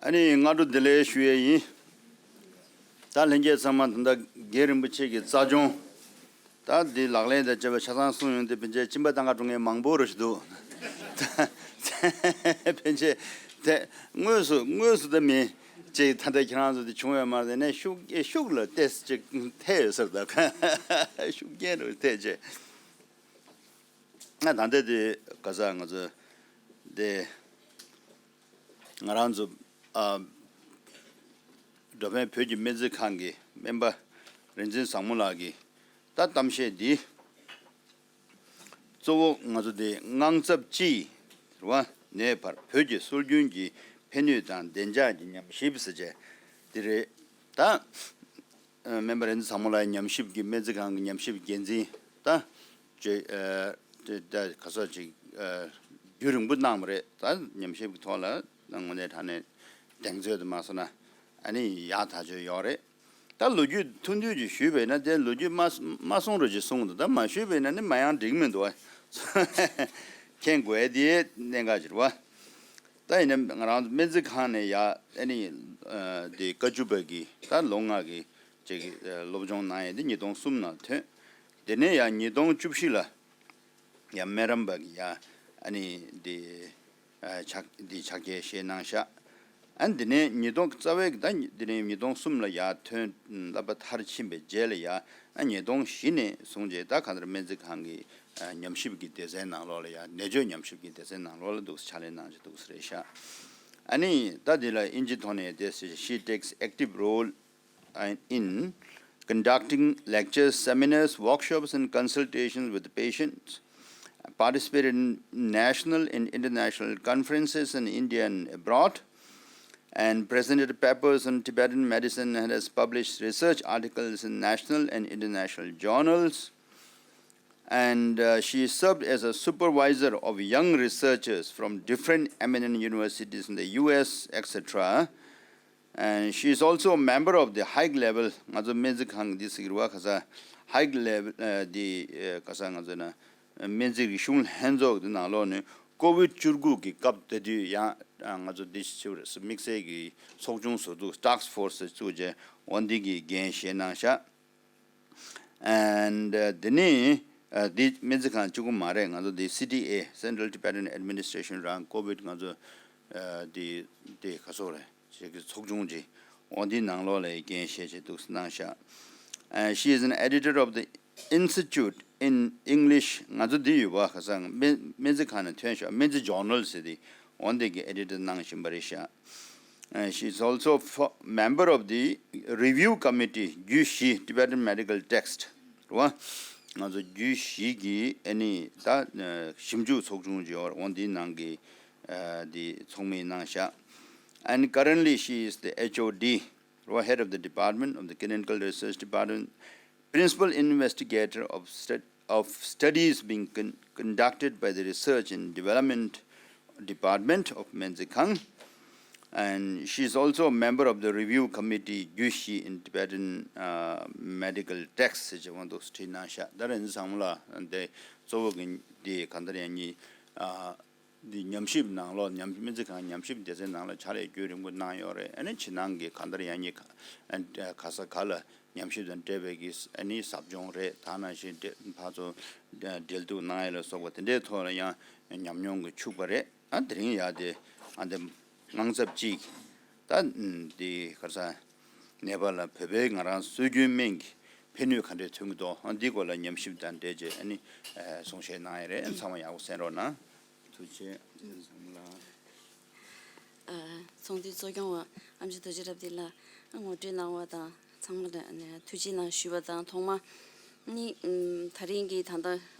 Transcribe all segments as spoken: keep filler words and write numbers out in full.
ཨ་ནི་སྔ་དྲོ་བདེ་ལེགས་ཞུ་ཡས་ཡིན། ད་ལྷན་རྒྱས་ཚང་མ་ད་ལྟ་རྒན་རིན་པོ་ཆེ་གི་རྩ་སྦྱོང་ད་འདི་ལག་ལེན་དང་བཅས་པ་ཆ་ཚང་གསུངས་ཡོང་དུས་ཕན་ཆད་སྦྱིན་པ་གཏང་ག་འགྲོ་མཁན་མང་པོ་རུ་ཞིག་འདུག་ཕན་ཆད་དེ་དངོས་སུ་དངོས་སུ་ད་མིན་ཅིག་ད་ལྟ་ཁྱེད་རང་ཚོ་དེ་བྱུང་ཡོད་མ་རེད་ནས་ཤུགས་ཤུགས་ལ་ཏེས་ཅིག་ཐེ་ཡོད་ས་རེད། ད་ཤུགས་རྐྱེན་རུ་ཐེ་ཅེ། ང་ད་ལྟ་དེ་ག་ས་ང་ཚོ་དེ་ང་རང་ཚོ་ཨ་འགྲོ་ཕན་བོད་ཀྱི་སྨན་རྩིས་ཁང་གི་སྨན་པ་རིག་འཛིན་བཟང་མོ་ལགས་ཀྱི་ད་གཏམ་བཤད་འདི་གཙོ་བོ་ང་ཚོ་དེ་དངངས་འཚབ་ཅི་རུ་བ་ནས་བར་བོད་ཀྱི་སྲོལ་རྒྱུན་གྱི་ཕན་ནུས་དང་བདེ་འཇགས་ཀྱི་ཉམས་ཞིབ་ཟེར་བྱས་འདི་རེད་ད། སྨན་པ་རིག་འཛིན་བཟང་མོ་ལགས་ཉམས་ཞིབ་ཀྱི་སྨན་རྩིས་ཁང་གི་ཉམས་ཞིབ་འགན་འཛིན་ད་ཅེ་ད་ག་ས་ཅིག་རྒྱུན་རིང་པོ་གནང་བ་རེད། ད་ཉམས་ཞིབ་ཀྱི་ཐོག་ལ་དངོས་གནས་དྲང་གནས་གདེང་ཚོད་དུ་མ་སོང་ན་ཨ་ནི་ཡག་ཐག་ཆོད་ཡོད་རེད། ད་ལོ་རྒྱུས་ཐུང་ཐུང་ཅིག་ཞུས་པས་ན་དེ་ལོ་རྒྱུས་མ་མ་གསུང་རོགས་ཅིག་གསུངས་འདུག་ད་མ་ཞུས་པས་ན་ནི་མ་ཡང་འགྲིག་མི་འདུག་ཨ། མཁྱེན་དགོས་དེ་གནད་འགག་ཅིག་རེད་བ། ད་ཡིན་ན་ང་རང་ཚོ་སྨན་རྩིས་ཁང་ནས་ཡ་ཨ་ནི་དེ་ཀ་ཅུ་པ་གི་ད་ལོ་ལྔ་གི་ཅིག་སློབ་སྦྱོང་གནང་ཡས་དེ་ཉིས་སྟོང་གསུམ་ནང་ཐོན། དེ་ནས་ཡང་ཉིས་སྟོང་བཅུ་བཞི་ལ་ཡང་སྨན་རམས་པ་གི་ཡ་ཨ་ནི་དེ་ཕྱག་དེ་ཕྱག་འཁྱེར་བཞེས་གནང་ཤག་ཨ་ནི་དེ་ནས་ཉིས་སྟོང་རྩ་བའི་གི་ད་དེ་ནས་ཉིས་སྟོང་གསུམ་ལ་ཡ་ཐོན་བསླབ་པ་མཐར་ཕྱིན་པའི་རྗེས་ལ་ཡ་ཨ་ཉིས་སྟོང་བཞི་ནས་བཟུང་རྗེས་ད་གང་ལྟར་སྨན་རྩིས་ཁང་གི་ཉམས་ཞིབ་ཀྱི་སྡེ་ཚན་ནང་ལོགས་ལ་ཡ་ནད་བཅོས་ཉམས་ཞིབ་ཀྱི་སྡེ་ཚན་ནང་ལོགས་ལ་འདུག་ཕྱག་ལས་གནང་བཞིན་འདུག་ས་རེད་ཤག་ཨ་ནི་ད་དེ་ལ་ཨིན་ཇི་ཐོག་ནས་དེ་she takes active role in conducting lectures, seminars, workshops, and consultations with patients, participated in national and international conferences in India and abroad, and presented papers on Tibetan medicine and has published research articles in national and international journals. And uh, she served as a supervisor of young researchers from different eminent universities in the U S, et cetera. And she is also a member of the high level, ང་ཚོ་སྨན་རྩིས་ཁང་འདི་ཟེར་གི་རེད་བ། ཁ་ས་high level ཨ་འདི་ཨ་ཁ་ས་ང་ཚོ་ན་སྨན་རྩིས་རིག་གཞུང་ལྷན་ཚོགས་འདི་ནང་ལོགས་ནས་ཀོ་བིད་བཅུ་དགུ་གི་སྐབས་དེ་དུས་ཡང་ང་ཚོ་འདི་ཞིག་བྱེད་པ་རེད། དམིགས་བསལ་གྱི་ཚོགས་ཆུང་བཟོ་འདུག task force བཙུགས་བྱས་འོ་འདི་གི་འགན་བཞེས་གནང་ཤག And uh, དེ་ནས་uh, འདི་སྨན་རྩིས་ཁང་གཅིག་པུ་མ་རེད། ང་ཚོ་འདི་C T A, Central Tibetan Administration རང་ཀོ་བིད་ང་ཚོ་uh, འདི་འདི་ག་སོག་རེད་ཅིག་གི་ཚོགས་ཆུང་ཅིག་འོ་འདི་ནང་ལོགས་ལ་འགན་བཞེས་བྱས་འདུག་གནང་ཤག And she is an editor of the Institute in English. ང་ཚོ་འདི་ཡོད་པ་ག་ས་སྨན་སྨན་རྩིས་ཁང་ནས་ཐོན་ཤག་སྨན་རྩིས་ཇོར་ནལ་ཟེར་དེ་འོ་འདི་གི་editor གནང་བཞིན་པ་རེད་ཤག And she is also fo- member of the review committee རྒྱུད་བཞི Tibetan medical text རེད་བ། ང་ཚོ་རྒྱུད་བཞི་གི་ཨ་ནི་ད་ཞིབ་འཇུག་ཚོགས་ཆུང་ཅིག་ཡོད་རེད། འོ་འདིའི་ནང་གི་ཨ་འདི་ཚོགས་མི་གནང་ཤག And currently she is the H O D རེད་བ། Head of the department of the clinical research department, principal investigator of stud- of studies being con- conducted by the Research and Development Department of སྨན་རྩིས་ཁང. And she is also a member of the review committee རྒྱུད་བཞི in Tibetan uh, medical texts ཟེར་བྱས་འོ་འདུག་བྲིས་གནང་ཤག་ད་རེས་འདི་ཚང་མ་ལ་འདི་གཙོ་བོ་གི་འདི་གང་ལྟར་ཡང་ཉིད་ཨ་འདི་ཉམས་ཞིབ་ནང་ལོགས་ཉམས་སྨན་རྩིས་ཁང་ཉམས་ཞིབ་སྡེ་ཚན་ནང་ལ་ཕྱག་ལས་རྒྱུན་རིང་པོ་གནང་ཡོད་རེད། ཨ་ནི་ཕྱི་ནང་གི་གང་ལྟར་ཡང་ཉིད་ག་ས་ག་ལ་ཉམས་ཞིབ་དང་འབྲེལ་བའི་གི་ཨ་ནི་ཟབ་སྦྱོང་རེད། ད་ནང་བཞིན་འབྲེལ་ཕར་ཚུར་འབྲེལ་གཏུག་གནང་ཡ་ལ་སོགས་པ་དེ་འདྲའི་ཐོག་ལ་ཡང་ཉམས་མྱོང་གི་ཕྱུག་པ་རེད། ཨ་དེ་རིང་ཡ་དེ་ཨ་འདི་དངངས་འཚབ་ཅིག་ད་འདི་ག་ས་ནེ་པ་ལ་བོད་པའི་ང་རང་སྲོལ་རྒྱུན་སྨན་གྱི་ཕན་ནུས་ག་འདྲས་ཐོན་གྱི་འདུག་ཨ་འདི་སྐོར་ལ་ཉམས་ཞིབ་དང་འབྲེལ་བྱས་ཨ་ནི་གསུང་བཤད་གནང་ཡ་རེད། ཚང་མ་ཡག་པོ་གསན་རོགས་གནང་། ཐུགས་རྗེ་ཆེ། ཚང་མ་ལ། ཚོགས་འདུའི་གཙོ་སྐྱོང་བ་ཨེམ་ཆི་རྡོ་རྗེ་རབ་བརྟན་ལགས་ངོ་སྤྲོད་གནང་བ་དང་ཚང་མ་ལ་ཐུགས་རྗེ་གནང་ཞུ་བ་དང་ཐོག་མ་ནི་ད་རིང་གི་ད་ལྟ་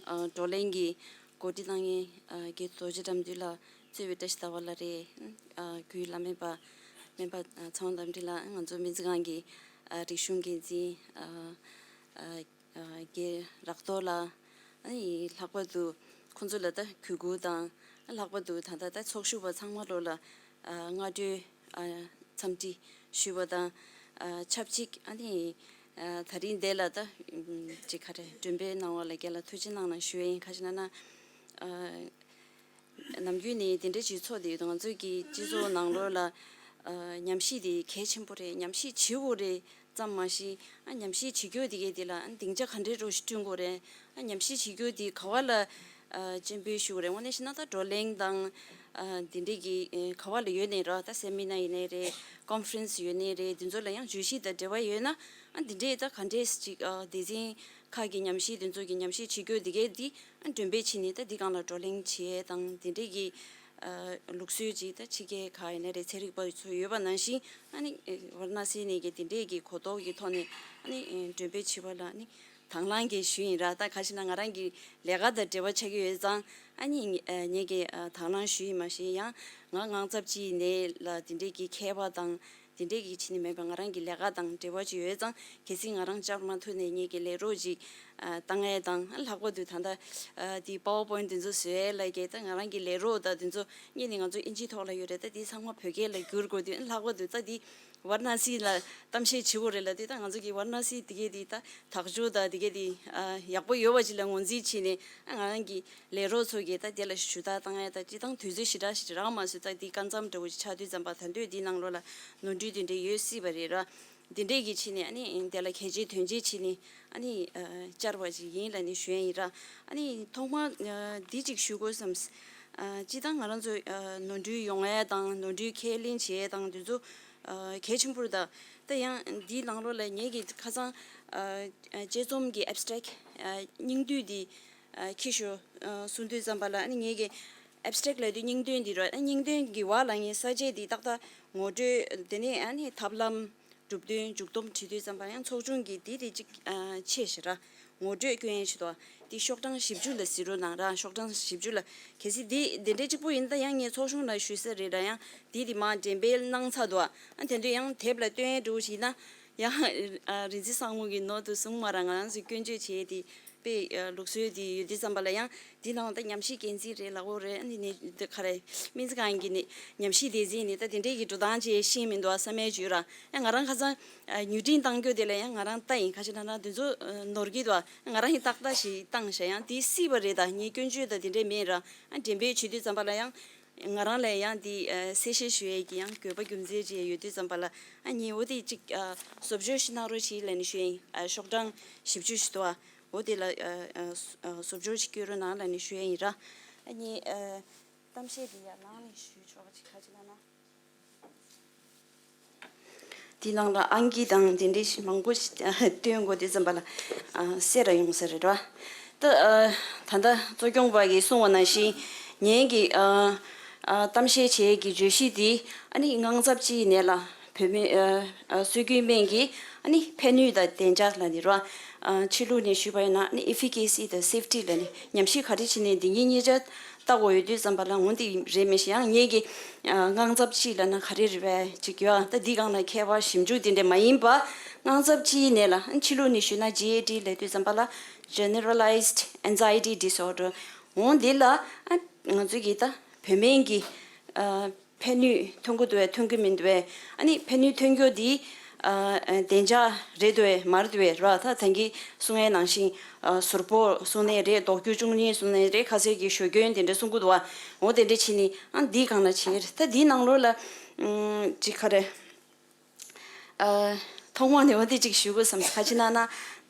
བགྲོ་གླེང་གི་གོ་སྒྲིག་གནང་མཁན་རྒན་རྡོ་རྗེ་དགྲ་འདུལ་ལགས་གཙོས་པའི་བཀྲ་ཤིས་ཟླ་བ་ལགས་རེད། གུས་བླ་སྨན་པ་སྨན་པ་ཚེ་དབང་རྟ་མགྲིན་ལགས། ང་ཚོ་སྨན་རྩིས་ཁང་གི་རིག་གཞུང་འགན་འཛིན་རྒན་རག་རྡོར་ལགས། ཨ་ནི་ལྷག་པར་དུ་ཁོང་ཚོ་ལ་ད་གུས་བཀུར་དང་ལྷག་པར་དུ་ད་ལྟ་ད་ཚོགས་ཞུགས་པ་ཚང་མ་ལོ་ལ་སྔ་དྲོའི་འཚམས་འདྲི་ཞུ་བ་དང་ཆབས་ཅིག་ཨ་ནི་ད་རིང་འདི་ལ་ད་ཅིག་ག་རེ་མགྲོན་འབོད་གནང་བ་ལ་རྒན་ལ་ཐུགས་རྗེ་གནང་ཞུ་ཡ་ཡིན། ག་ཅི་ན་ན། ནམ་རྒྱུན་ནས་དེ་འདྲ་ཅིག་ཚོགས་བསྡད་ཡོད་དུས་ང་ཚོའི་གི་སྤྱི་ཚོགས་ནང་ལོགས་ལ་ ཨ། ཉམས་ཞིབ་དེ་གལ་ཆེན་པོ་རེད། ཉམས་ཞིབ་བྱེད་དགོས་རེད་ཙམ་མ་ཞིག་ཨ། ཉམས་ཞིབ་བྱེད་རྒྱུ་དེ་གས་དེ་ལ་ཨ། སྡིངས་ཆ་ག་འདྲའི་རོ་ཞིག་བསྐྲུན་དགོས་རེད། ཨ། ཉམས་ཞིབ་བྱེད་རྒྱུ་དེ་ག་བ་ལ་ཨ། སྤྱན་འབུལ་ཞུ་དགོས་རེད། དངོས་གནས་བཤད་ན་ད་བགྲོ་གླེང་དང་ཨ། དེ་འདྲས་ཀྱི་ཨ། ག་བ་ལ་ཡོད་ནའི་ར། ད་སེ་མི་ནར་ཡིན་ནའི་རེད། ཀོན་ཕ་རེན་སི་ཡོད་ནའི་རེད། དེ་ཚོ་ལ་ཡང་བརྗོད་གཞི་དང་འབྲེལ་བ་ཡོད་ན་ཨ། དེ་འདྲས་ད་ག་འདྲས་ཅིག་ཨ། སྡེ་ཚན་ཁག་གི་ཉམས་ཞིབ་དེ་ཚོ་གི་ཉམས་ཞིབ་བྱེད་རྒྱུ་དེ་གས་དེ་ཨ། མགྲོན་སྤེལ་བྱས་ནས་ད་འདི་སྒང་ལ་བགྲོ་གླེང་བྱས་དང་དེ་འདྲས་ཀྱི་ཨ། ལུགས་སྲོལ་ཅིག་ད་ཕྱི་རྒྱལ་ཁག་ཡིན་ན་རེད། ཚན་རིག་པ་ཚོ་ཡོད་པ་ནང་བཞིན་ཨ་ནི་ཝཱ་ར་ཎ་སི་ནས་ཀྱི་དེ་འདྲས་ཀྱི་གོ་རྟོགས་ཀྱི་ཐོག་ནས་ཨ་ནི་མགྲོན་སྤེལ་བྱེད་པ་ལ་ཨ་ནི་དང་བླངས་ཀྱིས་ཞུས་ཡིན་ར། ད་ག་ཞིག་ན་ང་རང་གི་ལས་ཀ་དང་འབྲེལ་བ་ཆགས་ཀྱི་ཡོད་ཙང་ཨ་ནི་ངེད་ཀྱིས་དང་བླངས་ཞུས་ཡིན། མ་གཞི་ཡང་ང་དངངས་འཚབ་ཅིག་ནས་ལ་དེ་འདྲས་ཀྱི་མཁས་པ་དང་དེ་འདྲས་ཀྱི་ཕྱི་ནས་མེད་པ་ང་རང་གི་ལས་ཀ་དང་འབྲེལ་བ་ཅིག་ཡོད་ཙང་གལ་སྲིད་ང་རང་བཅར་མ་ཐུབ་ནས་ངེད་ཀྱི་ལས་རོགས་ཅིག་བཏང་ཡས་དང་། ལྷག་པར་དུ་ད་ལྟ་དེ་པ་ཝར་པོ་ཡིན་ཊི་དེ་ཚོ་བཟོ་ཡས་ལ་གས་ད་ང་རང་གི་ལས་རོགས་དང་དེ་ཚོ་གཉིས་ནི་ང་ཚོ་ཨིན་ཇི་ཐོག་ལ་ཡོད་རེད། ད་དེ་ཚང་མ་བོད་སྐད་ལ་བསྒྱུར་དགོས་དུས་ལྷག་པར་དུ་ད་དེ་ཝཱ་ར་ཎ་སི་ལ་གཏམ་བཤད་བྱེད་དགོས་རེད་ལབ་དུས་ད་ང་ཚོ་གི་ཝཱ་ར་ཎ་སི་དེ་གས་དེ་ད་དག་ཆ་དང་དེ་གས་དེ་ཡག་པོ་ཡོད་པ་ཅིག་ལ་ངོས་འཛིན་བྱས་ནས་ང་རང་གི་ལས་རོགས་ཚོ་གིས་ད་དེ་ལ་ཞུ་དག་བཏང་ཡས་ད་སྤྱིར་བཏང་དུས་ཚོད་ཞེ་དྲག་ཞིག་རག་མ་སོང་། ད་དེ་སྐབས་མཚམས་འདྲ་བོ་ཞིག་ཆགས་དུས་ཙམ་པ་ད་དུང་དེའི་ནང་ལོགས་ལ་ནོར་འཁྲུལ་དེ་འདྲས་ཡོད་སྲིད་པ་རེད་ར། དེ་འདྲས་ཀྱི་ཕྱི་ནས་ཨ་ནི་དེ་ལ་གལ་ཆེ་དོན་ཆེ་ཕྱི་ནས་ཨ་ནི་བཅར་བ་ཅིག་ཡིན་ལབ་ནས་ཞུ་ཡས་ཡིན་ར། ཨ་ནི་ཐོག་མར་འདི་ཅིག་ཞུ་དགོས་བསམ། སྤྱིར་བཏང་ང་རང་ཚོ་ནོར་འཁྲུལ་ཡོང་ཡས་དང་ནོར་འཁྲུལ་ཁས་ལེན་བྱེད་ཡས་དང་དེ་ཚོ་གལ་ཆེན་པོ་རེད། ད་ད་ཡང་འདིའི་ནང་ལོགས་ལ་ངེད་ཀྱི་ཁ་སང་དཔྱད་རྩོམ་གྱི་ཨེབ་སི་ཊེག་སྙིང་བསྡུས་འདི་ཁྱེར་ཤོག་གསུང་དུས་ཙམ་པ་ལ་ཨ་ནི་ངེད་ཀྱི་ཨེབ་སི་ཊེག་ལབ་དུས་སྙིང་དོན་འདི་རེད། སྙིང་དོན་གྱི་བར་ལ་ངས་ས་བཅད་འདི་ཏག་ཏག་ངོ་སྤྲོད་དེ་ནས་ཨ་ནི་ཐབས་ལམ་གྲུབ་དོན་མཇུག་སྡོམ་བྲིས་དུས་ཙམ་པ་ཡང་ཚོགས་ཆུང་གིས་འདི་དེ་གཅིག་ཆེ་ཞེ་དྲག་ངོ་སྤྲོད་སྐྱོན་ཡས་ཆེད་དུ་འདི་ཤོག་གྲངས་བཞི་བཅུ་ལ་གཟིགས་རོགས་གནང་ར། ཤོག་གྲངས་བཞི་བཅུ་ལ་གལ་སྲིད་འདི་འདི་འདྲའི་གཅིག་པོ་ཡིན་ད་ཡང་ངས་ཚོགས་ཆུང་ལ་ཞུས་ས་རེད་ད། ཡང་འདི་དེ་མར་འགྲེམས་སྤེལ་གནང་ཚར་འདུག་ཨ་དེ་དུས་ཡང་དེབ་ལ་བཏོན་ཡས་འགྲོ་བཞིན་ན་ཡང་རིག་འཛིན་བཟང་མོ་གི་ནོར་དུ་སོང་མ་ར། ང་རང་ཚོས་སྐྱོན་བརྗོད་བྱས་ཏེ། པའི་ལུགས་སྲོལ་དེ་ཡོད་དུས་ཙམ་པ་ལ་ཡང་འདི་ནང་ད་ཉམས་ཞིབ་འགན་འཛིན་རེད་ལབ་ཡོད་རེད། ཨ་ནི་ནི་འདི་ག་རེ་སྨན་རྩིས་ཁང་གི་ནི་ཉམས་ཞིབ་སྡེ་ཚན་ནི་ད་དེ་འདྲས་ཀྱི་འགྲོ་སྟངས་ཅིག་ཤེས་མི་འདུག་ཨ་བསམ་ཡས་བརྗོད་ར། ཡང་ང་རང་ཁ་སང་མྱུར་འཕྲིན་བཏང་རྒྱུ་དེ་ལ་ཡང་ང་རང་ལྟ་ཡིན། ཁ་ཤས་ན་ན་དེ་ཚོ་ནོར་གྱི་འདུག་ང་རང་ཡིན་ཏག་ཏག་ཞིག་བཏང་ཤག་ཡང་དེ་སྲིད་པ་རེད། ད་ངའི་སྐྱོན་བརྗོད་ད་དེ་འདྲས་མེད་ར། ཨ་འགྲེམས་སྤེལ་བྱེད་དུས་ཙམ་པ་ལ་ཡང་ང་རང་ལ་ཡང་དེ་གསལ་བཤད་ཞུ་ཡས་ཀྱི་ཡང་དགོས་པ་རྒྱུ་མཚན་ཅིག་ཡོད་དུས་ཙམ་པ་ལ་ཨ་ངས་འོ་དེ་ཅིག་བཟོ་བཅོས་ཤིག་གནང་རོགས་བྱེད་ལབ་ནས་ཞུ་ཡས་ཡིན། ཤོག་གྲངས་བཞི་བཅུ་ཞིག་འདུག་ཨ། འོ་དེ་ལ་ཨ་ཨ་བཟོ་བཅོས་ཤིག་བསྐྱོན་རོགས་གནང་ལབ་ནས་ཞུ་ཡས་ཡིན་ར། ཨ་ནི་ཨ་གཏམ་བཤད་འདི་ཡར་ལངས་ནས་ཞུས་ཆོག་པ་ཅིག་ག་ཅི་ལབ་ན། འདི་ནང་ལ་ཨང་ཀི་དང་དེ་འདྲའི་མང་པོ་ཞིག་སྟོན་དགོས་དུས་ཙམ་པ་ལ་ཨ་སེ་ར་ཡོང་ས་རེད་ར། ད་ཨ་ད་ལྟ་གཙོ་སྐྱོང་པ་གིས་གསུངས་པ་ནང་བཞིན་ངེད་ཀྱི་ཨ་ཨ་གཏམ་བཤད་བྱེད་ཀྱི་བརྗོད་གཞི་འདི་ཨ་ནི་དངངས་འཚབ་སྐྱེས་ནས་ལ། བོད་སྨན་ཨ་ཨ་སྲོལ་རྒྱུན་སྨན་གྱི་ཨ་ནི་ཕན་ནུས་དང་བདེ་འཇགས་ལ་ནི་རོ། ཨ་ཕྱི་ལུགས་ནས་ཞུས་པ་ཡིན་ན་ཨ་ནི་ཨེ་ཕི་ཀེ་སི་དང་སེབ་ཊི་ལ་ནི་ཉམས་ཞིབ་ག་རེ་བྱས་ནས་འདི་ཉིད་གཉིས་ཆ་ལྟ་དགོས་ཡོད་དུས་ཙམ་པ་ལ་འོ་འདི་རེད་མི་ཤེས། ཡང་ངེད་ཀྱི་ཨ་དངངས་འཚབ་ཅིག་ལ་ན་ག་རེ་རེད་པས་ཅིག་ཡོད། ཨ་ད་འདི་སྒང་ལ་མཁས་པ་ཞིབ་འཇུག་དེ་འདྲ་མ་ཡིན་པ་དངངས་འཚབ་ཅིག་ནས་ལ་ཨ་ཕྱི་ལུགས་ནས་ཞུས་ན་ཇི་ཨེ་ཌི་ལབ་དུས་ཙམ་པ་ལ་Generalized Anxiety Disorder འོ་འདི་ལ་ཨ་ང་ཚོ་གི་ད་བོད་སྨན་གྱི་ཨ་ཕན་ནུས་ཐོན་གྱི་འདུག་པས་ཐོན་གྱི་མི་འདུག་པས། ཨ་ནི་ཕན་ནུས་ཐོན་རྒྱུ་འདི་ཨ་ཨ་བདེ་འཇགས་རེད་འདུག་པས་མ་རེད་འདུག་པས་ར། ད་ད་གིན་གསུང་ཡས་ནང་བཞིན་ཨ་ཟུར་ཕོག་གསུང་ནའི་རེད། དོགས་རྒྱུ་བཅུ་གཉིས་གསུང་ནའི་རེད། ཁ་གསལ་གྱི་ཞོ་སྐྱོན་དེ་འདྲ་གསུང་གི་འདུག་པ། འོ་དེ་འདྲ་བྱས་ནི་ཨ་འདི་སྒང་ལ་བྱེད་ད་འདིའི་ནང་ལོགས་ལ་ཨམ་ཅིག་ག་རེ། ཨ་ཐོག་མ་ནས་འོ་དེ་ཅིག་ཞུ་དགོས་བསམ། ག་ཅི་ན་ན་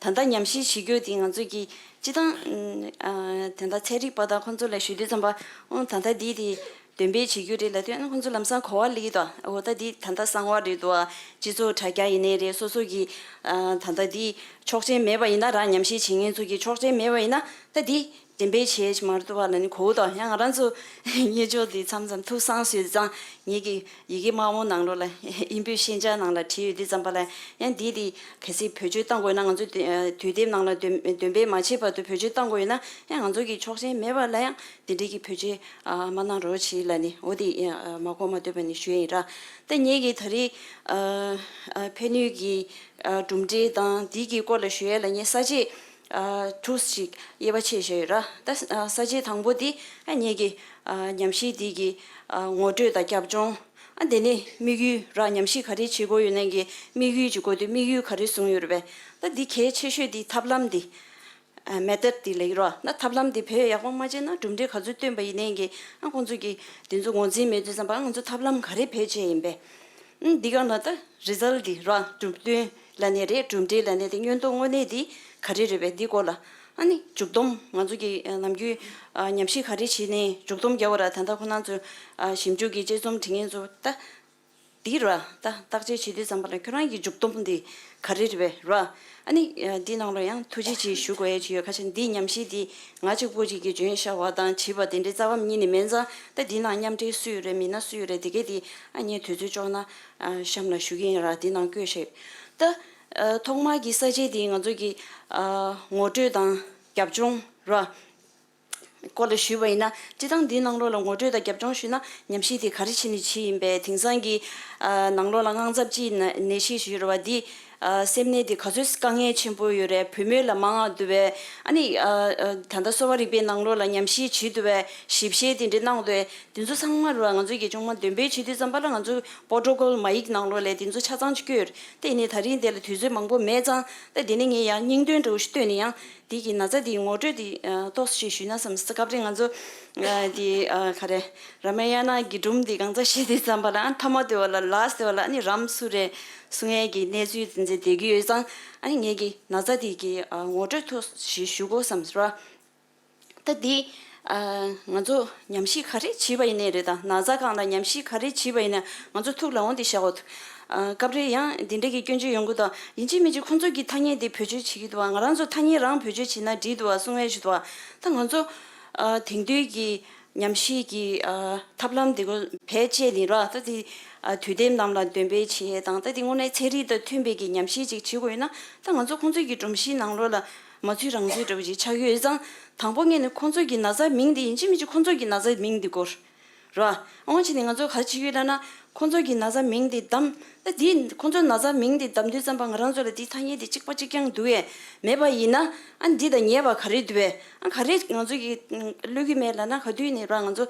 ད་ལྟ་ཉམས་ཞིབ་བྱེད་རྒྱུ་དེ་ང་ཚོ་གི་སྤྱིར་བཏང་ཨ་ད་ལྟ་ཚན་རིག་པ་དང་ཁོང་ཚོ་ལ་ཞུ་དུས་ཙམ་པ་ཨོ་ད་ལྟ་འདི་དེ་འདོན་སྤེལ་བྱེད་རྒྱུ་རེད་ལབ་དུས་ཨ་ཁོང་ཚོ་ལམ་སང་གོ་བ་ལེགས་དོ། འོ་ད་འདི་ད་ལྟ་གསང་བ་རེད་དོ། སྤྱི་ཚོགས་དྲ་རྒྱ་ཡིན་ནའི་རེད། སོ་སོ་གི་ཨ་ད་ལྟ་འདི་ཆོག་མཆན་མེད་པ་ཡིན་ན་ར། ཉམས་ཞིབ་བྱེད་མཁན་ཚོ་གི་ཆོག་མཆན་མེད་པ་ཡིན་ན་ད་འདི་འགྲེམས་སྤེལ་བྱས་ཤིག་མ་གཏོགས་པ་ལ་ནི་གོ་དོ། ཡང་ང་རང་ཚོ་གཉེར་ཕྱོགས་འདི་མཚམས་མཚམས་ཐུགས་གསང་བཟོས་ཙང་ངེད་ཀྱི་ཡི་གེ་དམར་པོ་ནང་ལོགས་ལ་དབྱིན་བོད་ཤན་སྦྱར་ནང་ལ་བྲིས་ཡོད་དུས་ཙམ་པ་ལ་ཡང་འདི་དེ་གལ་སྲིད་བེད་སྤྱོད་གཏང་དགོས་ན་ང་ཚོ་དུས་དེབ་ནང་ལ་འདོན་འདོན་སྤེལ་མ་བྱས་བར་དུ་བེད་སྤྱོད་གཏང་དགོས་ཡོད་ན་ཡང་ང་ཚོ་གི་ཆོག་མཆན་མེད་པ་ལ་ཡང་འདི་འདྲའི་གི་བེད་སྤྱོད་མ་གནང་རོགས་བྱེད་ལ་ནི་འོ་དེ་མ་གོ་མ་ཐོས་པ་ནི་ཞུ་ཡིན་ར། ད་ངེད་ཀྱི་ད་རེས་ཕན་ནུས་ཀྱི་གྲུབ་འབྲས་དང་འདི་གི་སྐོར་ལ་ཞུ་ཡས་ལ་ངས་ས་བཅད། ཨ་དྲུག་ཅིག་དབྱེ་བ་ཕྱེ་བཞག་ཡོད་ར། ད་ཨ་ས་བཅད་དང་པོ་འདི་ཨ་ངེད་ཀྱི་ཨ་ཉམས་ཞིབ་འདི་གི་ཨ་ངོ་སྤྲོད་དང་རྒྱབ་ལྗོངས། ཨ་དེ་ནས་དམིགས་ཡུལ་ར། ཉམས་ཞིབ་ག་རེ་བྱེད་དགོས་ཡོད་ནའི་གི་དམིགས་ཡུལ་ཅིག་དགོས་དུས་དམིགས་ཡུལ་ག་རེ་བཟུང་ཡོད་རེད་པས། ད་འདི་གལ་ཆེ་ཤོས་འདི་ཐབས་ལམ་འདི་ཨ་མེ་ཐོཌ་འདི་ལབ་ཀྱི་ར། ད་ཐབས་ལམ་འདི་བེད་ཡག་པོ་མ་བྱས་ན་གྲུབ་འབྲས་ག་ཚོད་བཏོན་པ་ཡིན་ནའི་གི་ཨ་ཁོང་ཚོ་གི་འདི་ཚོ་ངོས་འཛིན་མེད་དུས་ཙམ་པ་ང་ཚོ་ཐབས་ལམ་ག་རེ་བེད་སྤྱད་ཡིན་པས། ཨུམ། འདི་ག་ན་ད་རི་ཛལ་འདི་ར་གྲུབ་དོན་ལ་ནས་རེད། གྲུབ་འབྲས་ལ་ནས་དེ་སྔོན་ཐོན་དངོས་གནས་འདི་ག་རེ་རེད་པས། འདི་སྐོར་ལ་ཨ་ནི་མཇུག་སྡོམ་ང་ཚོ་གི་ནམ་རྒྱུན་ཉམས་ཞིབ་ག་རེ་བྱས་ནས་མཇུག་སྡོམ་རྒྱག་པ་ར། ད་ལྟ་ཁོ་རང་ཚོ་ཞིབ་འཇུག་གི་དཔྱད་རྩོམ་འབྲི་མཁན་ཚོ་ད་འདི་ར་ད་བརྟག་དཔྱད་བྱེད་དུས་ཙམ་པ་ལ་ཁྱོད་རང་གི་མཇུག་སྡོམ་འདི་ག་རེ་རེད་པས་ར། ཨ་ནི་འདི་ནང་ལ་ཡང་ཐུགས་རྗེ་ཆེ་ཞུ་དགོས་ཡ་ཅིག་ཡོད། ཁ་ཤས་འདི་ཉམས་ཞིབ་འདི་ང་གཅིག་པོ་ཅིག་གིས་འཇོན་ཤ་བ་དང་བྱིས་པ་དེ་འདྲའི་རྩ་བ་ཉིད་ནས་མེད་ཙང་། ད་འདི་ནང་མཉམ་འབྲེལ་སུ་ཡོད་རེད། མི་སྣ་སུ་ཡོད་རེད། དེ་གས་དེ་ཨ་ངས་དུས་ཚོད་ལྕོགས་ན་གཤམ་ལ་ཞུ་གི་ཡིན་ར། འདི་ནང་བཀོད་ཤེས། ད་ཐོག་མར་གྱི་ས་བཅད་འདི་ང་ཚོ་གི་ངོ་སྤྲོད་དང་རྒྱབ་ལྗོངས་ར་སྐོར་ལ་ཞུས་པ་ཡིན་ན། སྤྱིར་བཏང་འདིའི་ནང་ལོགས་ལ་ངོ་སྤྲོད་དང་རྒྱབ་ལྗོངས་ཞུས་ན། ཉམས་ཞིབ་དེ་ག་རེ་བྱས་ནས་བྱས་ཡིན་པས། དེང་སང་གི་ནང་ལོགས་ལ་དངངས་འཚབ་ཅིག་ནད་གཞི་ཞིག་ཡོད་རེད་པ། འདི་སེམས་ནད་དེ་ག་ཚོད་དཀའ་ངལ་ཆེན་པོ་ཡོད་རེད། བུད་མེད་ལ་མང་ང་འདུག་པས། ཨ་ནི་ད་ལྟ་གསོ་བ་རིག་པའི་ནང་ལོགས་ལ་ཉམས་ཞིབ་བྱེད་འདུག་པས། ཞིབ་བཤེར་དེ་འདྲ་གནང་འདུག་པས། དེ་ཚོ་ཚང་མ་རུ་ང་ཚོ་གི་ཅུང་མ་འདོན་སྤེལ་བྱེད་དུས་ཙམ་པ་ལ་ང་ཚོ་པོ་ཊོ་ཀོལ་མ་ཡིག་ནང་ལོགས་ལ་དེ་ཚོ་ཆ་ཚང་ཅིག་བཀོད་ཡོད་རེད། དེ་ཡིན་ནའི་ད་རིང་དེ་ལ་དུས་ཚོད་མང་པོ་མེད་ཙང་། ད་དེ་ནས་ངས་ཡང་སྙིང་དོན་འདྲ་བོ་ཞིག་བཏོན་ནས་ཡང་དེ་གི་ན་ཚ་དེའི་ངོ་སྤྲོད་དེ་ཏོག་ཙམ་ཞུས་ན་བསམ། སྐབས་རེ་ང་ཚོ་དེ་ག་རེ་རཱ་མ་ཡ་ན་གི་སྒྲུང་དེ་གང་ཙམ་བཤད་དུས་ཙམ་པ་ལ། ཨ་མཐའ་མ་དེ་བ་ལ་ལཱ་སི་ཊི་དེ་བ་ལ་ཨ་ནི་རམ་སུ་རེད་གསུང་ཡས་ཀྱི་གནས་ཚུལ་དེ་ཚོ་བསྡད་ཀྱི་ཡོད་ཙང་། ཨ་ནི་ངས་ཀྱི་ན་ཚ་དེ་གི་ངོ་སྤྲོད་ཏོག་ཙམ་ཞུ་དགོས་བསམ་ར། ད་འདི་ང་ཚོ་ཉམས་ཞིབ་ག་རེ་བྱས་པ་ཡིན་ནའི་རེད། ད་ན་ཚ་སྒང་ལ་ཉམས་ཞིབ་ག་རེ་བྱས་པ་ཡིན་ན་ང་ཚོ་ཐུགས་ལ་འོང་དེ་བཞག་འོ། སྐབས་རེ་ཡང་འདི་འདྲ་གི་སྐྱོན་བརྗོད་ཡོང་གི་འདུག་ཡིན་གཅིག་མིན་གཅིག་ཁོང་ཚོ་གི་ཐ་སྙད་དེ་བེད་སྤྱོད་བྱེད་ཀྱི་འདུག་བ། ང་རང་ཚོ་ཐ་སྙད་རང་བེད་སྤྱོད་བྱེད་ན་འགྲིག་འདུག་བ་གསུང་ཡས་ཞིག་འདུག་བ། ད་ང་ཚོ་དེང་དུས་ཀྱི་ཉམས་ཞིབ་ཀྱི་ཐབས་ལམ་དེ་ཚོ་བེད་སྤྱད་ནས་ར། ད་དེ་དུས་དེབ་རྣམས་ལ་འདོན་སྤེལ་བྱེད་ཡས་དང་། ད་དེ་དངོས་གནས་ཚན་རིག་དང་མཐུན་པའི་གི་ཉམས་ཞིབ་ཅིག་བྱེད་དགོས་ཡོད་ན། ད་ང་ཚོ་ཁོང་ཚོ་གི་སྒྲོམ་གཞིའི་ནང་ལོགས་ལ་མ་ཚུད་རང་ཚུད་འདྲ་བོ་ཅིག་ཆགས་ཡོད་ཙང་། དང་པོ་ངས་ནི་ཁོང་ཚོ་གི་ན་ཚ་མིང་དེ་ཡིན་གཅིག་མིན་གཅིག་ཁོང་ཚོ་གི་ན་ཚ་མིང་དེ་སྐོར་ར། འོང་ཕྱིན་ནས་ང་ཚོ་ག་རེ་བྱེད་ཀྱི་ཡོད་ལབ་ན། ཁོང་ཚོ་གི་ན་ཚ་མིང་དེ་བདམས། ད་དེ་ཁོང་ཚོ་ན་ཚ་མིང་དེ་བདམས་དུས་ཙམ་པ་ང་རང་ཚོ་ལ་དེ་ཐ་སྙད་དེ་གཅིག་པ་གཅིག་རྐྱང་འདུག་ཡས་མེད་པ་ཡིན་ན། ཨ་འདི་དང་ཉེ་བ་ག་རེ་འདུག་པས། ཨ་ག་རེ་ང་ཚོ་གི་ཀློག་གི་མེད་ལབ་ན། ག་དུས་ནས་ར་ང་ཚོ་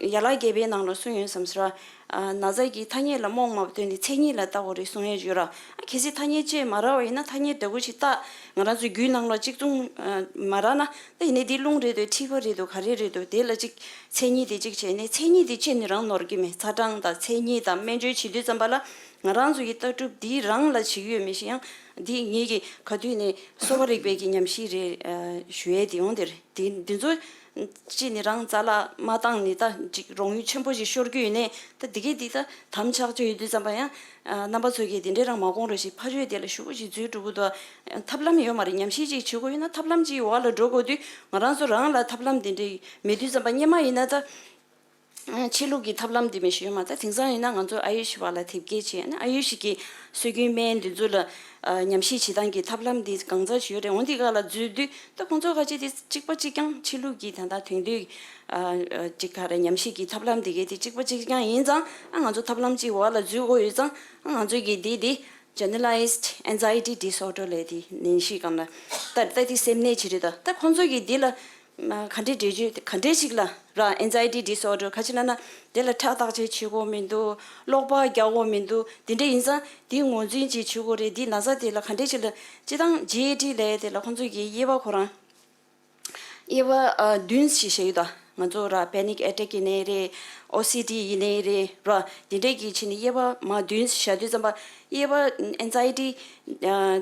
ཡན་ལག་བརྒྱད་པའི་ནང་ལ་གསུངས་ཡོད་བསམ་ཟེར་བ། ན་ཚ་གི་ཐ་སྙད་ལ་རྨོངས་མ་བཏོན་ཏེ་མཚན་ཉིད་ལ་བལྟ་དགོས་རེད་གསུང་ཡས་ཡོད་ར། ཨ་གལ་སྲིད་ཐ་སྙད་བཅས་མ་རག་པ་ཡིན་ན་ཐ་སྙད་འདྲ་པོ་ཞིག་བཏགས། ང་རང་ཚོའི་རྒྱུད་ནང་ལ་གཅིག་མཚུངས་མ་རག་ན། ད་ཡིན་ནའི་འདི་རླུང་རེད་འདུག་མཁྲིས་པ་རེད་འདུག་ག་རེ་རེད་འདུག་དེ་ལ་གཅིག་མཚན་ཉིད་དེ་གཅིག་བྱས་ནས། མཚན་ཉིད་དེ་བཅད་ནས་རང་ནོར་གྱི་མེད། ཚ་གྲང་དང་མཚན་ཉིད་དང་སྨན་བཅོས་བྱེད་དུས་ཙམ་པ་ལ་ང་རང་ཚོ་ཡི་ལྟ་གྲུབ་འདི་རང་ལ་བྱེད་ཀྱི་ཡོད་མེད་ཞིག་ཡང་འདི་ངེད་ཀྱི་ག་དུས་ནས་གསོ་བ་རིག་པའི་གི་ཉམས་ཞིབ་རེད་ཞུ་ཡས་དེ་ཡོང་དེ་རེད། དེ་འདི་ཚོ་ཅི་ནི་རང་རྩ་ལ་མ་བཏང་ནི་ད་ཅིག་རོགས་ཡུན་ཆེན་པོ་ཞིག་ཤོར་རྒྱུ་ཡིན་ནས། ད་འདི་གས་འདི་ད་དམ་ཆག་ཆོ་ཡོད་དུས་ཙམ་པ་ཡང་རྣམ་པ་ཚོ་གིས་དེ་འདྲས་རང་མ་དགོངས་རོགས་ཞེས་ཕ་ཆོས་དེ་ལ་ཞུ་བོ་ཞིག་འཛུལ་འགྲོ་གི་འདུག་ཐབས་ལམ་ཡོད་མ་རེད། ཉམས་ཞིབ་ཅིག་བྱེད་དགོས་ཡོད་ན་ཐབས་ལམ་ཅིག་འོག་ལ་འགྲོ་དགོས་དུས་ང་རང་ཚོ་རང་ལ་ཐབས་ལམ་དེ་འདྲས་མེད་དུས་ཙམ་པ་སྔོན་མ་ཡིན་ན་ད། ཕྱི་ལུགས་ཀྱི་ཐབས་ལམ་འདི་མི་ཤེས་ཡོད་མ་རེད། དེང་སང་ཡིན་ན་ང་ཚོ་ཨ་ཡུ་ཤི་བ་ལ་དེབ་སྐྱེལ་བྱས་ནས། ཨ་ཡུ་ཤི་གི་སྲོལ་རྒྱུན་སྨན་འདི་ཚོ་ལ་ཉམས་ཞིབ་བྱེད་སྟངས་ཀྱི་ཐབས་ལམ་འདི་གང་ཙམ་ཞིག་ཡོད་རེད། འོ་འདི་ག་ལ་འཛུལ་དུས་ད་ཁོང་ཚོ་ཁ་ཅིག་དེ་གཅིག་པ་གཅིག་རྐྱང་ཕྱི་ལུགས་ཀྱི་ད་ལྟ་དེང་དུས་ཅིག་ག་རེ་ཉམས་ཞིབ་ཀྱི་ཐབས་ལམ་འདི་གའི་དེ་གཅིག་པ་གཅིག་རྐྱང་ཡིན་ཙང་། ཨ་ང་ཚོ་ཐབས་ལམ་གཅིག་འོག་ལ་འཛུལ་དགོས་ཡོད་ཙང་། ཨ་ང་ཚོ་གི་འདི་འདི་Generalized Anxiety Disorder ལབ་དེ་ནད་གཞི་སྒང་ལ་ད་ལྟ་དེ་སེམས་ནད་ཅིག་རེད། ད་ད་ཁོང་ཚོ་གི་འདི་ལ་ག་འདྲའི་འགྲེལ་བརྗོད་ག་འདྲའི་ཞིག་ལ་ར། Anxiety Disorder ག་ཅི་ལབ་ན་དེ་ལ་ཁྲག་བརྟག་དཔྱད་བྱེད་དགོས་མི་འདུག་གློག་པ་རྒྱག་དགོས་མི་འདུག་དེ་འདྲ་ཡིན་ཙང་དེ་ངོས་འཛིན་ཅིག་བྱེད་དགོས་རེད། དེ་ན་ཚ་དེ་ལ་ག་འདྲའི་ཞིག་ལ་སྤྱིར་བཏང་GAD ལབ་དེ་ལ་ཁོང་ཚོ་གི་དབྱེ་བ་ཁོ་རང་དབྱེ་བ་ཨ་བདུན་ཞིག་བཤད་ཡོད་ད། ང་ཚོ་ར་Panic Attack ཡིན་ནའི་རེད། OCD ཡིན་ནའི་རེད་ར། དེ་འདྲས་ཀྱི་ཕྱི་ནས་དབྱེ་བ་མ་བདུན་ཞིག་བཞག་དུས་ཙམ་པ། དབྱེ་བ་Anxiety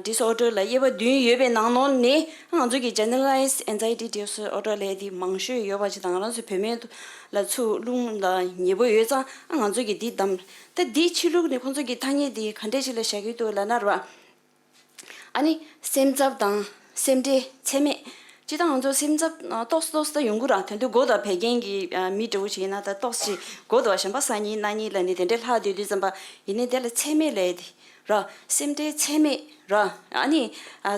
Disorder ལ་དབྱེ་བ་བདུན་ཡོད་པའི་ནང་ནང་ནས་ང་ཚོ་གི་Generalized Anxiety Disorder ལབ་དེ་མང་ཤོས་ཡོད་པ་ཅིག་དང་། ང་རང་ཚོ་བུད་མེད་ལ་ཚུར་རླུང་ལ་ཉེ་པོ་ཡོད་ཙང་། ང་ཚོ་གི་འདི་བདམས། ད་འདི་ཕྱི་ལུགས་ནས་ཁོང་ཚོ་གི་ཐ་སྙད་འདི་ག་འདྲས་ཞིག་ལ་བཞག་གི་འདུག་ལབ་ན་ར། ཨ་ནི་སེམས་འཚབ་དང་སེམས་ཁྲལ་ཚད་མེད། སྤྱིར་བཏང་ང་ཚོ་སེམས་འཚབ་ཏོག་ཙམ་ཏོག་ཙམ་ད་ཡོང་གི་ར། དོན་དུ་མགོ་དང་བད་ཀན་གྱི་མི་འདྲ་བོ་ཞིག་ཡིན་ན་ད་ཏོག་ཙམ་མགོ་དང་གཞན་པ་ས་གཉིས་སྣ་གཉིས་ལ་ནི་དེ་འདྲའི་ལྷག་སྡོད་དུས་ཙམ་པ་ཡིན་ནའི་དེ་ལ་ཚད་མེད་ལབ་དེ་ར། སེམས་ཁྲལ་ཚད་མེད་ར། ཨ་ནི་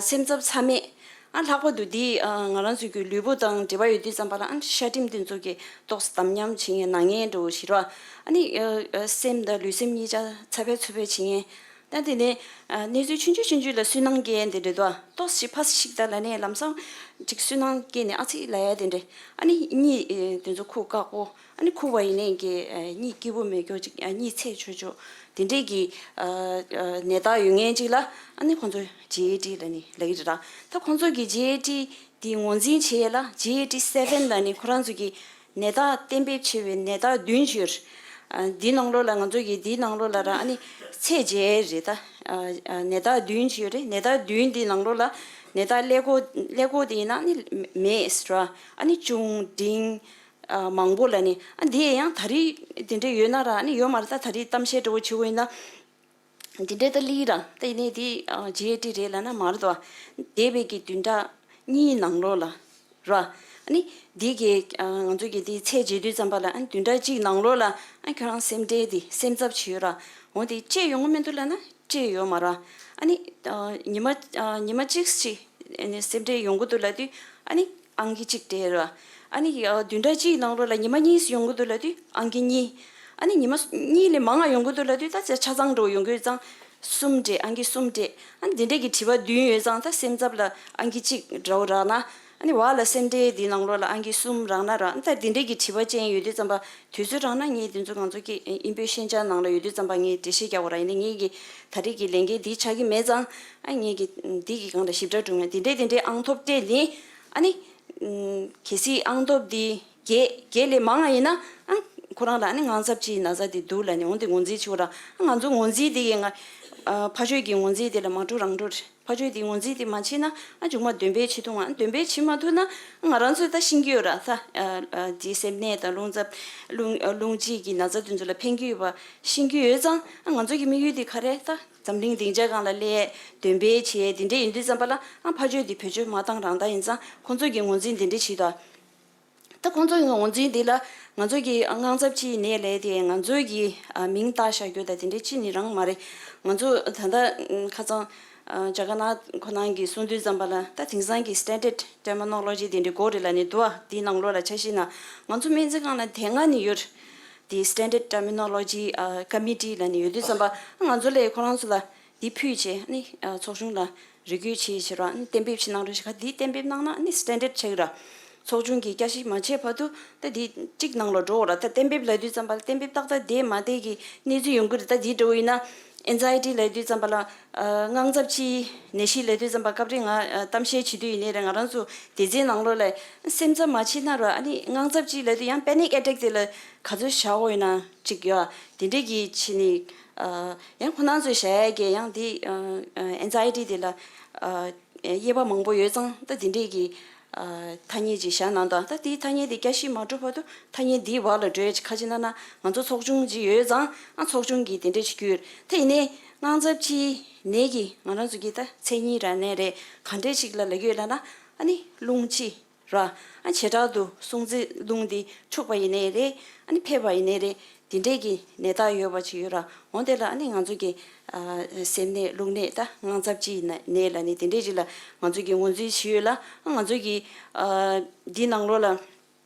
སེམས་འཚབ་ཚ་མེད། ཨ་ལྷག་པར་དུ་འདི་ང་རང་ཚོ་གི་ལུས་པོ་དང་འབྲེལ་བ་ཡོད་དུས་ཙམ་པ་ལ། ཨ་ཤ་སྒྲིམ་དེ་ཚོ་གི་ཏོག་ཙམ་དམ་ཉམས་བྱེད་མཁན་ན་མཁན་འདྲ་བོ་ཞིག་ར། ཨ་ནི་སེམས་དང་ལུས་སེམས་གཉིས་ཆ་ཚ་བའི་ཚུབ་པའི་བྱེད་མཁན། ད་དེ་ནས་གནས་ཚུལ་ཆུང་ཆུང་ཆུང་ཆུང་ལ་སུན་སྣང་སྐྱེ་ཡས་དེ་འདྲ་འདུག་ཏོག་ཙམ་ཕར་ཞིག་ད་ལ་ནས་ལམ་སང་ཅིག་སུན་སྣང་སྐྱེས་ནས་ཨ་ཙི་ལབ་ཡ་དེ་འདྲ། ཨ་ནི་གཉིད་དེ་ཚོ་ཁུག་དཀགས་པོ། ཨ་ནི་ཁུག་པ་ཡིན་ནའི་གི་གཉིད་སྐྱིད་པོ་མེད་སྐྱོ་ཅིག་གཉིད་ཚད་ཆོད་ཆོད་དེ་འདྲས་ཀྱི་ནད་རྟགས་ཡོད་མཁན་ཅིག་ལ། ཨ་ནི་ཁོང་ཚོ་GAD ལབ་ནི་ལབ་ཀྱི་རེད་ར། ད་ཁོང་ཚོ་གི་GAD དེ་ངོས་འཛིན་བྱེད་ཡས་ལ་GAD seven ལབ་ནི་ཁོ་རང་ཚོ་གི་ནད་རྟགས་གཏན་འབེབས་བྱས་པའི་ནད་རྟགས་བདུན་ཅིག་ཡོད་རེད། ཨ། འདི་ནང་ལོགས་ལ་ང་ཚོ་གི་འདི་ནང་ལོགས་ལ་ར་ཨ་ནི་ཚད་འཇལ་རེད་ད། ཨ། ཨ། ནད་རྟགས་བདུན་ཅིག་ཡོད་རེད། ནད་རྟགས་བདུན་འདི་ནང་ལོགས་ལ་ནད་རྟགས་ཀླད་ཀོར་ཀླད་ཀོར་དེ་ཡིན་ན་ཨ་ནི་མེ་སི་ར། ཨ་ནི་ཅུང་འབྲིང་། ཨ། མང་པོ་ལ་ནི། ཨ། འདི་ཡང་ད་རེས་དེ་འདྲ་ཡོད་ན་ར་ཨ་ནི་ཡོད་མ་རེད། ད་ད་རེས་གཏམ་བཤད་འདྲ་བོ་བྱེད་དགོས་ཡིན་ན། འདི་འདྲའི་ཏ་ལི་ར་ཏ་ཡིན་ནའི་འདི་ཇི་ཨེ་ཏི་རེད་ལབ་ན་མ་རེད་དོ། འདས་པའི་གི་བདུན་ཕྲག་གཉིས་ནང་ལོགས་ལ་ར། ཨ་ནི་འདི་གི་ང་ཚོ་གི་འདི་ཚད་འཇལ་དུས་ཙམ་པ་ལ་ཨ་ནི་བདུན་ཕྲག་གཅིག་ནང་ལོགས་ལ་ཨ་ཁྱོད་རང་སེམས་ཁྲལ་འདི་སེམས་འཚབ་བྱེད་ཡོད་ར། འོ་འདི་བཅད་ཡོང་གི་མི་འདུག་ལབ་ན་བཅད་ཡོད་མ་ར། ཨ་ནི་ཉི་མ་ཉི་མ་གཅིག་ཅིག་ཨ་ནི་སེམས་ཁྲལ་ཡོང་གི་འདུག་ལབ་དུས་ཨ་ནི། ཨང་ཀི་གཅིག་སྤྲད་ར། ཨ་ནི་ཡ་བདུན་ཕྲག་གཅིག་ནང་ལོགས་ལ་ཉི་མ་གཉིས་ཡོང་གི་འདུག་ལབ་དུས་ཨང་ཀི་གཉིས། ཨ་ནི་ཉི་མ་གཉིས་ལས་མང་ང་ཡོང་གི་འདུག་ལབ་དུས་ད་ཆ་ཚང་འགྲོ་ཡོང་གི་ཡོད་ཙང་གསུམ་སྤྲད། ཨང་ཀི་གསུམ་སྤྲད། ཨ་ནི་འདི་འདྲས་ཀྱི་དྲི་བ་བདུན་ཡོད་ཙང་ད་སེམས་འཚབ་ལ་ཨང་ཀི་གཅིག་འདྲ་བོ་རག་ན། ཨ་ནི་བ་ལ་སེམས་ཁྲལ་འདི་ནང་ལོགས་ལ་ཨང་ཀི་གསུམ་རག་ན་ར། ཨ་ནི་ད་འདི་འདྲས་ཀྱི་དྲི་བ་ཅན་ཡོད་དུས་ཙམ་པ་དུས་ཚོད་རག་ན་ངས་འདི་ཚོ་ང་ཚོ་གི་ཨིན་བོད་ཤན་སྦྱར་ནང་ལ་ཡོད་དུས་ཙམ་པ་ངས་འགྲེལ་བཤད་རྒྱག་དགོས་ར། ཡིན་ནའི་ངས་ཀྱི་ད་རེས་ཀྱི་ལས་འགན་འདི་ཆགས་ཀྱི་མེད་ཙང་ཨ་ངས་ཀྱི་འདི་གི་སྒང་ལ་ཞིབ་ཕྲ་སྒྲུང་ངས་འདི་འདྲས་འདི་འདྲས་ཨང་ཐོབ་སྤྲད་ནི། ཨ་ནི། ཨུམ། གལ་སྲིད་ཨང་ཐོབ་འདི་བརྒྱད་བརྒྱད་ལས་མང་ང་ཡིན་ན་ཨ་ཁོ་རང་ལ་ཨ་ནི་དངངས་འཚབ་ཅིག་ན་ཚ་འདི་འདུག་ལབ་ནས་འོང་དེ་ངོས་འཛིན་བྱེད་དགོས་ར། ཨ་ང་ཚོ་ངོས་འཛིན་འདི་གི་ང་ཨ་ཕ་ཆོས་ཀྱི་ངོས་འཛིན་འདི་ལ་མ་འགྲོ་རང་འགྲོ་རེད། ཕ་ཆོས་འདི་ངོས་འཛིན་འདི་མ་བྱེད་ན་ཨ་མཇུག་མ་འདོན་སྤེལ་བྱེད་ཐུབ་ང་། འདོན་སྤེལ་བྱེད་མ་ཐུབ་ན་ཨ་ང་རང་ཚོས་ད་ཤེས་ཀྱི་ཡོད་ར། ད་ཨ་ཨ་འདི་སེམས་ནད་དང་རླུང་འཚབ་རླུང་ཨ་རླུང་ལྕི་གི་ན་ཚ་དེ་ཚོ་ལ་ཕན་གྱི་ཡོད་པ་ཤེས་ཀྱི་ཡོད་ཙང་ཨ་ང་ཚོ་གི་དམིགས་ཡུལ་འདི་ག་རེ་ད། འཛམ་གླིང་སྡིངས་ཆ་སྒང་ལ་སླེབས་འདོན་སྤེལ་བྱས་དེ་འདྲས་ཡིན་དུས་ཙམ་པ་ལ་ཨ་ཕ་ཆོས་འདི་བེད་སྤྱོད་མ་བཏང་རང་བཏང་ཡིན་ཙང་ཁོང་ཚོ་གི་ངོས་འཛིན་དེ་འདྲས་བྱེད་དོ། ད་ཁོང་ཚོ་གི་ངོས་འཛིན་འདི་ལ་ང་ཚོ་གི་དངངས་འཚབ་ཅིག་ནས་ལས་དེ་ང་ཚོ་གི་ཨ་མིང་བཏགས་བཞག་རྒྱུ་དང་དེ་འདྲས་ཅི་ནི་རང་མ་རེད། ང་ཚོ་ད་ལྟ་ཁ་སང་ཇ་ག་ན་ཁོ་རང་གིས་གསུང་དུས་ཙམ་པ་ལ་ད་དེང་སང་གི་standard terminology་དེ་འདྲས་དགོས་རེད་ལབ་ནས་འདུག་ཨ། དེའི་ནང་ལོགས་ལ་ཆ་བཞག་ན་ང་ཚོ་སྨན་རྩིས་ཁང་ལ་དེ་སྔ་ནས་ཡོད་རེད། དེ་standard terminology committee་ལབ་ནས་ཡོད་དུས་ཙམ་པ་ང་ཚོ་ལས་ཁོ་རང་ཚོ་ལ་འདི་ཕུལ་བྱས་ནི་ཚོགས་ཆུང་ལ་རེ་སྐུལ་བྱས་བྱས་ར་ནི་གཏན་འབེབས་བྱེད་གནང་རོགས་ཞེས། ག་འདི་གཏན་འབེབས་གནང་ན་ནི་standard་ཆགས་ཀྱི་ར། ཚོགས་ཆུང་གིས་བསྐྱར་ཞིབ་མ་བྱས་བར་དུ་ད་འདི་གཅིག་ནང་ལ་འགྲོ་འོ་ར། ད་གཏན་འབེབས་ལབ་དུས་ཙམ་པ་ལ་གཏན་འབེབས་ཏག་ཏག་བསྡད་མ་བསྡད་ཀྱི་གནས་ཚུལ་ཡོང་གི་རེད། ད་འདི་འདྲ་བོ་ཡིན་ན་anxiety་ལབ་དུས་ཙམ་པ་ལ་དངངས་འཚབ་ཅིག་ནད་གཞི་ལབ་དུས་ཙམ་པ་སྐབས་རེ་ང་གཏམ་བཤད་བྱེད་དུས་ཡིན་ནའི་རེད། ང་རང་ཚོ་སྡེ་ཚན་ནང་ལོགས་ལ་སེམས་འཚབ་མ་བྱེད་ན་ར། ཨ་ནི་དངངས་འཚབ་ཅིག་ལབ་དུས་ཡང་panic attack་དེ་ལ་ག་ཚོད་བཞག་འོས་ན་ཅིག་ཡོད། དེ་འདྲས་ཀྱི་ཕྱི་ནི་ཡང་ཁོ་རང་ཚོས་བྱ་ཡ་གི་ཡང་དེ་anxiety་དེ་ལ་དབྱེ་བ་མང་པོ་ཡོད་ཙང་ད་དེ་འདྲས་ཀྱི་ཐ་སྙད་ཅིག་བཞག་གནང་དང་། ད་དེའི་ཐ་སྙད་དེ་བསྐྱར་ཞིབ་མ་འགྲོ་བར་དུ་ཐ་སྙད་འདིའི་བར་ལ་འགྲོ་ཡ་ཅིག་ཁ་ཅིག་ན་ན་ང་ཚོ་ཚོགས་ཆུང་ཅིག་ཡོད་ཙང་ཨ་ཚོགས་ཆུང་གིས་དེ་འདྲས་ཅིག་བསྐྱུར། ད་ཡིན་ནའི་དངངས་འཚབ་ཅིག་ནད་ཀྱི་ང་རང་ཚོ་གི་ད་མཚན་ཉིད་ར་ནས་རེད། ག་འདྲས་ཅིག་ལ་ལབ་ཀྱི་ཡོད་ལབ་ན་ཨ་ནི་རླུང་ལྕི་ར། ཨ་བྱེ་བྲག་ཏུ་སྲོག་རྩའི་རླུང་འདི་འཁྲུགས་པ་ཡིན་ནའི་རེད། ཨ་ནི་འཕེལ་བ་ཡིན་ནའི་རེད། དེ་འདྲས་ཀྱི་ནད་རྟགས་ཡོད་པ་ཅིག་ཡོད་ར། འོ་དེ་ལ་ཨ་ནི་ང་ཚོ་གི་ཨ་སེམས་ནད་རླུང་ནད་ད་དངངས་འཚབ་ཅིག་ནད་ལ་ནི་དེ་འདྲས་ཅིག་ལ་ང་ཚོ་གི་ངོས་འཛིན་བྱེད་ཡོད་ལ། ཨ་ང་ཚོ་གི་ཨ་འདི་ནང་ལོགས་ལ་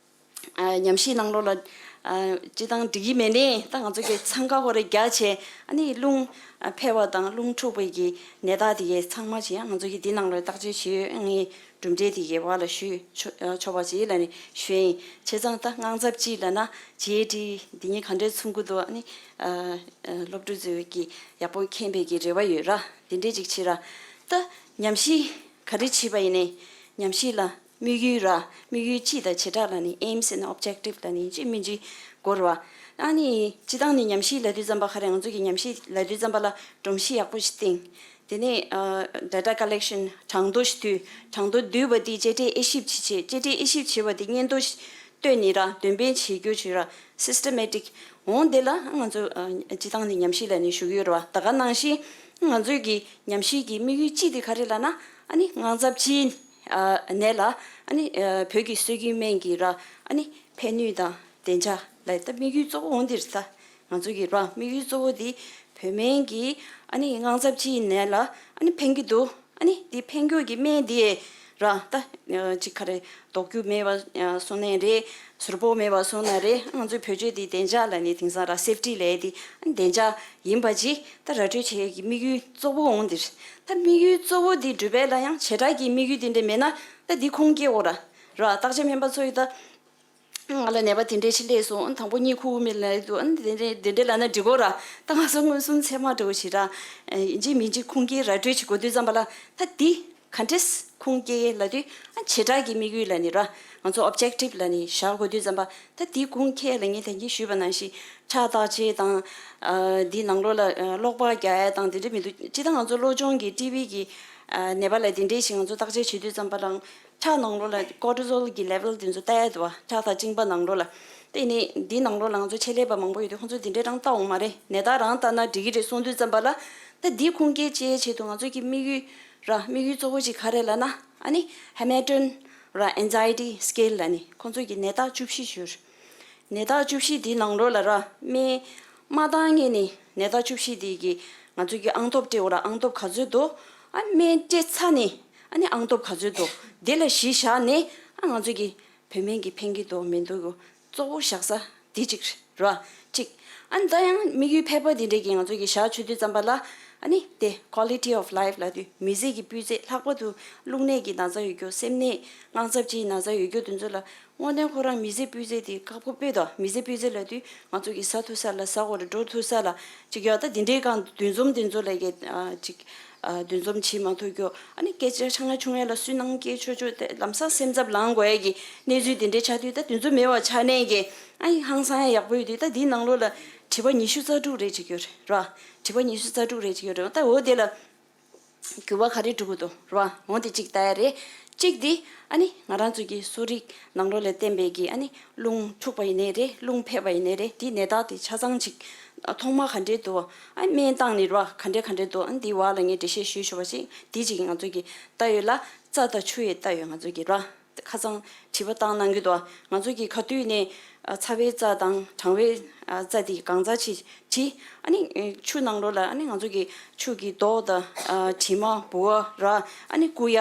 ཨ་ཉམས་ཞིབ་ནང་ལོགས་ལ་ཨ་སྤྱི་བཏང་འགྲིག་གི་མེད་ནའི་ད་ང་ཚོ་གི་འཚང་ཁ་ཧོ་རེ་རྒྱག་བྱས་ཨ་ནི་རླུང་ཨ་འཕེལ་བ་དང་རླུང་འཁྲུགས་པའི་གི་ནད་རྟགས་དེ་གའི་ཚང་མ་ཅིག་ཡང་ང་ཚོ་གི་འདི་ནང་ལོགས་བརྟག་དཔྱད་བྱེད་ཡོད། ངས་གྲུབ་འབྲས་དེ་གའི་བར་ལ་ཞུས་ཆོ་ཨ་ཆོག་པ་ཅིག་ལ་ནི་ཞུས་ཡིན། བྱས་ཙང་ད་དངངས་འཚབ་ཅིག་ལ་ན་ཇི་ཨེ་ཏི་འདི་གཉིས་ག་འདྲས་མཚུངས་ཀྱི་འདུག་ཨ་ནི་ཨ་ཨ་སློབ་ཕྲུག་ཚོས་ཀྱི་ཡག་པོ་མཁྱེན་པའི་གི་རེ་བ་ཡོད་ར། དེ་འདྲས་ཅིག་བྱེད་ར། ད་ཉམས་ཞིབ་ག་རེ་བྱེད་པ་ཡིན་ནའི་ཉམས་ཞིབ་ལ་དམིགས་ཡུལ་ར། དམིགས་ཡུལ་སྤྱི་དང་བྱེ་བྲག་ལ་ནི་aims and objective་ལ་ནི་ཅི་མིན་ཅི་དགོས་ར། ཨ་ནི་སྤྱི་བཏང་ནི་ཉམས་ཞིབ་ལབ་དུས་ཙམ་པ་ག་རེ་ང་ཚོ་གི་ཉམས་ཞིབ་ལབ་དུས་ཙམ་པ་ལ་སྒྲོམ་གཞི་ཡག་པོ་ཞིག་བཏིང་། དེ་ནས་ཨ་data collection་གྲངས་ཐོ་ཞིག་བསྡུས། གྲངས་ཐོ་བསྡུས་པ་དེ་དཔྱད་འབྲས་དབྱེ་ཞིབ་བྱེད་བྱེད་དཔྱད་འབྲས་དབྱེ་ཞིབ་བྱེད་པ་དེ་སྙན་ཐོ་ཞིག་བཏོན་ནི་ར་འདོན་སྤེལ་བྱེད་རྒྱུ་བྱེད་ར་systematic། འོང་དེ་ལ་ང་ཚོ་ཨ་སྤྱི་བཏང་ནི་ཉམས་ཞིབ་ལ་ནི་ཞུ་གི་ཡོད་ར་བ། ད་ག་ནང་བཞིན་ང་ཚོའི་གི་ཉམས་ཞིབ་ཀྱི་དམིགས་ཡུལ་གཅིག་དེ་ག་རེ་ལབ་ན་ཨ་ནི་དངངས་འཚབ་ཅིག་ཨ་ནད་ལ་ཨ་ནི་ཨ་བོད་ཀྱི་སྲོལ་རྒྱུན་སྨན་གྱི་ར་ཨ་ནི་ཕན་ནུས་དང་བདེ་འཇགས་ལ་ད་དམིགས་ཡུལ་གཙོ་བོ་འོང་དེ་རེད་ད། ང་ཚོ་གི་ར་དམིགས་ཡུལ་གཙོ་བོ་དེ་བོད་སྨན་གྱི་ཨ་ནི་དངངས་འཚབ་ཅིག་ནད་ལ་ཨ་ནི་ཕན་གྱི་འདུག་ཨ་ནི་དེ་ཕན་གྱི་མེད་དེ་ར་ད་ཅིག་ག་རེ་ལྡོག་རྒྱུ་མེད་པ་སོང་ནའི་རེད། ཟུར་ཕོག་མེད་པ་སོང་ན་རེད། ང་ཚོའི་བེད་སྤྱོད་དེ་བདེ་འཇགས་ལ་ནི་དེང་སང་ར་safety་ལས་དེ་བདེ་འཇགས་ཡིན་པ་ཅིག་ད་ར་སྤྲོད་བྱེད་ཀྱི་དམིགས་ཡུལ་གཙོ་བོ་འོང་དེ་རེད། ད་དམིགས་ཡུལ་གཙོ་བོ་དེ་འགྲུབ་པ་ལ་ཡང་བྱེ་བྲག་གི་དམིགས་ཡུལ་དེ་འདྲ་མེད་ན་ད་དེ་ཁུངས་སྐྱེལ་འོ་ར་ར་བརྟག་དཔྱད་སྨན་པ་ཚོ་ཡི་ད། ང་ལ་ནད་པ་དེ་འདྲས་ཞིག་སླེབས་སོང་། དང་པོ་གཉིད་ཁུག་མེད་ལབ་འདུག་ཨ་ནི་དེ་འདྲས་དེ་འདྲས་ལབ་ན་འགྲིག་གོ་ར། ད་ང་ཚོ་མངོན་སུམ་ཚད་མ་འདྲ་བོ་ཞིག་ར། ཡིན་གཅིག་མིན་གཅིག་ཁུངས་སྐྱེལ་ར་སྤྲོད་བྱེད་དགོས་དུས་ཙམ་པ་ལ་ད་འདི་ ག་འདྲས་ཁུངས་སྐྱེལ་ལབ་དུས་ཨ་བྱེ་བྲག་གི་དམིགས་ཡུལ་ལབ་ནི་ར། ང་ཚོ་ཨོབ་ཇེག་ཊིབ་ལབ་ནི་བཞག་དགོས་དུས་ཙམ་པ་ད་དེའི་ཁུངས་སྐྱེལ་ལ་ངས་ད་གིན་ཞུས་པ་ནང་བཞིན་ཕྱག་བརྟག་དཔྱད་དང་ཨ་འདི་ནང་ལོགས་ལ་ཨ་གློག་པ་རྒྱག་ཡ་དང་དེ་འདྲ་མི་འདུག་སྤྱིར་བཏང་ང་ཚོ་གློ་གཅོང་གི་ཊི་བི་གི་ཨ་ནད་པ་ལ་དེ་འདྲས་ཞིག་ང་ཚོ་བརྟག་དཔྱད་བྱེད་དུས་ཙམ་པ་ལ་ཕྱག་ནང་ལོགས་ལ་ཀོར་ཊི་སོལ་གྱི་ལེ་ཝལ་དེ་ཚོ་ལྟ་ཡ་འདུག་བ། ཕྱག་དང་གཅིན་པ་ནང་ལོགས་ལ། དེ་ནི་འདི་ནང་ལོགས་ལ་ང་ཚོ་ཆེད་ལས་པ་མང་པོ་ཡོད་དུས་ཁོང་ཚོ་འདི་འདྲས་རང་ལྟ་འོང་མ་རེད། ནད་རྟགས་རང་ལྟ་ན་འགྲིག་གི་རེད་གསུང་དུས་ཙམ་པ་ལ་ད་འདི་ཁུངས་སྐྱེལ་བྱེད་ཆེད་དུ་ང་ཚོ་གི་དམིགས་ཡུལ་ར་དམིགས་ཡུལ་གཙོ་བོ་ཅིག་ག་རེ་ལབ་ན་ཨ་ནི་ཧེ་མ་ཊོན་ར་ཨེན་ཛའི་ཊི་སི་ཀེལ་ལབ་ནི་ཁོང་ཚོ་གི་ནད་རྟགས་བཅུ་བཞི་ཞུ་རེད། ནད་རྟགས་བཅུ་བཞི་འདི་ནང་ལོགས་ལ་ར་སྨན་མ་བཏང་སྔོན་ནས་ནད་རྟགས་བཅུ་བཞི་འདི་གི་ང་ཚོ་གི་ཨང་སྟོབས་སྤྲད་འོ་ར་ཨང་སྟོབས་ག་ཚོད་འདུག་ཨ་སྨན་སྤྲད་ཚར་ནས་ཨ་ནི་ཨང་སྟོབས་ག་ཚོད་འདུག་དེ་ལ་གཞི་བཞག་ནས་ཨ་ང་ཚོ་གི་བོད་སྨན་གྱིས་ཕན་གྱི་འདུག་མི་འདུག་གི་གཙོ་བོ་བཞག་ས་འདི་གཅིག་རེད་ར། གཅིག་ཨ་ནི་ད་ཡང་དམིགས་ཡུལ་ཕལ་པ་འདི་འདྲས་ཀྱི་ང་ཚོ་གི་བཞག་ཆོག་དུས་ཙམ་པ་ལ་ཨ་ནི་དེ་ཀོ་ལི་ཊི་ཨོབ་ལའིབ་ལབ་དུས་མི་ཚེ་གི་སྤུས་ཚད་ལྷག་པར་དུ་རླུང་ནད་ཀྱི་ན་ཚ་ཡོད་རྒྱུ་སེམས་ནད་དངངས་འཚབ་ཀྱི་ན་ཚ་ཡོད་རྒྱུ་དེ་ཚོ་ལ་དངོས་གནས་ཁོ་རང་མི་ཚེ་སྤུས་ཚད་དེ་ཁག་པོ་དཔེ་དང་མི་ཚེ་སྤུས་ཚད་ལབ་དུས་ང་ཚོ་གི་ཟ་ཐུབ་ས་ལ་ཟ་དགོས་རེད། འགྲོ་ཐུབ་ས་ལ་ཅིག་ཡོད། ད་དེ་འདྲའི་སྒང་འདུ་འཛོམས་དེ་ཚོ་ལ་གི་ཨ་ཅིག་ཨ་འདུ་འཛོམས་བྱེད་མ་ཐུབ་རྒྱུ། ཨ་ནི་སྐད་ཆ་ཆ་ང་ཆུང་ངེས་ལ་སུན་སྣང་སྐྱེ་ཆོག་ཆོག་དེ་ལམ་སང་སེམས་འཚབ་ལངས་དགོས་ཡ་གི་གནས་ཚུལ་དེ་འདྲའི་ཆགས་དུས་ད་དེ་ཚོ་མེད་པ་ཆགས་ནས་གི་ཨ་ཡི་ཧང་སང་ཡ་ཡག་པོ་ཡོད་དུས་ད་དེའི་ནང་ལོགས་ལ་དྲི་བ་ཉི་ཤུ་རྩ་དྲུག་རེ་ཅིག་ཡོད་རེད་ར། དྲི་བ་ཉི་ཤུ་རྩ་དྲུག་རེ་ཅིག་ཡོད་རེད། ད་འོ་དེ་ལ་འགྱུར་བ་ག་རེ་འགྲོ་གི་འདུག་ར། འོ་དེ་གཅིག་ལྟ་ཡ་རེད། གཅིག་དེ་ཨ་ནི་ང་རང་ཚོ་གི་གསོ་རིག་ནང་ལོགས་ལ་བསྟན་པའི་གི་ཨ་ནི་རླུང་འཁྲུགས་པ་ཡིན་ནའི་རེད། རླུང་འཕེལ་བ་ཡིན་ནའི་རེད། དེའི་ནད་རྟགས་དེ་ཆ་ཚང་ཅིག་ཐོག་མ་ག་འདྲས་འདུག་ཨ་སྨན་བཏང་ནི་ར་ག་འདྲས་ག་འདྲས་འདུག་ཨ་འདི་བར་ལ་ངས་འགྲེལ་བཤད་ཞུས་ཆོག་པ་ཅིག་དེ་ཅིག་ང་ཚོ་གི་ལྟ་ཡོད་ལ་རྩ་དང་ཆུ་ཡི་ལྟ་ཡོད་ང་ཚོ་གི་ར། ཁ་སང་དྲི་བ་བཏང་གནང་གི་འདུག་ང་ཚོ་གི་ཁ་ཐུག་ནས་ཨ་ཚ་བའི་རྩ་དང་གྲང་བའི་ཨ་རྩ་དེ་གང་ཚ་ཅིག་བྲིས། ཨ་ནི་ཨེ་ཆུ་ནང་ལོགས་ལ་ཨ་ནི་ང་ཚོ་གི་ཆུ་གི་མདོག་དང་ཨ་དྲི་མ་བུ་བ་ར་ཨ་ནི་ཀུ་ཡ་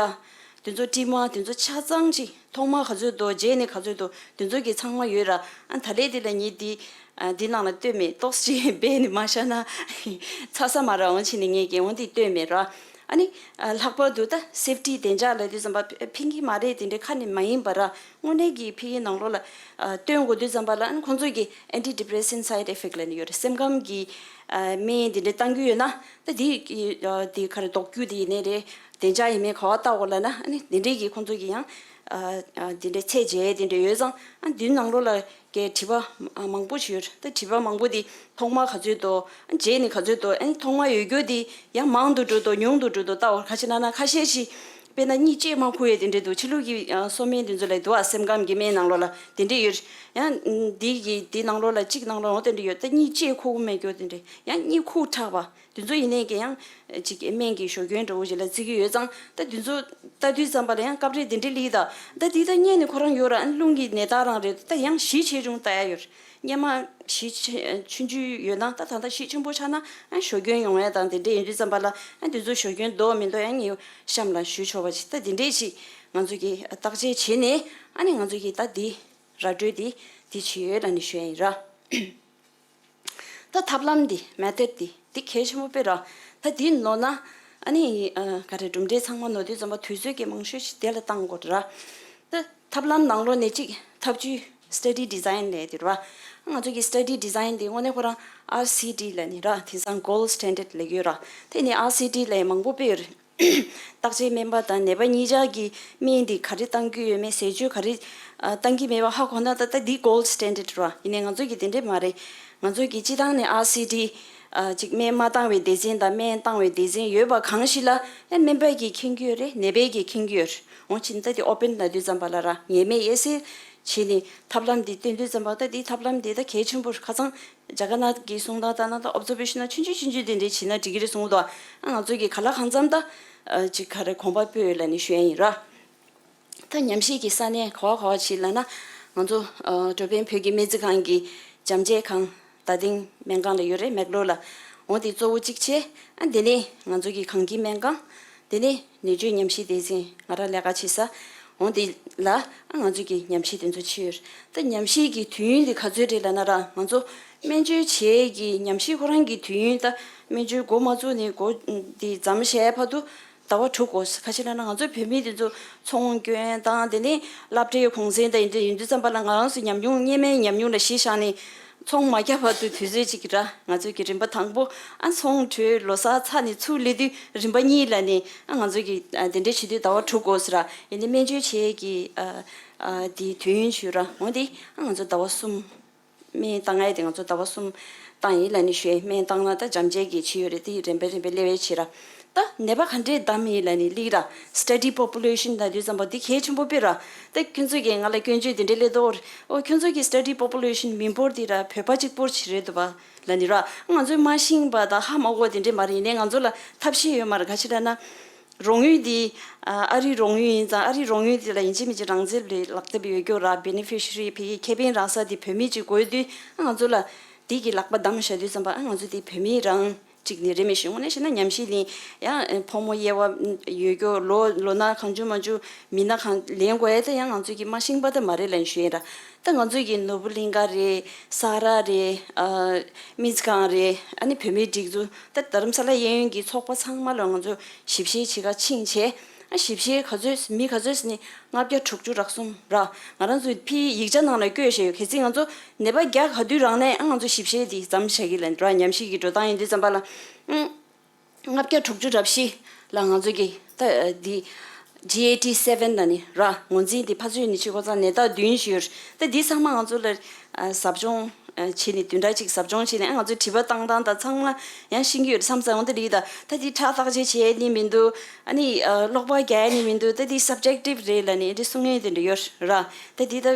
དེ་ཚོ་དྲི་མ་དེ་ཚོ་ཆ་ཚང་ཅིག་ཐོག་མ་ག་ཚོད་འདུག་རྗེས་ནས་ག་ཚོད་འདུག་དེ་ཚོ་གི་ཚང་མ་ཡོད་ར། ཨ་ད་ལས་དེ་ལ་ངས་འདི་ཨ་འདི་ནང་ལ་ལྟོས་མེད་ཏོག་ཙམ་ཅིག་སྦས་ནས་མ་བཞག་ན་ཚ་ས་མ་ར་འོང་ཕྱིན་ནས་ངས་གི་འོང་འདི་ལྟོས་མེད་ར། ཨ་ནི་ཨ་ལྷག་པར་དུ་ད་སེབ་ཊི་བདེ་འཇགས་ལབ་དུས་ཙམ་པ་ཕན་གྱི་མ་རེད་དེ་འདྲའི་ཁ་ནས་མ་ཡིན་པ་ར། དངོས་གནས་ཀྱི་ཕ་གིའི་ནང་ལོགས་ལ་ཨ་སྟོན་དགོས་དུས་ཙམ་པ་ལ་ཨ་ནི་ཁོང་ཚོས་ཀྱི་antidepressant side effect ལབ་ནི་ཡོད་རེད། སེམས་ཁམས་ཀྱི་ཨ་སྨན་དེ་འདྲ་བཏང་རྒྱུ་ཡོད་ན་ད་དེ་ཀྱི་ཨ་དེ་ག་རེ་ལྡོག་རྒྱུ་དེ་ཡིན་ནའི་རེད། བདེ་འཇགས་ཡིན་མིན་ག་བ་བལྟ་དགོས་ལབ་ན་ཨ་ནི་དེ་འདྲའི་གི་ཁོང་ཚོས་ཀྱི་ཡང་ཨ་ཨ་དེ་འདྲའི་ཚད་འཇལ་དེ་འདྲ་ཡོད་ཙང་ཨ་དེ་ནང་ལོགས་ལ་ཀྱི་དྲི་བ་མང་པོ་ཞིག་ཡོད་རེད། ད་དྲི་བ་མང་པོ་དེ་ཐོག་མ་ག་ཚོད་འདུག་རྗེས་ནས་ག་ཚོད་འདུག་ཨ་ནི་ཐོག་མ་ཡོད་རྒྱུ་དེ་ཡང་མང་དུ་འགྲོ་འདུག་ཉུང་དུ་འགྲོ་འདུག་ལྟ་བར་ཁ་ཤས་ན་ན་ཁ་ཤས་ཤིག་དཔེར་ན་གཉིད་ཅེས་མ་ཁུག་ཡས་དེ་འདྲས་འདུག་ཕྱི་ལུགས་ཀྱི་ཨ་གསོ་སྨན་དེ་ཚོ་ལས་འདུག་ཨ་སེམས་ཁམས་ཀྱི་སྨན་ནང་ལོགས་ལ་དེ་འདྲས་ཡོད། ཡང་འདི་གི་འདི་ནང་ལོགས་ལ་གཅིག་ནང་ལོགས་འོ་དེ་འདྲས་ཡོད། ད་གཉིད་ཅེས་ཁུག་མེད་རྒྱུ་དེ་འདྲས་ཡང་གཉིད་ཁུག་དྲགས་པ་དེ་ཚོ་ཡིན་ནའི་གི་ཡང་ཅིག་སྨན་གྱི་ཞོ་སྐྱོན་འདྲ་བོ་ཞིག་ལ་བརྩི་གི་ཡོད་ཙང་ད་དེ་ཚོ་ལྟ་དུས་ཙམ་པ་ལ་ཡང་སྐབས་རེ་དེ་འདྲས་ལི་ད་ད་འདི་ད་གཉིད་ནི་ཁོ་རང་ཡོད་ར། ཨ་རླུང་གི་ནད་རྟགས་རང་རེད། ད་ཡང་གཞིས་ཆེ་ཆུང་ལྟ་ཡ་ཡོད། སྔོན་མ་གཞིས་ཆེ་ཆུང་ཆུང་ཡོད་ན་ད་ད་ལྟ་གཞིས་ཆེན་པོ་ཆགས་ན་ཨ་ཞོ་སྐྱོན་ཡོང་ཡ་དང་དེ་འདྲས་ཡིན་དུས་ཙམ་པ་ལ་ཨ་དེ་ཚོ་ཞོ་སྐྱོན་འདུག་མི་འདུག་ཡང་ངས་གཤམ་ལ་ཞུ་ཆོག་པ་ཞིག་ད་དེ་འདྲས་ཞིག་ང་ཚོ་གིས་བརྟག་དཔྱད་བྱས་ནས་ཨ་ནི་ང་ཚོ་གིས་ད་འདི་ར་སྤྲོད་འདི་འདི་བྱས་ཡོད་ལབ་ནས་ཞུ་ཡ་ཡིན་ར། ད་ཐབས་ལམ་འདི་མེ་ཐོད་འདི་འདི་གལ་ཆེན་པོ་དཔེ་ར། ད་འདི་ནོར་ན་ཨ་ནི་ཨ་ག་རེ་གྲུབ་འབྲས་ཚང་མ་ནོར་དུས་ཙམ་པ་དུས་ཚོད་ཀྱི་མང་ཤོས་ཤིག་དེ་ལ་བཏང་དགོས་ར། ད་ཐབས་ལམ་ནང་ལོགས་ནས་གཅིག་ཐབས་ཇུས་study design ལས་དེ་ར། ང་ཚོ་གི་study design འདི་དངོས་གནས་ཁོ་རང་ཨར་སི་ཌི་ལ་ནི་ར་དེང་སང་gold standard ལས་ཡོད་ར། དེ་ནི་ཨར་སི་ཌི་ལས་མང་པོ་དཔེ་ཡོད་རེད། བརྟག་དཔྱད་སྨན་པ་དང་ནད་པ་གཉིས་ཆར་གྱི་སྨན་འདི་ག་རེ་བཏང་གི་ཡོད་མེད་ཟས་བཅུད་ག་རེ་ཨ་བཏང་གི་མེད་པ་ཧ་གོ་ན་ད་ལྟ་འདི་gold standard ར། ཡིན་ནའི་ང་ཚོ་གི་དེ་འདྲས་མ་རེད། ང་ཚོ་གི་སྤྱི་བཏང་ནས་ཨར་སི་ཌི་ཨ་ཅིག་སྨན་མ་བཏང་བའི་སྡེ་ཚན་དང་སྨན་བཏང་བའི་སྡེ་ཚན་ཡོད་པ་གང་ཞིག་ལ་ཨ་སྨན་པས་ཀྱིས་མཁྱེན་གྱི་ཡོད་རེད། ནད་པས་ཀྱིས་མཁྱེན་གྱི་ཡོད་རེད། འོང་ཕྱིན་ད་འདི་open ལབ་དུས་ཙམ་པ་ལ་ར་ངེས་མེད་ཡེ་སེ་བྱས་ནས་ཐབས་ལམ་འདི་སྟོན་དུས་ཙམ་པ་ད་འདི་ཐབས་ལམ་འདི་ད་གལ་ཆེན་པོ་རེད། ཁ་སང་རྒྱ་གར་ནག་གི་གསུང་སྟངས་ལྟར་ན་ད་observation ཆུང་ཆུང་ཆུང་ཆུང་དེ་འདྲས་བྱས་ན་འགྲིག་གི་རེད་གསུངས་འདུག་ཨ་ང་ཚོ་གི་ག་ལ་གང་འཚམ་ད་ཨ་ཅིག་ག་རེ་གོམ་པ་སྤོས་ཡོད་ལབ་ནས་ཞུ་ཡ་ཡིན་ར། ད་ཉམས་ཞིབ་ཀྱི་ས་གནས་ག་བ་ག་བ་ཅིག་ལབ་ན་ང་ཚོ་ཨ་འགྲོ་ཕན་བོད་ཀྱི་སྨན་རྩིས་ཁང་གི་བྱམས་བརྩེ་ཁང་རྡ་སྟེང་སྨན་ཁང་ལ་ཡོད་རེད། མེག་ལོར་ལ། འོ་དེ་གཙོ་བོ་གཅིག་བྱས། ཨ་དེ་ནས་ང་ཚོ་གི་གངས་སྐྱིད་སྨན་ཁང་། དེ་ནས་ནད་བཅོས་ཉམས་ཞིབ་སྡེ་ཚན་ང་རང་ལས་ཀ་བྱེད་ས། འོ་དེ་ལ་ཨ་ང་ཚོ་གི་ཉམས་ཞིབ་དེ་ཚོ་བྱས་ཡོད་རེད། ད་ཉམས་ཞིབ་ཀྱི་དུས་ཡུན་དེ་ག་ཚོད་རེད་ལབ་ན་ར་ང་ཚོ་སྨན་བཅོས་བྱེད་ཀྱི་ཉམས་ཞིབ་ཁོ་རང་གི་དུས་ཡུན་ད་སྨན་བཅོས་འགོ་མ་བཙུགས་ནས་འགོ་དེ་མཚམས་བཞག་བར་དུ། ཟླ་བ་དྲུག་འགོར། ག་ཅི་ལབ་ན་ང་ཚོ་བོད་མི་དེ་ཚོ་ཚོང་སྐྱོན་དང་དེ་ནས་སློབ་གྲྭའི་གུང་སེང་དང་ཡིན་དུས་ཡིན་དུས་ཙམ་པ་ལ་ང་རང་ཚོ་ཉམས་མྱོང་སྔོན་མའི་ཉམས་མྱོང་ལ་གཞི་བཞག་ནས་ཚོང་མ་བརྒྱབ་བར་དུ་དུས་ཚོད་ཅིག་གི་ར་ང་ཚོ་གི་རིམ་པ་དང་པོ་ཨ་ཚོང་གྲོལ་ལོ་གསར་ཚར་ནས་ཚུར་སླེབས་དུས་རིམ་པ་གཉིས་ལབ་ནས་ཨ་ང་ཚོ་གི་ཨ་དེ་འདྲ་བྱེད་དུས་ཟླ་བ་དྲུག་འགོར་ཟེར་ར། ཡིན་དུས་སྨན་བཅོས་བྱེད་ཀྱི་ཨ་ཨ་དེ་དུས་ཡུན་ཞུ་ར་འོན་ཏེ་ཨ་ང་ཚོ་ཟླ་བ་གསུམ། སྨན་བཏང་ཡས་དེ་ང་ཚོ་ཟླ་བ་གསུམ་བཏང་ཡིན་ལབ་ནས་ཞུ་ཡས། སྨན་བཏང་ན་ད་འཇམ་འཇལ་གྱི་བྱེད་ཡོད་རེད། དེ་རིམ་པས་རིམ་པས་སླེབས་ཡས་བྱེད་ར། ད་ནད་པ་ག་འདྲས་བདམས་ཡིན་ལབ་ནས་སླེབས་ར། study population ལབ་དུས་ཙམ་པ་འདི་གལ་ཆེན་པོ་དཔེ་ར། ད་ཁྱོད་ཚོ་གིས་ང་ལ་སྐྱོན་བརྗོད་དེ་འདྲས་སླེབས་འདུག་ཨོ་ཁྱོད་ཚོ་གི་study population མི་འབོར་འདི་ར་བོད་པ་གཅིག་པོ་ཅིག་རེད་འདུག་པ་ལབ་ནས་ར། ང་ཚོས་མ་ཤེས་པ་དང་ཧ་མ་གོ་དེ་འདྲས་མ་རེད། ཡིན་ནའི་ང་ཚོ་ལ་ཐབས་ཤེས་ཡོད་མ་རེད། ག་ཅི་ལབ་ན། རོགས་དངུལ་འདི་ཨ་རིའི་རོགས་དངུལ་ཡིན་ཙང་ཨ་རིའི་རོགས་དངུལ་འདི་ལ་ཡིན་གཅིག་མིན་གཅིག་རང་བཙན་ལ་ལག་དེབ་ཡོད་རྒྱུ་ར། beneficiary ཕ་གི་ཁེ་ཕན་རག་ས་དེ་བོད་མི་གཅིག་དགོས་དུས་ཨ་ང་ཚོ་ལ་འདི་གི་ལག་པ་བསྡམས་བཞག་དུས་ཙམ་པ་ཨ་ང་ཚོ་དེ་བོད་མི་རང་གཅིག་ནི་རེད་མི་ཤེས། དངོས་གནས་བཤད་ན་ཉམས་ཞིབ་ནི་ཡང་ཕོ་མོ་དབྱེ་བ་ཡོད་རྒྱུ་ལོ་ལོ་ན་གང་བྱུང་མ་བྱུང་མི་སྣ་གང་ལེན་དགོས་ཡ་དེ་ཡང་ང་ཚོ་གི་མ་ཤེས་པ་དེ་མ་རེད་ལབ་ཞུ་ཡིན་ར། ད་ང་ཚོ་གི་ནོར་བུ་གླིང་ག་རེད། ས་ར་རེད། ཨ་སྨན་རྩིས་ཁང་རེད། ཨ་ནི་བོད་མིའི་སྒྲིག་འཛུགས། ད་རྡ་རམ་ས་ལ་གཡས་གཡོན་གྱི་ཚོགས་པ་ཚང་མ་ལ་ང་ཚོ་ཞིབ་བཤེར་བྱེད་ག་ཕྱིན་བྱས། ཨ་ཞིབ་བཤེར་ག་ཚོད་མི་ག་ཚོད་ནི་ལྔ་བརྒྱ་དྲུག་ཅུ་རག་སོང་ར། ང་རང་ཚོ་ཕིའི་ཡིག་ཆ་ནང་ལ་བཀོད་བཞག་ཡོད། གལ་སྲིད་ང་ཚོ་ནད་པ་བརྒྱ་ག་དུས་རག་ནའི་ཨ་ང་ཚོ་ཞིབ་བཤེར་འདི་མཚམས་བཞག་གི་ལ་ར། ཉམས་ཞིབ་ཀྱི་འགྲོ་སྟངས་ཡིན་དུས་ཙམ་པ་ལ། ཨང་། ལྔ་བརྒྱ་དྲུག་ཅུ་རེ་བཞི་ལ་ང་ཚོ་གི་ད་འདི་ཇི་ཨེ་ཊི་སེ་ཝེན་ལ་ནི་ར་ངོས་འཛིན་འདི་ཕར་ཚུར་ནི་བྱེད་དགོས་ཙང་ནད་རྟགས་བདུན་ཞིག་ཡོད། ད་འདི་ཚང་མ་ང་ཚོ་ལ་ཨ་ཟབ་སྦྱོང་ཨ་བྱས་ནས་བདུན་ཕྲག་གཅིག་ཟབ་སྦྱོང་བྱས་ནས་ཨ་ང་ཚོ་དྲི་བ་བཏང་སྟངས་དང་ཚང་མ་ཡང་ཤེས་ཀྱི་ཡོད་བསམ་ཙང་འོ་འདི་རིགས་ད་ད་འདི་ཁྲག་བརྟག་དཔྱད་བྱས་ནི་མི་འདུག་ཨ་ནི་ཨ་གློག་པ་རྒྱག་ནི་མི་འདུག་ད་འདི་སབ་ཇེག་ཊིབ་རེད་ལ་ནི་འདི་གསུང་ངེས་དེ་འདྲ་ཡོད་ར། ད་འདི་ད་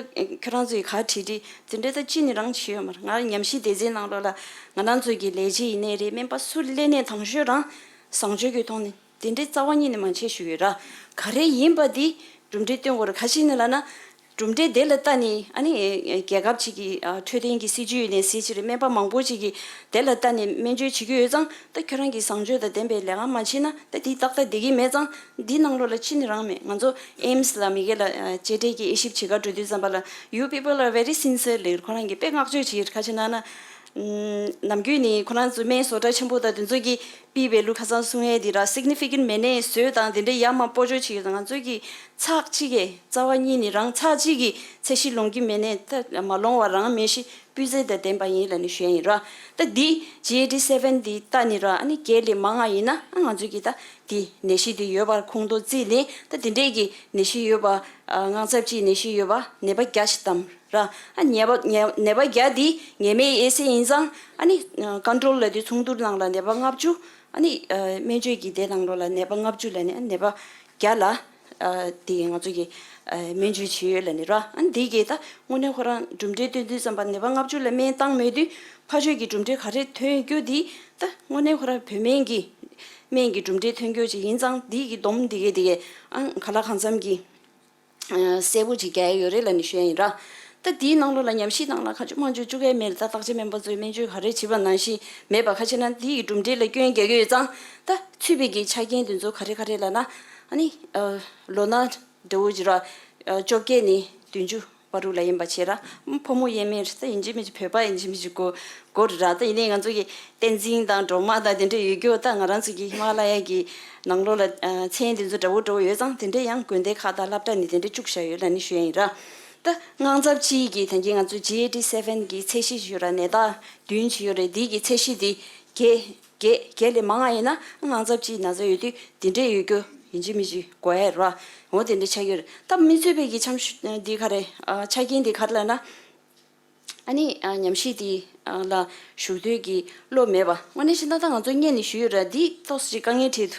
ཁྱོད་རང་ཚོ་ཡི་ག་བྲིས་བྲིས་དེ་འདྲ་ད་ཅི་ནི་རང་བྱས་ཡོད་མ་རེད། ང་ཉམས་ཞིབ་སྡེ་ཚན་ནང་ལོགས་ལ་ང་རང་ཚོ་གི་ལས་བྱེད་ཡིན་ནའི་རེད། སྨན་པ་སུ་སླེབས་ནའི་དང་ཤོས་རང་བཟང་སྤྱོད་ཀྱི་ཐོག་ནས་དེ་འདྲའི་རྩ་བ་ཉིད་ནས་མ་བྱེད་ཞུ་ཡོད་ར། ག་རེ་ཡིན་པ་འདི་གྲུབ་འབྲས་སྟོན་དགོས་རེད། ག་ཅི་ནས་ལབ་ན་གྲུབ་འབྲས་དེ་ལ་ལྟ་ནས་ཨ་ནི་རྒྱལ་ཁབ་ཅིག་གི་འཕྲོད་བསྟེན་གྱི་སྲིད་ཇུས་ཡིན་ནའི་སྲིད་ཇུས་རེད། སྨན་པ་མང་པོ་ཅིག་གིས་དེ་ལ་ལྟ་ནས་སྨན་བཅོས་བྱེད་ཀྱི་ཡོད་ཙང་ད་ཁྱོད་རང་གིས་བཟང་སྤྱོད་དང་ལྡན་པའི་ལས་ཀ་མ་བྱེད་ན་ད་འདི་ཏག་ཏག་བསྡད་ཀྱི་མེད་ཙང་འདི་ནང་ལོགས་ལ་ཅི་ནས་རང་མེད། ང་ཚོ་ཨེམ་སི་ལ་མི་སྒེར་ལ་ཨ་གཅེས་སྤྲས་ཀྱི་དབྱེ་ཞིབ་བྱེད་ག་འགྲོ་དུས་ཙམ་པ་ལ། You people are very sincere ལབ། ཁོ་རང་གིས་དཔེ་བསྔགས་བརྗོད་བྱེད་ཀྱི་ཡོད། ག་ཅི་ལབ་ན། ཨམ། ནམ་རྒྱུན་ནི་ཁོ་རང་ཚོ་སྨན་བཟོ་གྲྭ་ཆེན་པོ་དང་དེ་ཚོ་གིས་པི་བེ་ལུ་ཁ་སང་གསུང་ཡས་འདི་ར་significant maintenance བཟོས་དང་དེ་འདྲའི་ཡར་མར་སྤོ་སྐྱོར་བྱེད་ཀྱི་ཡོད། ང་ཚོ་གི་ཚེག་གཅིག་གི་རྩ་བ་ཉིད་ནས་རང་ཚེག་གཅིག་གི་ཚད་གཞི་ལོངས་ཀྱི་མེད་ནས་ད་མ་ལོངས་བ་རང་སྨན་གཞི་སྤུས་ཚད་དང་ལྡན་པ་ཡིན་ལབ་ནས་ཞུ་ཡས་ཡིན་ར། ད་འདི་ཇི་ཨེ་ཊི་སེ་ཝེན་འདི་ལྟ་ནི་ར་ཨ་ནི་བརྒྱད་ལས་མང་བ་ཡིན་ན་ཨ་ང་ཚོ་གི་ད་འདི་ནད་གཞི་འདི་ཡོད་པར་ཁུངས་གཏོགས་བརྩིས་ནས་ད་འདི་འདྲས་ཀྱི་ནད་གཞི་ཡོད་པ་ཨ་དངངས་འཚབ་ཅིག་ནད་གཞི་ཡོད་པ་ནད་པ་བརྒྱ་ཞིག་བདམས་ར། ཨ་ནད་པ་ནད་ནད་པ་བརྒྱ་འདི་ངེས་མེད་ཨེ་སེ་ཡིན་ཙང་ཨ་ནི་ཀོན་ཊོལ་ལ་དུས་ཚོགས་འདུ་ནང་ལ་ནད་པ་ལྔ་བཅུ། ཨ་ནི་སྨན་བཅོས་ཀྱི་དེ་ནང་ལོགས་ལ་ནད་པ་ལྔ་བཅུ་ལ་ནི་ཨ་ནད་པ་བརྒྱ་ལ་ཨ་དེ་ང་ཚོ་གི་ཨ་སྨན་བཅོས་བྱེད་ཡོད་ལ་ནི་ར། ཨ་ནི་དེ་གི་ད་དངོས་གནས་ཁོ་རང་གྲུབ་འབྲས་སྟོན་དུས་ཙམ་པ་ནད་པ་ལྔ་བཅུ་ལ་སྨན་བཏང་མེད་དུས་ཕ་ཆོས་ཀྱི་གྲུབ་འབྲས་ག་རེ་ཐོན་རྒྱུ་དེ་ད་དངོས་གནས་ཁོ་རང་བོད་སྨན་གྱི་སྨན་གྱི་གྲུབ་འབྲས་ཐོན་རྒྱུ་ཅིག་ཡིན་ཙང་དེ་གི་སྡོམ་དེ་གི་དེ་གི་ཨ་ག་ལ་གང་འཚམ་གྱི། གསལ་པོ་ཅིག་རྒྱག་ཡ་ཡོད་རེད་ལབ་ནས་ཞུ་ཡ་ཡིན་ར། ད་དེའི་ནང་ལོགས་ལ་ཉམས་ཞིབ་ནང་ལ་ཁ་མཆུ་མ་མཆུ་བཅུག་ཡ་མེད་ལ། ད་བརྟག་དཔྱད་སྨན་པ་ཚོས་སྨན་བཅོས་ག་རེ་བྱེད་པ་ནང་བཞིན་མེད་པ་ཁ་ཕྱེ་ན་དེའི་གྲུབ་འབྲས་ལ་སྐྱོན་རྒྱག་གི་ཡོད་ཙང་། ད་ཚུད་པའི་གི་ཆ་རྐྱེན་དེ་ཚོ་ག་རེ་ག་རེ་ལབ་ན། ཨ་ནི་ལོ་ན་འདྲ་བོ་ཅིག་ར་བཅོ་བརྒྱད་ནས་བདུན་ཅུ་བར་དུ་ལ་ཡིན་པ་བྱས་ར། ཕོ་མོ་དབྱེར་མེད་རེད། ད་ཡིན་གཅིག་མིན་གཅིག་བོད་པ་ཡིན་གཅིག་མིན་གཅིག་གོ་གོ་རེད་ར། ད་ཡིན་ནའི་ང་ཚོ་གི་བསྟན་འཛིན་དང་སྒྲོལ་མ་དང་དེ་འདྲ་ཡོད་རྒྱུ། ད་ང་རང་ཚོ་གི་ཧི་མ་ལ་ཡ་གི་ནང་ལོགས་ལ་ཨ་མཚན་དེ་ཚོ་འདྲ་བོ་འདྲ་བོ་ཡོད་ཙང་དེ་འདྲ་ཡང་དགོན་སྡེ་ཁག་དང་སློབ་གྲྭ་ནས་དེ་འདྲ་བཅུག་བཞག་ཡོད་ལབ་ནས་ཞུ་ཡ་ཡིན་ར། ད་དངངས་འཚབ་ཅིག་གི་ད་གིན་ང་ཚོ་ཇི་ཨེ་ཊི་སེ་ཝེན་གི་ཚད་གཞི་ཞིག་ཡོད་ར། ནད་རྟགས་བདུན་ཅིག་ཡོད་རེད། དེ་གི་ཚད་གཞི་དེ་བརྒྱད་བརྒྱད་བརྒྱད་ལས་མང་བ་ཡིན་ན་དངངས་འཚབ་ཅིག་ན་ཚ་ཡོད་དུས་དེ་འདྲས་ཡོད་རྒྱུ་ཡིན་གཅིག་མིན་གཅིག་གོ་ཡ་ར། འོ་དེ་འདྲ་ཆགས་ཀྱི་ཡོད་རེད། ད་མི་ཚུད་པའི་གི་འཆམ་ཤུ་འདི་ག་རེ་ཨ་ཆ་རྐྱེན་འདི་ག་རེ་ལབ་ན། ཨ་ནི་ཨ་ཉམས་ཞིབ་འདི་ཨ་ལ་ཞུགས་འདོད་ཀྱི་བློ་མེད་པ། དངོས་གནས་བཤད་ན་ད་ང་ཚོ་སྔོན་ནས་ཞུས་ཡོད་ར། འདི་ཏོག་ཙམ་ཅིག་དཀའ་ངལ་འཕྲད་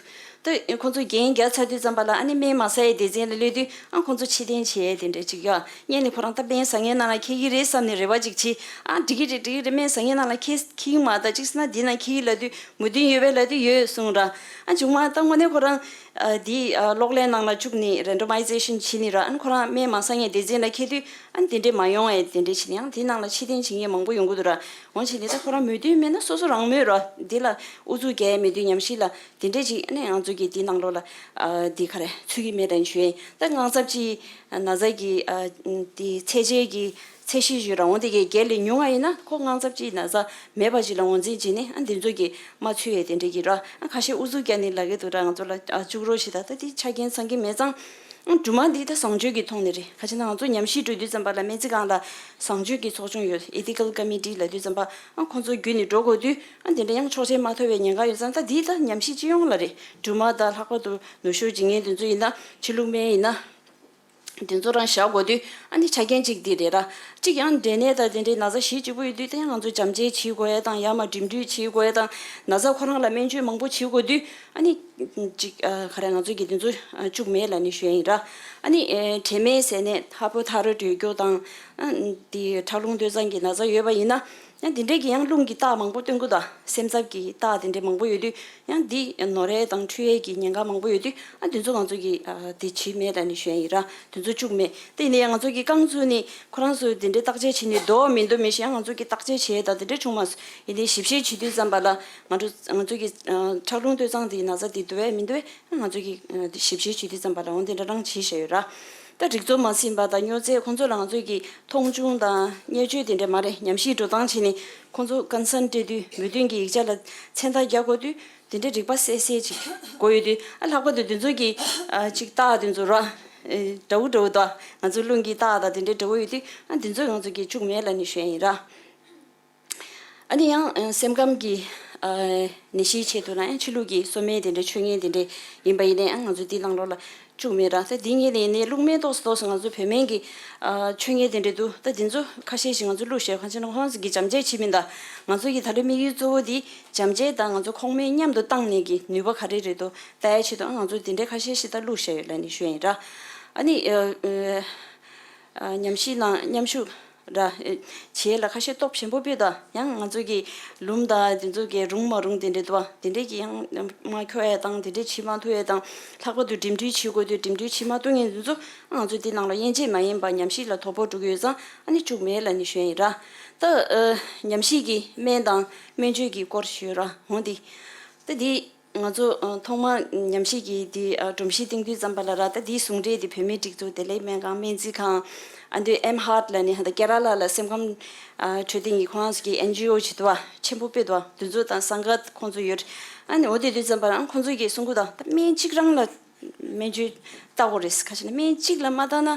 འདུག་ད་ཁོང་ཚོ་འགན་རྒྱག་ཚར་དུས་ཙམ་པ་ལ་ཨ་ནི་སྨན་མ་ཟ་ཡའི་སྡེ་ཚན་ལ་སླེབས་དུས་ཨ་ཁོང་ཚོ་ཕྱིར་འཐེན་བྱེད་ཡས་དེ་འདྲ་ཅིག་ཡོད། སྔོན་ནས་ཁོ་རང་ད་སྨན་ཟ་མཁན་ནང་ལ་འཁེལ་གྱི་རེད་བསམ་ནས་རེ་བ་ཅིག་བྱས། ཨ་འགྲིག་གི་རེད་འགྲིག་གི་རེད། སྨན་ཟ་མཁན་ནང་ལ་འཁེལ་འཁེལ་གྱི་མ་རེད། ད་ཅིག་ཟེར་ན་འདི་ནང་འཁེལ་གྱི་ལབ་དུས་མོས་མཐུན་ཡོད་པས་ལབ་དུས་ཡོད་གསུངས་ར། ཨ་མཇུག་མ་ད་དངོས་གནས་ཁོ་རང་ཨ་འདི་ཨ་གློག་ཀླད་ནང་ལ་བཅུག་ནས་རེན་ཌོ་མའི་ཛེ་ཤན་བྱས་ནས་ར། ཨ་ནི་ཁོ་རང་སྨན་མ་ཟ་མཁན་སྡེ་ཚན་ལ་འཁེལ་དུས་ཨ་ནི་དེ་འདྲས་མ་ཡོང་ཨེ། དེ་འདྲས་བྱས་ནས་ཡང་དེ་ནང་ལ་ཕྱིར་འཐེན་བྱེད་མཁན་མང་པོ་ཡོང་གི་འདུག་ར། འོ་བྱས་ནས་ད་ཁོ་རང་མོས་མཐུན་མེད་ན་སོ་སོ་རང་མོས་ར། འདི་ལ་ཨུ་ཚུགས་རྒྱག་ཡ་མེད་དུས་ཉམས་ཞིབ་ལ་དེ་འདྲས་ཅིག་ཨ་ནི་ང་ཚོ་ གི་དེའི་ནང་ལོགས་ལ་ཨ་དེ་ག་རེ་ཚུད་ཀྱི་མེད་དྲན་ཞུ་ཡིན། ད་དངངས་འཚབ་ཀྱི་ན་ཚ་གི་ཨ་དེ་ཚད་འཇལ་གྱི་ཚད་གཞི་ཞུ་རང་དབང་དེ་གའི་བརྒྱད་ལས་ཉུང་བ་ཡིན་ན་ཁོ་དངངས་འཚབ་ཀྱི་ན་ཚ་མེད་པ་ཞིག་ལ་ངོས་འཛིན་བྱས་ནས་ཨ་འདི་ཚོ་གི་མ་ཚུད་ཡས་དེ་འདྲས་ཀྱི་ར། ཨ་ཁ་ཤས་ཨུ་ཚུགས་རྒྱག་ནི་ལ་གི་འདུག་ར། ང་ཚོ་ལ་ཨ་བཅུག་རོགས་ཞེས། ད་ད་དེ་ཆ་རྐྱེན་ཚང་གི་མེད་ཙང་། སྦྲུམ་མ་འདི་ད་བཟང་སྤྱོད་ཀྱི་ཐོག་ནས་རེད། ག་ཅི་ན་ང་ཚོ་ཉམས་ཞིབ་འགྲོ་དུས་ཙམ་པ་ལ་སྨན་རྩིས་ཁང་ལ་བཟང་སྤྱོད་ཀྱི་ཚོགས་ཆུང་ཡོད། Ethical Committee ལབ་དུས་ཙམ་པ་ཨ་ཁོང་ཚོ་བརྒྱུད་ནས་འགྲོ་དགོས་དུས་ཨ་དེ་འདྲ་ཡང་ཆོག་མཆན་མ་ཐོབ་པའི་ཉེན་ཁ་ཡོད་ཙང་། ད་འདི་ད་ཉམས་ཞིབ་སྤྱི་ཡོངས་ལ་རེད། སྦྲུམ་མ་དང་ལྷག་པར་དུ་ནུ་ཞོ་སྦྱིན་མཁན་དེ་ཚོ་ཡིན་ན་ཕྱི་ལུགས་སྨན་ཡིན་ན་དེ་ཚོ་རང་བཞག་དགོས་དུས་ཨ་ནི་ཆ་རྐྱེན་གཅིག་འདི་རེད་ར། གཅིག་ཡང་འབྲས་ནད་དང་དེ་འདྲའི་ན་ཚ་གཞི་གཅིག་པུ་ཡོད་དུས་ད་ཡང་ང་ཚོ་བྱམས་བརྩེ་བྱེད་དགོས་ཡས་དང་ཡང་མ་འགྲིམ་འགྲུལ་བྱེད་དགོས་ཡས་དང་ན་ཚ་ཁོ་རང་ལ་སྨན་བཅོས་མང་པོ་བྱེད་དགོས་དུས། ཨ་ནི་ཅིག་ཨ་ག་རེ་ང་ཚོ་གི་དེ་ཚོ་ཨ་བཅུག་མེད་ལབ་ནས་ཞུ་ཡ་ཡིན་ར། ཨ་ནི་ཨེ་དྲན་མེད་ཟས་ནད་ཧ་པོ་ཐ་རོ་དྲོད་སྐྱོ་དང་ཨ་དེ་ཁྲག་རླུང་སྟོད་འཛིན་གྱི་ན་ཚ་ཡོད་པ་ཡིན་ན་ཡང་དེ་འདྲས་ཀྱི་ཡང་རླུང་གི་རྟགས་མང་པོ་སྟོན་གི་འདུག་སེམས་འཚབ་ཀྱི་རྟགས་དེ་འདྲས་མང་པོ་ཡོད་དུས་ཡང་འདི་ནོར་ཡས་དང་འཁྲུལ་ཡས་ཀྱི་ཉེན་ཁ་མང་པོ་ཡོད་དུས་ཨ་དེ་ཚོ་ང་ཚོ་གི་ཨ་དེ་བྱེད་མེད་ལབ་ནས་ཞུ་ཡ་ཡིན་ར། དེ་ཚོ་བཅུག་མེད། དེ་ཡིན་ན་ཡང་ང་ཚོ་གི་རྐང་ཚུགས་ནི་ཁོ་རང་ཚོ་དེ་འདྲས་བརྟག་དཔྱད་བྱེད་ནི་འདུག་མི་འདུག་མི་ཤེས། ཡང་ང་ཚོ་གི་བརྟག་དཔྱད་བྱས་ད་དེ་འདྲས་བྱུང་མ་སོང་། ཡིན་ནའི་ཞིབ་བཤེར་བྱེད་དུས་ཙམ་པ་ལ་ང་ཚོ་ང་ཚོ་གི་ཨ་ཁྲག་རླུང་སྟོད་འཛིན་དེའི་ན་ཚ་དེ་འདུག་བས་མི་འདུག་བས། ང་ཚོ་གིས་ཞིབ་བཤེར་བྱེད་དུས་ཙམ་པ་ལ་འོ་དེ་འདྲ་རང་བྱེད་བཞག་ཡོད་ར། ད་རིགས་གཙོ་མ་ཟིན་པ་དང་སྨྱོ་རྫས་ཁོང་ཚོ་ལ་ང་ཚོ་གིས་མཐོང་ཆུང་དང་བརྙས་བཅོས་དེ་འདྲ་མ་རེད། ཉམས་ཞིབ་འགྲོ་སྟངས་བྱས་ནས་ཁོང་ཚོ་ཀོན་སན་སྤྲད་དུས་མོས་མཐུན་གྱི་ཡིག་ཆ་ལ་མཚན་རྟགས་རྒྱག་དགོས་དུས་དེ་འདྲའི་རིག་པ་གསལ་གསལ་ཅིག་དགོས་ཡོད་དུས་ཨ་ལྷག་པར་དུ་དེ་ཚོ་གི་ཨ་ཅིག་རྟགས་དེ་ཚོ་ར་ཨེ་འདྲ་བོ་འདྲ་བོ་དང་ང་ཚོ་རླུང་གི་རྟགས་དང་དེ་འདྲའི་འདྲ་བོ་ཡོད་དུས་ཨ་དེ་ཚོ་ང་ཚོ་གིས་བཅུག་མེད་ལབ་ནས་ཞུ་ཡ་ཡིན་ར། ཨ་ནི་ཡང་ཨ་སེམས་ཁམས་ཀྱི་ཨ་ནད་གཞིའི་ཆེད་དུ་ན་ཡང་ཕྱི་ལུགས་ཀྱི་གསོ་སྨན་དེ་འདྲའི་མཆོད་མཁན་དེ་འདྲའི་ཡིན་པ་ཡིན་ནའི་ཨ་ང་ཚོ་འདི་ནང་ལོགས་ལ་བཅུག་མེད་ར། ད་འདི་ངེད་ནས་ནས་རླུང་སྨན་ཏོག་ཙམ་ཏོག་ཙམ་ང་ཚོ་བོད་སྨན་གྱི་ཨ་མཆོད་མཁན་དེ་འདྲ་འདུག་ད་འདི་ཚོ་ཁ་ཤས་ཤིག་ང་ཚོ་བླུགས་བཞག་གང་ཅི་ན་ཁོང་ཚོ་གི་བྱམས་བརྩེ་བྱེད་མིན་ད། ང་ཚོ་གི་ད་ལོའི་དམིགས་ཡུལ་གཙོ་བོ་འདི་བྱམས་བརྩེ་དང་ང་ཚོ་ཁོག་སྨན་མཉམ་དུ་བཏང་ནས་ཀྱི་ནུས་པ་ག་རེ་རེད་འདུག་ལྟ་ཡའི་ཆེད་དུ་ཨ་ང་ཚོ་འདི་འདྲའི་ཁ་ཤས་ཤིག་ད་བླུགས་བཞག་ཡོད་ལབ་ནས་ཞུ་ཡ་ཡིན་ར། ཨ་ནི་ཨ་ཨ་ཉམས་ཞིབ་ནང་མཉམ་ཞུགས་ར་ཨེ་བྱེད་ལ་ཁ་ཤས་སྟོབས་ཆེན་པོ་སྤེལ་དང་། ཡང་ང་ཚོ་གི་ལུམ་དང་དེ་ཚོ་གི་རུང་མ་རུང་དེ་འདྲའི་འདུག་བ། དེ་འདྲའི་གི་ཡང་མ་འཁྱོག་ཡ་དང་དེ་འདྲའི་བྱེད་མ་ཐུབ་ཡ་དང་། ལྷག་པར་དུ་འགྲིམ་འགྲུལ་བྱེད་དགོས་དུས་འགྲིམ་འགྲུལ་བྱེད་མ་ཐུབ་མཁན་དེ་ཚོ་ང་ཚོ་དེ་ནང་ལ་དབྱེ་འབྱེད་མ་ཡིན་པ་ཉམས་ཞིབ་ལ་དོ་ཕོག་འགྲོ་གི་ཡོད་ཙང་ཨ་ནི་བཅུག་མེད་ལབ་ནས་ཞུ་ཡ་ཡིན་ར། ད་ཨ་ཉམས་ཞིབ་ཀྱི་སྨན་དང་སྨན་བཅོས་ཀྱི་སྐོར་ཞུས་ར་འོང་དེ། ད་དེ། ང་ཚོ་ཨ་ཐོག་མར་ཉམས་ཞིབ་ཀྱི་དེ་ཨ་སྒྲོམ་གཞི་བཏིང་དུས་ཙམ་པ་ལ་ར། ད་དེའི་ཟུང་འབྲེལ་དེ་བོད་མིའི་སྒྲིག་འཛུགས་བདེ་ལེགས་སྨན་ཁང་སྨན་རྩིས་ཁང་ཨ་འདུས་ཨེམ་ཧར་ཊི་ལབ་ནས་ཧ་ད་ཀེ་ར་ལ་ལ་སེམས་ཁམས་ཨ་འཕྲོད་བསྟེན་གྱི་ཁོ་རང་ཚོ་གི་ཨེན་ཇི་ཨོ་ཅིག་འདུག་བ། ཆེན་པོ་དཔེ་འདུག་བ། དེ་ཚོ་དང་སངས་རྒྱས་ཁོང་ཚོ་ཡོད། ཨ་ནི་འོ་དེ་དུས་ཙམ་པ་རང་ཁོང་ཚོ་གིས་གསུང་གི་འདུག་ད་སྨན་གཅིག་རང་ལ་སྨན་བཅོས་ལྟ་དགོས་རེད། ཁ་ཤས་ནི་སྨན་གཅིག་ལ་མ་བཏང་ན།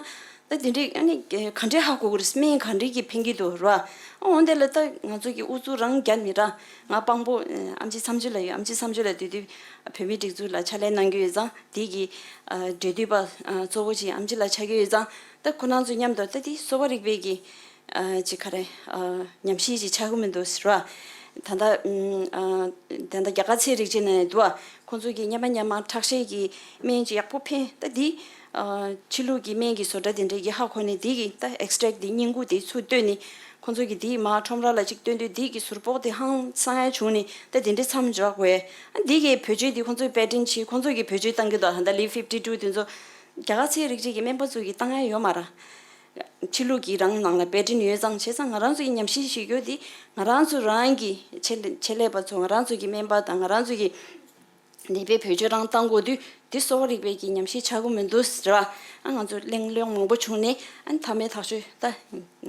ད་དེ་འདྲའི་ཨ་ནི་ག་འདྲའི་ཧ་གོ་གི་རེད། སྨན་ག་འདྲའི་གི་ཕན་གི་འདུག་ར། ཨ་འོ་དེ་ལ་ད་ང་ཚོ་གི་ཨུ་ཚུགས་རང་རྒྱག་མི་ར། ང་དཔང་པོ་ཨམ་ཆི་མཚམས་སྦྱོར་ལ་ཡོད། ཨམ་ཆི་མཚམས་སྦྱོར་ལ་དུས་དུས་བོད་མིའི་སྒྲིག་འཛུགས་ལ་ཕྱག་ལས་གནང་གི་ཡོད་ཙང་། དེ་གི་ཨ་འབྲེལ་མཐུད་པ་ཨ་གཙོ་བོ་ཅིག་ཨམ་ཆི་ལ་ཆགས་ཀྱི་ཡོད་ཙང་། ད་ཁོ་རང་ཚོ་མཉམ་དུ་ད་དེ་གསོ་བ་རིག་པའི་གི་ཨ་ཅིག་ག་རེ་ཨ་ཉམས་ཞིབ་ཅིག་ཆགས་ཀྱི་མི་འདུག་ཟེར་བ། ད་ལྟ་ཨ་ད་ལྟ་རྒྱ་གར་ཚན་རིག་ཅན་ནང་ཡང་འདུག་བ། ཁོང་ཚོ་གིས་སྔོན་མ་སྔོན་མ་ཁྲག་ཤེད་ཀྱི་སྨན་ཅིག་ཡག་པོ་ཕན། ད་འདི་ཨ་ཕྱི་ལུགས་ཀྱི་སྨན་གྱི་བཟོ་གྲྭ་དེ་འདྲས་ཀྱིས་ཧ་གོ་ནས་འདི་གི་ད་ཨེགས་ཊེག་འདི་སྙིང་ཁུ་འདི་ཚུར་བཏོན་ནས་ཁོང་ཚོ་གིས་འདི་མར་ཁྲོམ་ར་ལ་ཅིག་བཏོན་དུས་འདི་གི་ཟུར་ཕོག་དེ་ཧང་སང་ཡ་བྱུང་ནས་ད་དེ་འདྲས་མཚམས་འཇོག་དགོས། ཨ་འདི་གི་བེད་སྤྱོད་འདི་ཁོང་ཚོས་པེ་ཊན་བྱས། ཁོང་ཚོ་གིས་བེད་སྤྱོད་བཏང་གི་འདུག་ད་ལི་ཕིབ་ཊི་ཊུ་དེ་ཚོ་རྒྱ་གར་ཚན་རིག་ཅན་གྱི་སྨན་པ་ཚོ་གིས་བཏང་ཡ་ཡོད་མ་རེད། ཕྱི་ལུགས་ཀྱི་རང་ནང་ལ་པེ་ཊན་ཡོད་ཙང་། བྱས་ཙང་ང་རང་ཚོ་གི་ཉམས་ཞིབ་ཞིག་ཡོད་དེ། ང་རང་ཚོ་རང་གི་ཆེད་ཆེད་ལས་པ་ཚོ་ང་རང་ཚོ་གི་སྨན་པ་དང་ང་རང་ཚོ་གི་ནད་པའི་བེད་སྤྱོད་རང་བཏང་དགོས་དུས་འདི་གསོ་བ་རིག་པའི་གི་ཉམས་ཞིབ་ཆགས་ཀྱི་མི་འདུག་ཟེར་བ། ཨ་ང་ཚོ་གླེང་སློང་མང་པོ་བྱུང་ནས། ཨ་མཐའ་མའི་ཐག་གཅོད་ད་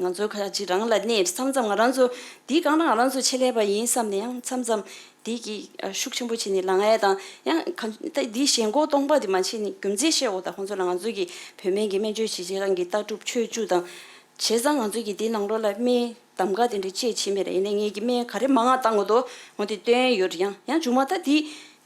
ང་ཚོ་ཁ་ཅིག་རང་ལ་གནས། མཚམས་མཚམས་ང་རང་ཚོ་འདི་གང་ལ་ང་རང་ཚོ་ཆེད་ལས་པ་ཡིན་བསམ་ནས་ཡང་མཚམས་མཚམས་འདི་གི་ཤུགས་ཆེན་པོ་བྱས་ནས་ལངས་ཡ་དང་། ཡང་ག་ད་འདི་ཞེན་ཁོག་སྟོང་པ་འདི་མ་བྱས་ནས་རྒྱུ་མཚན་བཤད་འོ། ད་ཁོང་ཚོ་ལ་ང་ཚོ་གི་བོད་སྨན་གྱི་སྨན་བཅོས་བྱེད་བྱེད་སྟངས་ཀྱི་ལྟ་གྲུབ་ཆོས་བཅུ་དང་། བྱས་ཙང་ང་ཚོ་གིས་འདི་ནང་ལོགས་ལ་སྨན་གདམ་ག་དེ་འདྲ་ཅིག་བྱེད་མེད་ར། ཡིན་ནའི་ངེད་ཀྱི་སྨན་ག་རེ་མང་ང་བཏང་དགོས་འདུག་འོ་དེ་སྟོན་ཡོད་རེད། ཡང་ཡང་མཇུག་མ་ད་འདི་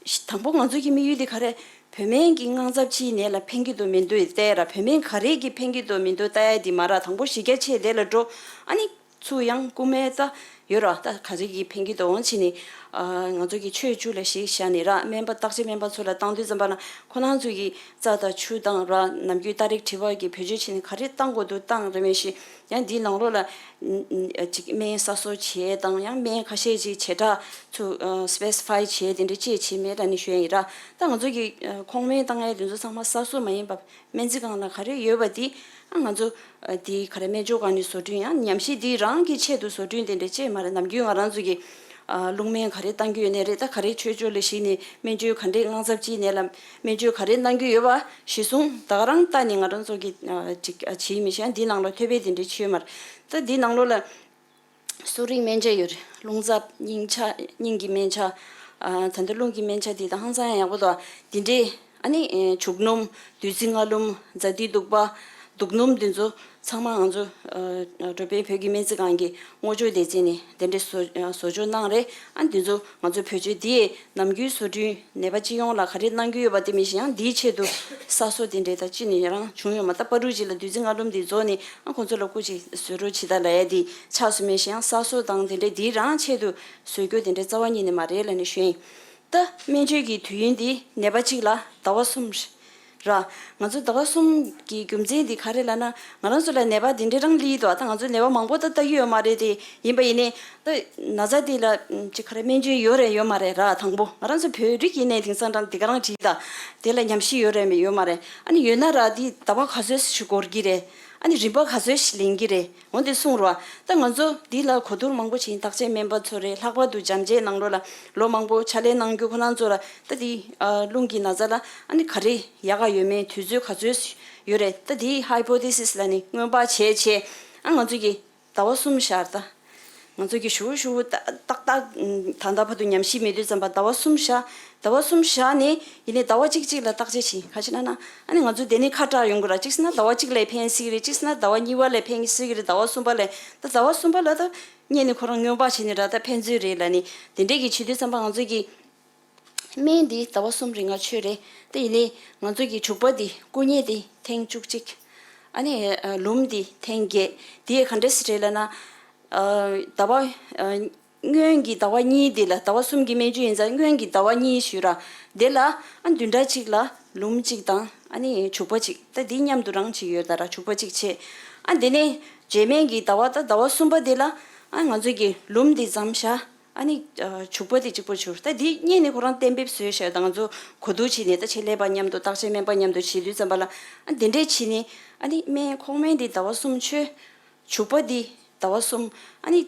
དང་པོ་ང་ཚོ་གི་དམིགས་ཡུལ་དེ་ག་རེ། བོད་སྨན་གྱི་དངངས་འཚབ་ཕྱིའི་ནད་ལ་ཕན་གྱི་འདུག་མི་འདུག་བལྟས་ར། བོད་སྨན་ག་རེ་གིས་ཕན་གྱི་འདུག་མི་འདུག་བལྟ་ཡ་དེ་མ་ར། དང་པོ་གཞི་རྒྱ་ཆེ་དེ་ལ་འགྲོ། ཨ་ནི་ཚུར་ཡང་རྐུན་མའི་རྩ་ཡོད་ར། ད་ག་རེ་གིས་ཕན་གྱི་འདུག་འོང་ཕྱིན་ནི། ཨ་ང་ཚོ་གི་ཆོས་བཅུ་ལ་གཞི་བཞག་ནས་ར། སྨན་པ་བརྟག་དཔྱད་སྨན་པ་ཚོ་ལ་བཏང་དུས་ཙམ་པ་ན་ཁོ་རང་ཚོ་གི་རྩ་དང་ཆུ་དང་ར། ནམ་རྒྱུན་ད་རེས་དྲི་བ་གི་བེད་སྤྱོད་བྱས་ནས་ག་རེ་བཏང་དགོས་འདུག་བཏང་རེད་མེད་ཤི། ཡང་འདིའི་ནང་ལོགས་ལ་ཨ་ཅིག་སྨན་གསར་བཟོ་བྱས་དང་། ཡང་སྨན་ཁ་ཤས་ཅིག་བྱེ་བྲག་ཚུར་ཨ་སི་པེ་སི་ཕའི་བྱས་དེ་འདྲ་ཅིག་བྱས་མེད་ལབ་ནས་ཞུ་ཡ་ཡིན་ར། ད་ང་ཚོ་གི་ཨ་ཁོག་སྨན་བཏང་ཡ་དེ་ཚོ་ཚང་མ་གསར་བཟོ་མ་ཡིན་པ། སྨན་རྩིས་ཁང་ལ་ག་རེ་ཡོད་པ་དེ་ཨ་ང་ཚོ་ཨ་དེ་ག་རེ་སྨན་སྦྱོར་སྒང་ནས་བཟོ་སྐྲུན། ཡང་ཉམས་ཞིབ་དེ་རང་གི་ཆེད་དུ་བཟོ་སྐྲུན་དེ་འདྲ་ཅིག་མ་རེད། ནམ་རྒྱུན་ང་རང་ཚོ་གི་ ཨ་རླུང་སྨན་ག་རེ་བཏང་རྒྱུ་ཡོད་ནའི་རེད། ད་ག་རེ་ཆོས་ཕྱོགས་ལ་གཞིགས་ནས་སྨན་བཅོས་ག་འདྲས་དངངས་འཚབ་ཅིག་ནས་ལ་སྨན་བཅོས་ག་རེ་གནང་རྒྱུ་ཡོད་པ་གཞི་བཟུང་ད་ག་རང་ལྟ་ནས་ང་རང་ཚོ་གི་ཨ་ཅིག་ཨ་བྱེད་མི་ཤེས་ཡང་འདི་ནང་ལ་ཐོད་པའི་དེ་འདྲས་ཆོས་མར། ད་འདི་ནང་ལོགས་ལ་གསོ་རིག་སྨན་ཆ་ཡོད་རེད། རླུང་འཚབ་སྙིང་ཆ་སྙིང་གི་སྨན་ཆ། ཨ་ད་ལྟ་རླུང་གི་སྨན་ཆ་འདི་ད་ཧང་སང་ཡང་ཡག་པོ་འདུག་འདི་འདྲས་ཨ་ནི་ཨེ་བྱུག་སྣུམ་བདུད་རྩི་ལྔ་ལུམ་ཛ་ཏི་བདུག་པ་བདུག་སྣུམ་འདི་ཚོ་ཚང་མ་ང་ཚོ་ཨ་འགྲོ་ཕན་བོད་ཀྱི་སྨན་རྩིས་ཁང་གི་སྔོ་ཕྱོགས་སྡེ་ཚན་ནས་དེ་འདྲས་བཟོ་ཨ་བཟོ་བཅོས་གནང་རེད། ཨ་འདི་ཚོ་ང་ཚོ་བེད་སྤྱོད་འདི་ནམ་རྒྱུན་བཟོ་སྐྲུན་ནད་པ་སྤྱི་ཡོངས་ལ་ག་རེ་གནང་རྒྱུ་ཡོད་པ་དེ་མི་ཤེས་ཡང་འདིའི་ཆེད་དུ་གསར་བཟོ་དེ་འདྲས་ད་ཅི་ནས་རང་བྱུང་ཡོད་མ། ད་པ་རུ་ཅིག་ལ་བདུད་རྩི་ལྔ་ལུམ་འདི་རྫོགས་ནས་ཨ་ཁོང་ཚོ་ལ་སྐུ་མཁྱེན་བཟོ་རོགས་བྱེད་ད་ལབ་ཡ་འདི་ཆགས་སོང་མི་ཤེས་ཡང་གསར་བཟོ་དང་དེ་འདྲས་འདི་རང་ཆེད་དུ་བཟོ་རྒྱུ་དེ་འདྲས་རྩ་བ་ཉིད་ནས་མ་རེད་ལབ་ནས་ཞུ་ཡིན། ད་སྨན་བཅོས་ཀྱི་དུས་ཡུན་འདི་ནད་པ་གཅིག་ལ་ཟླ་བ་གསུམ་རེད། ར། ང་ཚོ་ཟླ་བ་གསུམ་གྱི་རྒྱུ་མཚན་འདི་ག་རེ་ལབ་ན་ང་རང་ཚོ་ལ་ནད་པ་འདི་འདྲ་རང་སླེབས་འདུག་ད་ང་ཚོ་ནད་པ་མང་པོ་ད་ལྟ་གི་ཡོད་མ་རེད་དེ་ཡིན་པ་ཡིན་ནའི་ད་ན་ཚ་འདི་ལ་ཅི་ག་རེ་སྨན་བཅོས་ཡོད་རེད་ཡོད་མ་རེད་ར། དང་པོ་ང་རང་ཚོ་བོད་རིགས་ཡིན་ནའི་དེང་སང་རང་འདི་ག་རང་བྲིས་ད་དེ་ལ་ཉམས་ཞིབ་ཡོད་རེད་མེད་ཡོད་མ་རེད། ཨ་ནི་ཡོད་ན་ར་འདི་ཟླ་བ་ག་ཚོད་ཞིག་འགོར་གི་རེད། ཨ་ནི་རིམ་པ་ག་ཚོད་ཞིག་ལེན་གི་རེད། འོ་འདི་གསུངས་རོགས། ད་ང་ཚོ་འདི་ལ་གོ་བསྡུར་མང་པོ་བྱས་ཡིན། བརྟག་དཔྱད་སྨན་པ་ཚོ་རེད། ལྷག་པར་དུ་འཇམ་དཔྱད་ནང་ལོགས་ལ་ལོ་མང་པོ་ཕྱག་ལས་གནང་རྒྱུ་ཁོ་རང་ཚོ་ལ་ད་འདི་ཨ་རླུང་གི་ན་ཚ་ལ་ཨ་ནི་ག་རེ་ཡག་ག་ཡོད་མེད་དུས་ཚོད་ག་ཚོད་ཡོད་རེད། ད་འདི་ཧའི་པོ་ཐེ་སིས་ལ་ནི་སྔོན་དཔག་བྱས་བྱས་ཨ་ང་ཚོ་གི་ཟླ་བ་གསུམ་བཞག་ད་ང་ཚོ་གི་ཞུ་ཞུ་ཏག་ཏག་ད་ལྟ་བར་དུ་ཉམས་ཞིབ་མེད་དུས་ཙམ་པ་ཟླ་བ་གསུམ་བཞག་ཟླ་བ་གསུམ་བཞག་ནས་ཡིན་ནའི་ཟླ་བ་གཅིག་གཅིག་ལ་བརྟག་དཔྱད་བྱེད་ག་ཅི་ན་ན་ཨ་ནི་ང་ཚོ་དེ་ནས་ཁ་གྲག་ཡོང་གི་ར། གཅིག་ཟེར་ན་ཟླ་བ་གཅིག་ལ་ཕན་སྲིད་ཀྱི་རེད། གཅིག་ཟེར་ན་ཟླ་བ་གཉིས་པ་ལ་ཕན་སྲིད་ཀྱི་རེད། ཟླ་བ་གསུམ་པ་ལ་ད་ཟླ་བ་གསུམ་པ་ལ་ད་སྔོན་ནས་ཁོ་རང་སྔོན་དཔག་བྱས་ནས་ར་ད་ཕན་ཚུན་རེད་ལ་ནི་དེ་འདྲས་ཀྱི་བྱེད་དུས་ཙམ་པ་ང་ཚོ་གི་སྨན་འདི་ཟླ་བ་གསུམ་རིང་ང་མཆོད་རེད། དེ་ཡིན་ནའི་ང་ཚོ་གི་བྱུག་པ་འདི་བསྐུ་མཉེ་འདི་ཐེངས་བཅུ་གཅིག་ཨ་ནི་ལུམ་འདི་ཐེངས་བརྒྱད། དེ་ག་འདྲས་སེ་རེད་ལབ་ན་ཟླ་བ་སྔོན་གྱི་ཟླ་བ་གཉིས་འདི་ལ་ཟླ་བ་གསུམ་གྱི་སྨན་བཅོས་ཡིན་ཙང་སྔོན་གྱི་ཟླ་བ་གཉིས་ཞུས་ར། དེ་ལ་ཨ་བདུན་ཕྲག་གཅིག་ལ་ལུམ་གཅིག་དང་ཨ་ནི་བྱུག་པ་གཅིག་ད་འདི་མཉམ་དུ་རང་བྱེད་ཡོད་ད་ར། བྱུག་པ་གཅིག་བྱས། ཨ་དེ་ནས་རྗེས་མའི་གི་ཟླ་བ་ད་ཟླ་བ་གསུམ་པ་འདི་ལ་ཨ་ང་ཚོ་གི་ལུམ་འདི་མཚམས་བཞག་ཨ་ནི་བྱུག་པ་དེ་གཅིག་པོ་བྱུག་ད་འདི་སྔོན་ནས་ཁོ་རང་གཏན་འབེབས་བཟོས་བཞག་ད་ང་ཚོ་གོ་བསྡུར་བྱས་ནས་ད་ཆེད་ལས་པ་མཉམ་དུ་བརྟག་དཔྱད་སྨན་པ་མཉམ་དུ་བྱེད་དུས་ཙམ་པ་ལ་ཨ་འདི་འདྲས་བྱས་ནས་ཨ་ནི་སྨན་ཁོག་སྨན་འདི་ཟླ་བ་གསུམ་མཆོད། བྱུག་པ་འདི་ཟླ་བ་གསུམ། ཨ་ནི་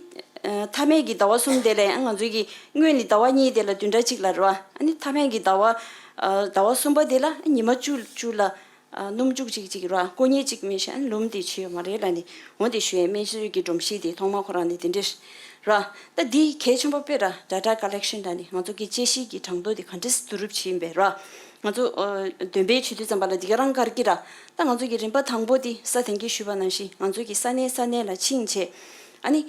མཐའ་མའི་གི་ཟླ་བ་གསུམ་དེ་ལས་ང་ཚོའི་གི་སྔོན་ནས་ཟླ་བ་གཉིས་དེ་ལ་བདུན་ཕྲག་གཅིག་ལ་རེད་བ། ཨ་ནི་མཐའ་མའི་གི་ཟླ་བ་ཟླ་བ་གསུམ་པ་དེ་ལ་ཉི་མ་བཅུ་བཅུ་ལ་སྣུམ་བྱུག་གཅིག་གཅིག་རེད་བ། བསྐུ་མཉེ་གཅིག་མིན་ཞིང་ལུམ་དེ་བྱས་ཡོད་མ་རེད་ལ་ནི། འོ་དེ་ཞུ་ཡས་སྨན་བཅོས་ཀྱི་སྒྲོམ་གཞི་དེ་ཐོག་མ་ཁོ་རང་ནས་དེ་འདྲས་ར། ད་འདི་གལ་ཆེན་པོ་དཔེ་ར་data collection ད་ནི་ང་ཚོ་གི་དཔྱད་གཞི་གི་གྲངས་ཐོ་དེ་ག་འདྲས་བསྡུ་རུབ་བྱས་ཡིན་པས་ར། ང་ཚོ་འདོན་སྤེལ་བྱེད་དུས་ཙམ་པ་ལ་འདི་ག་རང་དགར་གྱི་ར། ད་ང་ཚོ་གི་རིམ་པ་དང་པོ་དེ་ས་དེང་གི་ཞུས་པ་ནང་བཞིན་ང་ཚོ་གི་ས་གནས་ས་གནས་ལ་ཕྱིན་བྱས་ཨ་ནི་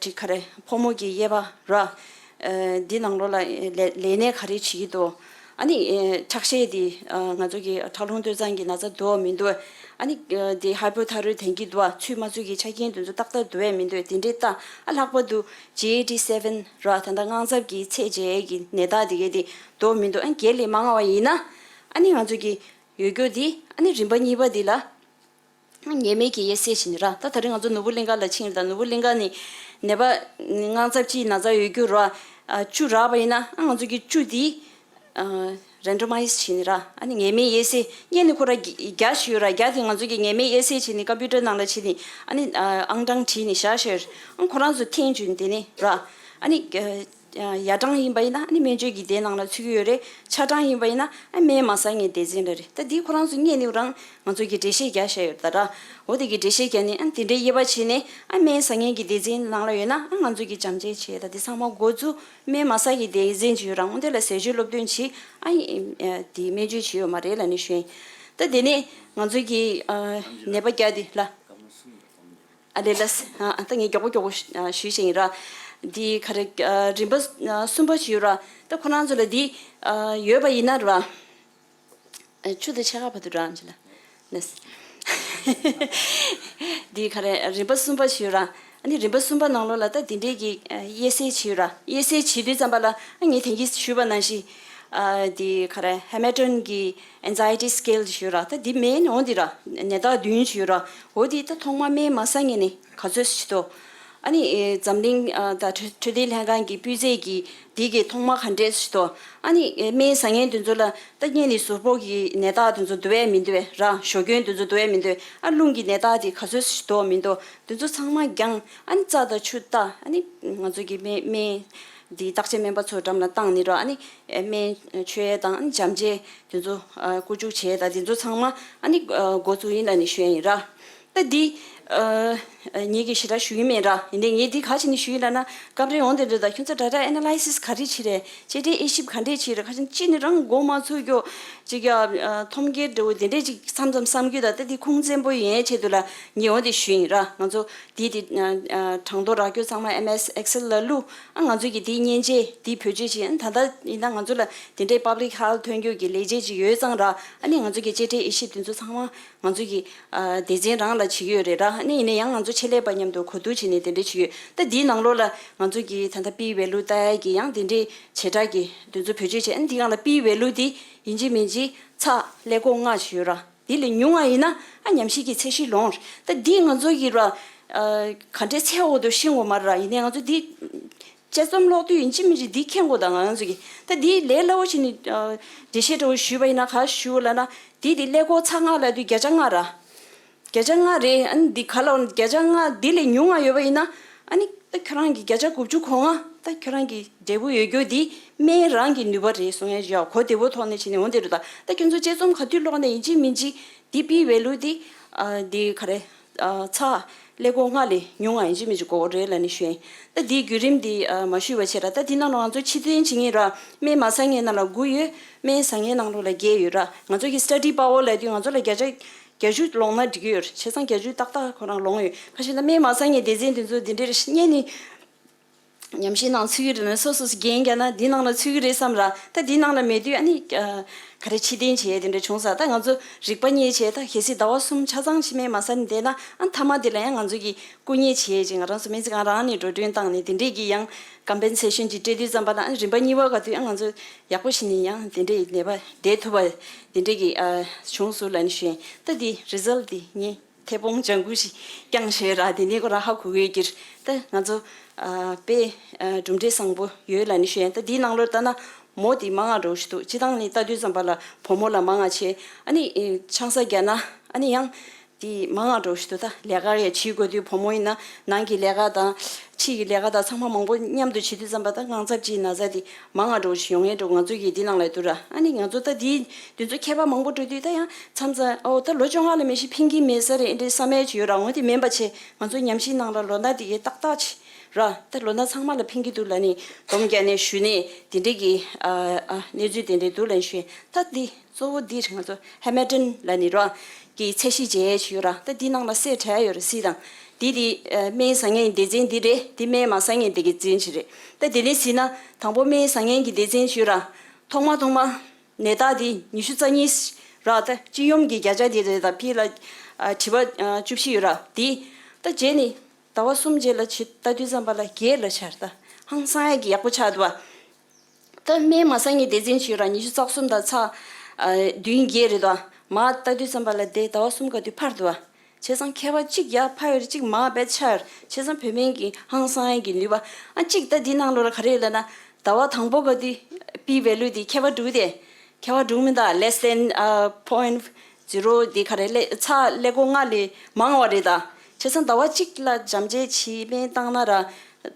ཅིག་ག་རེ་ཕོ་མོ་གི་དབྱེ་བ་ར། འདི་ནང་ལོགས་ལ་ལས་ལས་གནས་ག་རེ་བྱེད་ཀྱི་འདུག་ཨ་ནི་ཁྲག་ཤེད་དེ་ང་ཚོ་གི་ཁྲག་རླུང་སྟོད་འཛིན་གྱི་ན་ཚ་འདུག་མི་འདུག་ཨ་ནི་དེ་ཧའི་པོ་ཐའི་རོ་ཌི་ལྡན་གྱི་འདུག་ཨ། ཚུད་མ་ཚུད་ཀྱི་ཆ་རྐྱེན་དེ་ཚོ་ཏག་ཏག་འདུག་ཨེ་མི་འདུག་དེ་འདྲའི་ལྟ། ཨ་ལྷག་པར་དུ་ཇི་ཨེ་ཊི་སེ་ཝེན་ར་ད་ལྟ་དངངས་འཚབ་ཀྱི་ཚད་འཇལ་ཡས་ཀྱི་ནད་རྟགས་དེ་གའི་དེ་འདུག་མི་འདུག་ཨ་གལ་ལས་མ་མངའ་བ་ཡིན་ན་ཨ་ནི་ང་ཚོ་གི་ཡོད་རྒྱུ་དེ་ཨ་ནི་རིམ་པ་གཉིས་པ་དེ་ལ་ངེས་མེད་ཀྱི་དབྱེ་གསེས་བྱས་ནས་ར། ད་ད་རེས་ང་ཚོ་ནོར་བུ་གླིང་ག་ལ་ཕྱིན་རེད། ད་ནོར་བུ་གླིང་ག་ནི་ནད་པ་དངངས་འཚབ་ཀྱི་ན་ཚ་ཡོད་རྒྱུ་ར་བཅུ་རག་པ་ཡིན་ན་ཨ་ང་ཚོ་གི་བཅུ་དེ། རེན་ཌོ་མའི་ཛི་བྱས་ནས་ར། ཨ་ནི་ངེས་མེད་དབྱེ་གསེས་སྔོན་ནས་ཁོ་ར་བརྒྱ་ཞིག་ཡོད་ར། བརྒྱ་དེ་ང་ཚོ་གི་ངེས་མེད་དབྱེ་གསེས་བྱས་ནས་ཀམ་པུ་ཊར་ནང་ལ་བྱས་ནས་ཨ་ནི་ཨང་གྲངས་བྲིས་ནས་བཞག་ཤེར། ཨ་ཁོ་རང་ཚོ་འཐེན་བྱུང་དེ་ནས་ར། ཨ་ནི་ཡར་གྲངས་ཡིན་པ་ཡིན་ན་ཨ་ནི་སྨན་བཅོས་ཀྱི་དེ་ནང་ལ་ཚུད་ཀྱི་ཡོད་རེད། ཆ་གྲངས་ཡིན་པ་ཡིན་ན་ཨ་སྨན་མ་ཟ་མཁན་སྡེ་ཚན་ལ་རེད། ད་འདི་ཁོ་རང་ཚོ་སྔོན་ནས་རང་ང་ཚོ་གི་འགྲེལ་བཤད་རྒྱག་བཞག་ཡོད་ད་ར། འོ་དེ་གི་འགྲེལ་བཤད་རྒྱག་ནས་ཨ་དེ་འདྲའི་དབྱེ་བ་ཕྱེ་ནས་ཨ་སྨན་ཟ་མཁན་གྱི་སྡེ་ཚན་ནང་ལ་ཡོད་ན་ཨ་ང་ཚོ་གི་འཇམ་དཔྱད་བྱས་ད་དེ་ཚང་མ་འགོ་བཙུགས། སྨན་མ་ཟ་གི་སྡེ་ཚན་ཅིག་ཡོད་ར། འོ་དེ་ལ་ཟས་སྤྱོད་སློབ་སྟོན་བྱེད་ཨ་དེ་སྨན་བཅོས་བྱས་ཡོད་མ་རེད་ལབ་ནས་ཞུ་ཡིན། ད་དེ་ནས་ང་ཚོ་གི་ནད་པ་བརྒྱ་དེ་ལ། ཨ་ལས་ལ་ཨ་ད་ངས་མགྱོགས་པོ་མགྱོགས་པོ་ཞུས་ཤིང་ར། འདི་ག་རེ་རིམ་པ་གསུམ་པ་ཞིག་ཡོད་ར། ད་ཁོ་རང་ཚོ་ལ་འདི་ཡོད་པ་ཡིན་ན་ར། ཆུ་དང་ཕྱེད་ཀ་བར་དུ་ར་ཅི་ལ་ནས། འདི་ག་རེ་རིམ་པ་གསུམ་པ་ཞིག་ཡོད་ར། ཨ་ནི་རིམ་པ་གསུམ་པ་ནང་ལོགས་ལ་ད་འདི་འདྲས་ཀྱི་དབྱེ་གསེས་བྱས་ཡོད་ར། དབྱེ་གསེས་བྱེད་དུས་ཙམ་པ་ལ་ཨ་ངས་དེང་གི་ཞུས་པ་ནང་བཞིན། འདི་ག་རེ་ཧེ་མ་ཊོན་གྱི་ཨེང་ཛའི་ཊི་སི་ཀེལ་ཞུ་ར། ད་འདི་མེད་ནོ་འདི་ར་ནད་རྟགས་བདུན་ཞུ་ར། འོ་འདི་ད་ཐོག་མ་སྨན་མ་ཟ་མཁན་ནི་ག་ཚོད་ཞིག་འདུག་ཨ་ནི་འཛམ་གླིང་ད་འཕྲོད་བསྟེན་ལྷན་ཁང་གི་སྤུས་ཚད་ཀྱི་འདི་གི་ཐོག་མ་ག་འདྲས་ཞིག་འདུག་ཨ་ནི་སྨན་ཟ་མཁན་དེ་ཚོ་ལ་ད་སྔོན་ནས་གཟུགས་པོ་གི་ནད་རྟགས་དེ་ཚོ་འདུག་ཨེ་མི་འདུག་ཨེ་ར། ཞོ་སྐྱོན་དེ་ཚོ་འདུག་ཨེ་མི་འདུག་ཨེ། ཨ་རླུང་གི་ནད་རྟགས་དེ་ག་ཚོད་ཞིག་འདུག་མི་འདུག་དེ་ཚོ་ཚང་མ་རྒྱང་ཨ་ནི་རྩ་དང་ཆུ་ལྟ་ཨ་ནི་ང་ཚོ་གི་སྨན་སྨན། འདི་བརྟག་དཔྱད་སྨན་པ་ཚོའི་འགྲམ་ལ་བཏང་ནི་ར། ཨ་ནི་སྨན་མཆོད་ཡས་དང་ཨ་ནི་འཇམ་བཅས་དེ་ཚོ་བསྐོ་བཅུག་བྱས་དང་དེ་ཚོ་ཚང་མ་ཨ་ནི་འགོ་བཙུགས་ཡིན་ལབ་ནི་ཞུ་ཡ་ཡིན་ར། ད་འདི་ངེད་ཀྱིས་ཞེ་དྲག་ཞུ་གི་མེད་ར། ཡིན་ནའི་ངས་འདི་ག་བྱས་ནས་ཞུ་ཡིན་ལབ་ན། སྐབས་རེ་འོང་དེ་འདྲ་ད་ཁྱོད་ཚོ་data analysis ག་རེ་བྱེད་རེད། དཔྱད་འབྲས་དབྱེ་ཞིབ་ག་འདྲས་བྱེད་རེད། ཁ་ཅིག་ཅི་ནས་རང་མགོ་མ་ཚོས་ཀྱོ། ཅིག་ཡ་ཐོམ་སྐྱེལ་འདྲ་བོ་དེ་འདྲས་ཅིག་མཚམས་མཚམས་བསམ་རྒྱུ་ད་ལྟ་འདི་ཁུངས་བཙན་པོ་ཡིན་ཆེད་དུ་ལ་ངས་འོང་དེ་ཞུ་ཡིན་ར། ང་ཚོ་འདི་དེ་གྲངས་ཐོ་རག་རྒྱུ་ཚང་མ་M S Excel ལ་བླུགས། ཨ་ང་ཚོ་གི་དེའི་མཉེན་ཆས་དེའི་བེད་སྤྱོད་བྱེད། ཨ་ད་ལྟ་ཡིན་ན་ང་ཚོ་ལ་དེ་འདྲས་public health ཐོན་རྒྱུ་གི་ལས་བྱེད་ཅིག་ཡོད་ཙང་ར། ཨ་ནི་ང་ཚོ་གི་དཔྱད་འབྲས་དབྱེ་ཞིབ་དེ་ཚོ་ཚང་མ་ང་ཚོ་གི་སྡེ་ཚན་རང་ལ་བྱེད་ཀྱི་ཡོད་རེད་ར། ཨ་ནི་ཡིན་ན་ཡང་ང་ཚོ་ཆེད་ལས་པ་མཉམ་དུ་གོ་བསྡུར་བྱས་ནས་དེ་འདྲས་བྱེད་ཀྱི་ཡོད། ད་འདིའི་ནང་ལོགས་ལ་ང་ཚོ་གི་ད་ལྟ་P value ལྟ་ཡ་གི་ཡང་དེ་འདྲས་བྱེ་བྲག་གི་དེ་ཚོ་བེད་སྤྱོད་བྱས། ཨ་ནི་འདི་སྒང་ལ་P value དེ་ཡིན་གཅིག་མིན་གཅིག་ཚ་ཀླད་ཀོར་ལྔ་ཞིག་ཡོད་ར། དེ་ལས་ཉུང་བ་ཡིན་ན་ཨ་ཉམས་ཞིབ་ཀྱི་ཚད་གཞི་ལོངས། ད་འདི་ང་ཚོ་གི་ར་ག་འདྲའི་ཚད་འོག་ཏུ་ཤེས་དགོས་མ་རེད་ར། ཡིན་ནའི་ང་ཚོ་འདི་དཔྱད་རྩོམ་ཀློག་དུས་ཡིན་གཅིག་མིན་གཅིག་འདི་མཁྱེན་དགོས། ད་ང་ཚོ་གི་ད་འདི་ལས་སླ་བོ་ཞིག་ནི་འགྲེལ་བཤད་འདྲ་བོ་ཞུས་པ་ཡིན་ན་ག་ཞུ་ལབ་ན། འདི་འདི་ཀླད་ཀོར་ཚ་ལྔ་ལབ་དུས་བརྒྱ་ཆ་ལྔ་ར། བརྒྱ་ཆ་ལྔ་རེད། ཨ་ནི་འདི་ག་ལ་བརྒྱ་ཆ་ལྔ་འདི་ལས་ཉུང་བ་ཡོད་པ་ཡིན་ན། ཨ་ནི་ད་ཁྱོད་རང་གི་བརྒྱ་ཆ་དགུ་བཅུ་གོ་ལྔ་ད་ཁྱོད་རང་གི་འབྲས་བུ་ཡོད་རྒྱུ་འདི་སྨན་རང་གི་ནུས་པ་རེད་གསུང་ཡ་ཡོད། གོ་བདེ་བོ་ཐོག་ནས་བྱས་ནས་འོང་དེ་རུ། ད་ད་ཁྱོད་ཚོ་དཔྱད་རྩོམ་ག་དུས་ཀློག་ནས་ཡིན་གཅིག་མིན་གཅིག་འདི་P value འདི་ཨ་འདི་ག་རེ་ཨ་ཚ་ཀླད་ཀོར་ལྔ་ལས་ཉུང་བ་ཡིན་གཅིག་མིན་གཅིག་དགོས་རེད་ལབ་ནས་ཞུ་ཡིན། ད་འདིའི་བརྒྱུད་རིམ་འདི་ཨ་མ་ཞུས་པ་བྱས་ར། ད་འདི་ནང་ལ་ང་ཚོ་ཕྱིར་འཐེན་བྱེད་མཁན་ར། སྨན་མ་ཟ་མཁན་ནང་ལ་དགུ་ཡོད། སྨན་ཟ་མཁན་ནང་ལོགས་ལ་བརྒྱད་ཡོད་ར། ང་ཚོ་གི་study power ལབ་དུས་ང་ཚོ་ལ་བརྒྱ་ཆ་བརྒྱད་ཅུ་ལོངས་ན་འགྲིག་གི་ཡོད་རེད། བྱས་ཙང་བརྒྱད་ཅུ་ཏག་ཏག་ཁོ་རང་ལོངས་ཡོད། ཁ་ཤས་ན་སྨན་མ་ཟ་མཁན་སྡེ་ཚན་དེ་ཚོ་འདི་འདྲའི་རེད་བསྙད་ནས་ཉམས་ཞིབ་ནང་ཚུད་ཀྱི་རེད་ན་སོ་སོ་སོ་འགན་རྒྱག་ན་འདི་ནང་ལ་ཚུད་ཀྱི་རེད་བསམ་ར། ད་འདི་ནང་ལ་མེད་དུས་ཨ་ནི་ག་རེ་ཕྱིར་འཐེན་བྱས་དེ་འདྲ་བྱུང་ས། ད་ང་ཚོ་རིག་པ་རྙེད་བྱས་ད་གལ་སྲིད་ཟླ་བ་གསུམ་ཆ་ཚང་ཕྱི་སྨན་མ་ཟ་ནས་བསྡད་ན་ཨ་མཐའ་མ་དེ་ལ་ཡང་ང་ཚོ་གི་སྐུ་ཉེ་བྱས་ཅིག་ང་རང་ཚོ་སྨན་རྩིས་ཁང་རང་ནས་འགྲོ་གྲོན་བཏང་ནས་དེ་འདྲས་ཀྱི་ཡང་compensation ཅིག་སྤྲད་དུས་ཙམ་པ་ལ་ཨ་རིམ་པ་གཉིས་པ་ག་དུས་ཨ་ང་ཚོ་ཡག་པོ་ཞིག་ནས་ཡང་དེ་འདྲས་ནད་པ་བསྡད་ཐུབ་པ་དེ་འདྲས་ཀྱི་ཨ་བྱུང་སོང་ལབ་ནས་ཞུ་ཡིན། ད་འདི་result འདི་ངས་མཐེ་བོང་ལྗང་གུ་ཞིག་བརྐྱངས་བྱས་ར། དེ་ནས་ཁོ་རང་ཧ་གོ་གི་ཡོད་ཀྱི་རེད། ད་ང་ཚོ་ཨ་དཔེ་ཨ་གྲུབ་འབྲས་བཟང་པོ་ཡོད་ལབ་ནས་ཞུ་ཡིན། ད་འདིའི་ནང་ལོགས་ལྟ་ན་མོ་དེ་མང་བ་འགྲོ་ཞིག་འདུག་སྤྱི་བཏང་ནས་ལྟ་དུས་ཙམ་པ་ལ་བུ་མོ་ལ་མང་བ་བྱས། ཨ་ནི་ཨེ་ཆང་ས་བརྒྱབ་ན་ཨ་ནི་ཡང་དེ་མང་བ་འགྲོ་ཞིག་འདུག་ད་ལས་ཀ་ཡང་བྱེད་དགོས་དུས་བུ་མོ་ཡིན་ན་ནང་གི་ལས་ཀ་དང་ཕྱི་ཡི་ལས་ཀ་དང་ཚང་མ་མང་པོ་མཉམ་དུ་བྱེད་དུས་ཙམ་པ་ད་དངངས་འཚབ་ཀྱི་ན་ཚ་དེ་མང་བ་འགྲོ་ཞིག་ཡོང་ངེས་འགྲོ། ང་ཚོ་གི་འདི་ནང་ལ་འདུག་ར། ཨ་ནི་ང་ཚོ་ད་དེ་དེ་ཚོ་མཁས་པ་མང་པོ་འགྲོ་དུས་ད་ཡང་མཚམས་མཚམས་ཨོ་ད་ལོ་བཅོ་ལྔ་ལ་མི་ཤི་ཕན་གྱི་མེད་ས་རེད་འདྲའི་བསམ་ཡས་ཅིག་ཡོད་ར། འོ་དེ་མིན་པ་བྱས་ང་ཚོ་ཉམས་ཞིབ་ནང་ལ་ལོ་ན་དེ་གའི་ཏག་ཏག་ཅིག་ར། ད་ལོ་ན་ཚང་མ་ལ་ཕན་གྱི་འདུག་ལབ་ནས་སྡོམ་རྒྱག་ནས་ཞུས་ནས་དེ་འདྲས་ཀྱི་ཨ་ཨ་གནས་ཚུལ་དེ་འདྲས་འདུག་ལབ་ནས་ཞུས། ད་འདི་གཙོ་བོ་འདི་ང་ཚོ་ཧེ་མ་ཏིན་ལབ་ནས་ར་གི་ཚད་གཞི་བྱས་ཡས་ཅིག་ཡོད་ར། ད་འདི་ནང་ལ་གསལ་བྲལ་ཡོད་རེད་སྲིད་དང་། འདི་དེ་ཨ་སྨན་ཟ་མཁན་སྡེ་ཚན་འདི་རེད། འདི་སྨན་མ་ཟ་མཁན་སྡེ་ཚན་ཅིག་རེད། ད་དེ་ནས་གཟིགས་ན་དང་པོ་སྨན་ཟ་མཁན་གྱི་སྡེ་ཚན་ཅིག་ཡོད་ར། ཐོག་མ་ཐོག་མ་ནད་རྟགས་དེ་ཉི་ཤུ་རྩ་གཉིས་ར། ད་སྤྱི་ཡོངས་ཀྱི་བརྒྱ་ཆ་དེ་རེད། ད་ཕི་ལ་ཨ་དྲི་བ་ཨ་བཅུ་བཞི་ཡོད་ར། དེ་ད་རྗེས་ནས་ཟླ་བ་གསུམ་རྗེས་ལ་ཕྱི་ལྟ་དུས་ཙམ་པ་ལ་བརྒྱད་ལ་ཆགས། ད་ཧང་སང་ཡ་གི་ཡག་པོ་ཆགས་འདུག་བ། ད་སྨན་མ་ཟ་མཁན་སྡེ་ཚན་ཅིག་ཡོད་ར། ཉི་ཤུ་རྩ་གསུམ་དང་ཚ་ཨ་བདུན་བརྒྱད་རེད་དོ། མར་ལྟ་དུས་ཙམ་པ་ལ་དེ་ཟླ་བ་གསུམ་ག་དུས་འཕར་འདུག་བ། བྱས་ཙང་ཁྱད་པར་གཅིག་ཡར་འཕར་ཡོད་རེད། གཅིག་མར་བེད་ཆགས་ཡོད་རེད། བྱས་ཙང་བོད་སྨན་གྱི་ཧང་སང་ཡ་གི་ནུས་པ་ཨ་གཅིག་ད་འདི་ནང་ལོགས་ལ་ག་རེ་ཡོད་ལབ་ན་ཟླ་བ་དང་པོ་ག་དུས་P value དེ་ཁྱད་པར་འགྲོ་གི་དེ། ཁྱད་པར་འགྲོ་གི་མི་འདུག less than ཨ་point zero དེ་ག་རེ་ལས་ཚ་ཀླད་ཀོར་ལྔ་ལས་མང་བ་རེད་ད། བྱས་ཙང་ཟླ་བ་གཅིག་ལ་འཇམ་འཇལ་བྱེད་སྨན་བཏང་ན་ར་